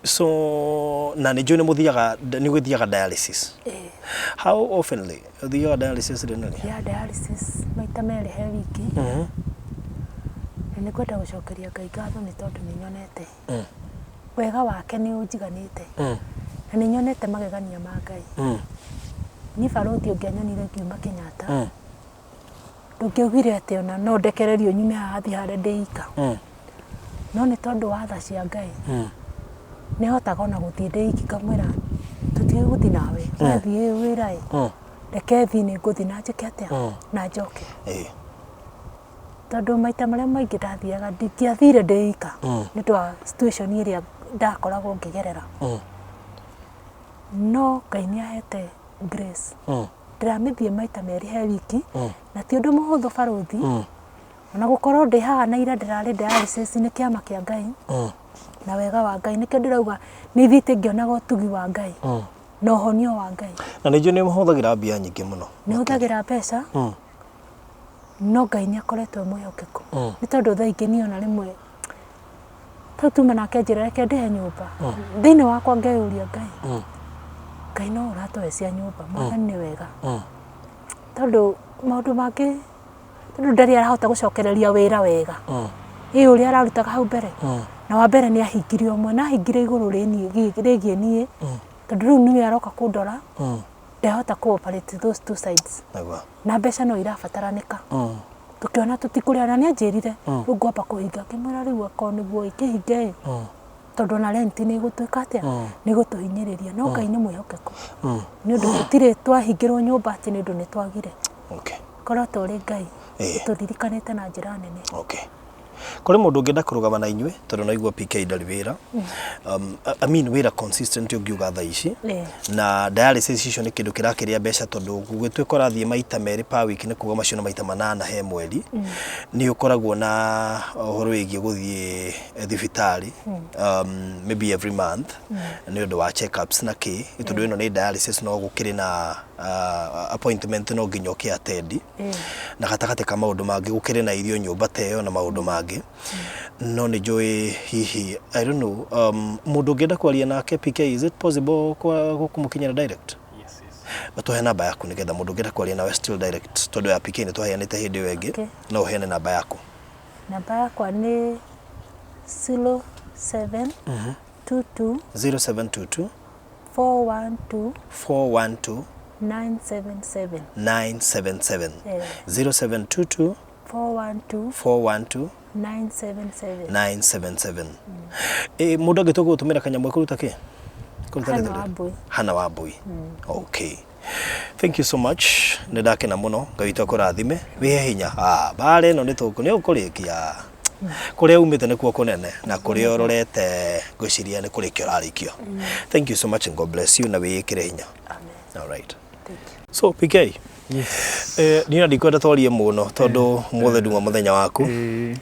So na nĩ njũĩ nĩ mũthiaga nĩ ũgĩthiaga dialysis. How oftenly ũthiaga dialysis rĩ na rĩ? Thiaga dialysis maita merĩ he wiki. Na nĩ ngwenda gũcokeria Ngai ngatho nĩ tondũ nĩ nyonete wega wake nĩ ũnjiganĩte. Na nĩ nyonete magegania ma Ngai. Niĩ barũthi ũngĩanyonire ngiuma Kenyatta, ndũngĩaugire atĩ ona no ndekererio nyume haha thiĩ harĩa ndĩ ika. No nĩ tondũ wa tha cia Ngai, nĩ hotaga ona gũthiĩ ndĩ iki ngamwĩra tũtige gũthiĩ nawe, we thiĩ wĩra ĩ, reke thiĩ nĩ ngũthiĩ na njĩke atĩa, na njoke. Tondũ maita marĩa maingĩ ndathiaga ndingĩathire ndĩ ika nĩ ũndũ wa situation ĩrĩa ndakoragwo ngĩgerera. No Ngai nĩ ahete grace. Ndĩramĩthiĩ maita merĩ he wiki, na ti ũndũ mũhũthũ barũthi, ona gũkorwo ndĩ haha na ira ndĩrarĩ dialysis nĩ kĩama kĩa Ngai na wega wa Ngai. Nĩkĩo ndĩrauga nĩ thiĩte ngĩonaga ũtugi wa Ngai na ũhonio wa Ngai. Na nĩ njũĩ nĩ mũhũthagĩra mbia nyingĩ mũno. Nĩ hũthagĩra mbeca, no Ngai nĩ akoretwo e mwĩhokeku. Nĩ tondũ thaa ingĩ niĩ ona rĩmwe tau tuma nake anjĩra reke ndĩhe nyũmba. Thĩinĩ wakwa ngeyũria Ngai, Ngai no ũratũhe cia nyũmba, Mwathani nĩ wega. Tondũ maũndũ mangĩ tondũ ndarĩ arahota gũcokereria wĩra wega. Ĩ ũrĩa ararutaga hau mbere. Na wa mbere nĩ ahingirie ũmwe, na ahingire igũrũ rĩgiĩ niĩ, tondũ rĩu nĩwe aroka kũndora, ndehota kũ operate those two sides. Na mbeca no irabataranĩka. Tũkĩona tũtikũrĩa, na nĩ anjĩrire, rĩu ngwamba kũhinga. Ngĩmwĩra rĩu akorwo nĩguo ĩ, kĩhinge ĩ, tondũ ona rent nĩ ĩgũtuĩka atĩa, nĩ ĩgũtũhinyĩrĩria. No Ngai nĩ mwĩhokeku. Nĩ ũndũ tũtirĩ twahingĩrwo nyũmba atĩ nĩ ũndũ nĩ twagire. Okay. Koretwo ũrĩ Ngai ũtũririkanĩte na njĩra nene. Okay. Kũrĩ mũndũ ũngĩenda kũrũgama na inyuĩ tondũ naigua PK ndarĩ wĩra. I mean wĩra consistent ũngiuga thaa ici. Na dialysis icio nĩ kĩndũ kĩrakĩrĩa mbeca tondũ gũgĩtuĩka ũrathiĩ maita merĩ per week nĩ kuga macio nĩ maita manana he mweri. Nĩ ũkoragwo na ũhoro wĩgiĩ gũthiĩ thibitarĩ maybe every month nĩ ũndũ wa check ups na kĩ tondũ ĩno nĩ dialysis no gũkĩrĩ na appointment no nginya ũkĩ attend. Na gatagatĩ ka maũndũ mangĩ gũkĩrĩ na irio nyũmba ta ĩyo na maũndũ mangĩ. No nĩ njũĩ hihi I don't know mũndũ ũngĩenda kwaria nake PK is it possible kũmũkinyĩra direct? Yes, yes. Tũhe namba yaku nĩgetha mũndũ ũngĩenda kwaria nawe still direct tondũ ya PK nĩ twaheanĩte hĩndĩ ĩyo ĩngĩ. Okay. No ũheane namba yaku. Namba yakwa nĩ 07 22 0722 412 412 977. 977. 0722 412 412 977. 977. Mũndũ angĩtua gũgũtũmĩra kanyamũ ekũruta kĩ? Kũruta Hana rĩtwa? Wambui. Hana Wambui. Okay. Thank you so much. Nĩ ndakena mũno. Ngai witũ akũrathime. Wĩhe hinya. Mbara ĩno nĩ tũkũ nĩ ũkũrĩkia. Kũrĩa umĩte nĩkuo kũnene na kũrĩa ũrorete ngwĩciria nĩ kũrĩkia ũrarĩkia. Thank you so much and God bless you na wĩĩkĩre hinya. Amen. All right. Thank you. So PK, Yes. Niĩ na ndikwenda twarie mũno tondũ mũthĩ nduma mũthenya waku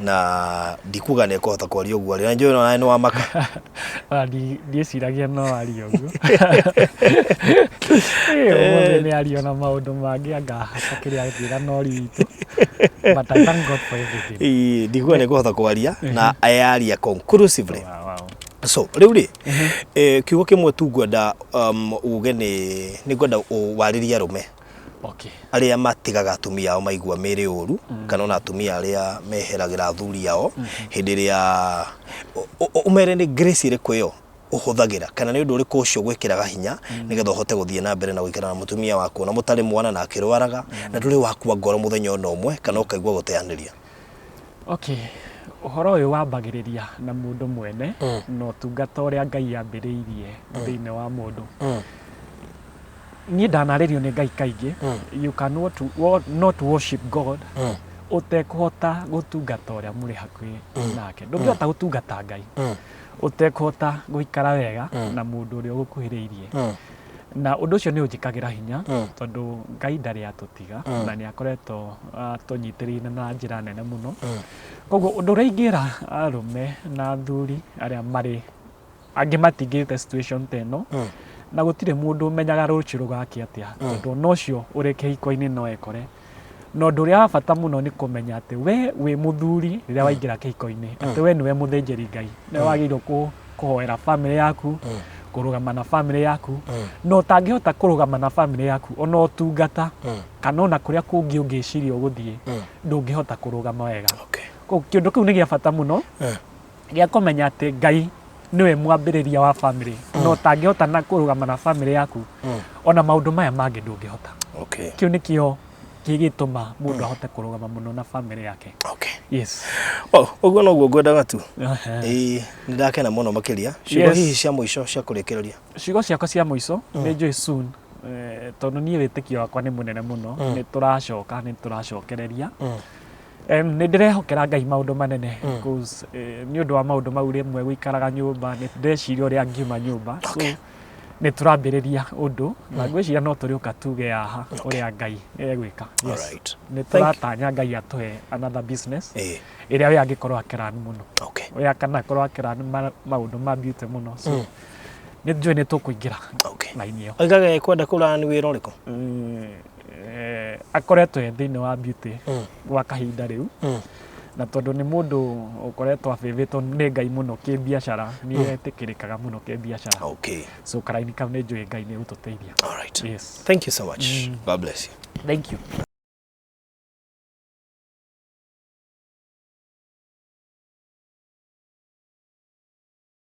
na ndikuga nĩ ekũhota kwaria ũguo rĩ na njũĩ nawe nĩ wamaka. Ona ndiĩciragia no arie ũguo. Ũmũthĩ nĩ ario na maũndũ mangĩ anga hakĩrĩ anjĩra no ritũ. But I thank God for everything. Ĩĩ, ndikuga nĩ ekũhota kwaria na ayaria conclusively. Wow. So rĩu rĩ, kiugo kĩmwe tu ngwenda uge nĩ ngwenda warĩrie arũme arĩa matigaga atumia ao maigua mĩĩrĩ ũru, kana ona atumia arĩa meheragĩra athuri ao hĩndĩ ĩrĩa ũmere nĩ grace ĩrĩkũ ĩyo ũhũthagĩra kana nĩ ũndũ ũrĩkũ ũcio gwĩkĩraga hinya nĩgetha ũhote gũthiĩ na mbere na gũikara na mũtumia waku ona mũtarĩ mwana na akĩrwaraga na ndũrĩ wakua ngoro mũthenya ona ũmwe kana ũkaigua gũteanĩria. Okay, ũhoro ũyũ wambagĩrĩria na mũndũ mwene na ũtungata ũrĩa Ngai ambĩrĩirie thĩinĩ wa mũndũ. Niĩ ndanarĩrio nĩ Ngai kaingĩ, you cannot not worship God ũtekũhota gũtungata ũrĩa mũrĩ hakuhĩ nake. Ndũngĩhota gũtungata Ngai ũtekũhota gũikara wega na mũndũ ũrĩa ũgũkuhĩrĩirie. Na ũndũ ũcio nĩ ũnjĩkagĩra hinya tondũ Ngai ndarĩ atũtiga na nĩ akoretwo atũnyitĩrĩire na njĩra nene mũno. Koguo ũndũ ũrĩa ingĩra arũme na athuri arĩa marĩ angĩ matingĩte situation ta ĩno, na gũtirĩ mũndũ ũmenyaga rũciũ rũgakĩa atĩa, tondũ ona ũcio ũrĩ kĩhiko-inĩ no ekore. Na ũndũ ũrĩa wa bata mũno nĩ kũmenya atĩ we wĩ mũthuri rĩrĩa waingĩra kĩhiko-inĩ, atĩ we nĩwe mũthĩnjĩri Ngai, nĩwe wagĩrĩirwo kũhoera famĩlĩ yaku, kũrũgama na famĩlĩ yaku, na ũtangĩhota kũrũgama na famĩlĩ yaku ona ũtungata kana ona kũrĩa kũngĩ ũngĩciria ũgũthiĩ, ndũngĩhota kũrũgama wega. Koguo kĩũndũ kĩu nĩ gĩa bata mũno gĩa kũmenya atĩ Ngai nĩwe mwambĩrĩria wa famĩlĩ, na ũtangĩhota na kũrũgama na famĩlĩ yaku, ona maũndũ maya mangĩ ndũngĩhota. Kĩu nĩkĩo kĩgĩtũma mũndũ ahote kũrũgama mũno na famĩlĩ yake. Yes. Oh, ũguo noguo ngwendaga tu. Ĩĩ, nĩ ndakena mũno makĩria. Ciugo hihi cia mũico cia kũrĩkĩrĩria. Ciugo ciakwa cia mũico nĩ njũĩ soon, tondũ niĩ wĩtĩkio wakwa nĩ mũnene mũno, nĩ tũracoka, nĩ tũracokereria. Nĩ ndĩrehokera Ngai maũndũ manene, 'cause, nĩ ũndũ wa maũndũ mau rĩmwe gũikaraga nyũmba, nĩ ndeciria ũrĩa ngiuma nyũmba. So, nĩ tũrambĩrĩria ũndũ na ngwĩciria no tũrĩũka tuge haha ũrĩa Ngai egwĩka. Yes. Nĩ tũratanya Ngai atũhe another business ĩrĩa we angĩkorwo akĩrani mũno. We kana akorwo akĩrani maũndũ ma beauty mũno. So, nĩ njũĩ nĩ tũkũingĩra line ĩyo. Oigaga ekwenda kũrani wĩra ũrĩkũ? Akoretwo e thĩinĩ wa beauty gwa kahinda rĩu, na tondũ nĩ mũndũ ũkoretwo abĩvĩtwo nĩ Ngai mũno kĩbiacara, nĩ etĩkĩrĩkaga mũno kĩbiacara. So karaini kau nĩ njũĩ Ngai nĩ egũtũteithia. All right. Yes. Thank you so much. God bless you. Thank you.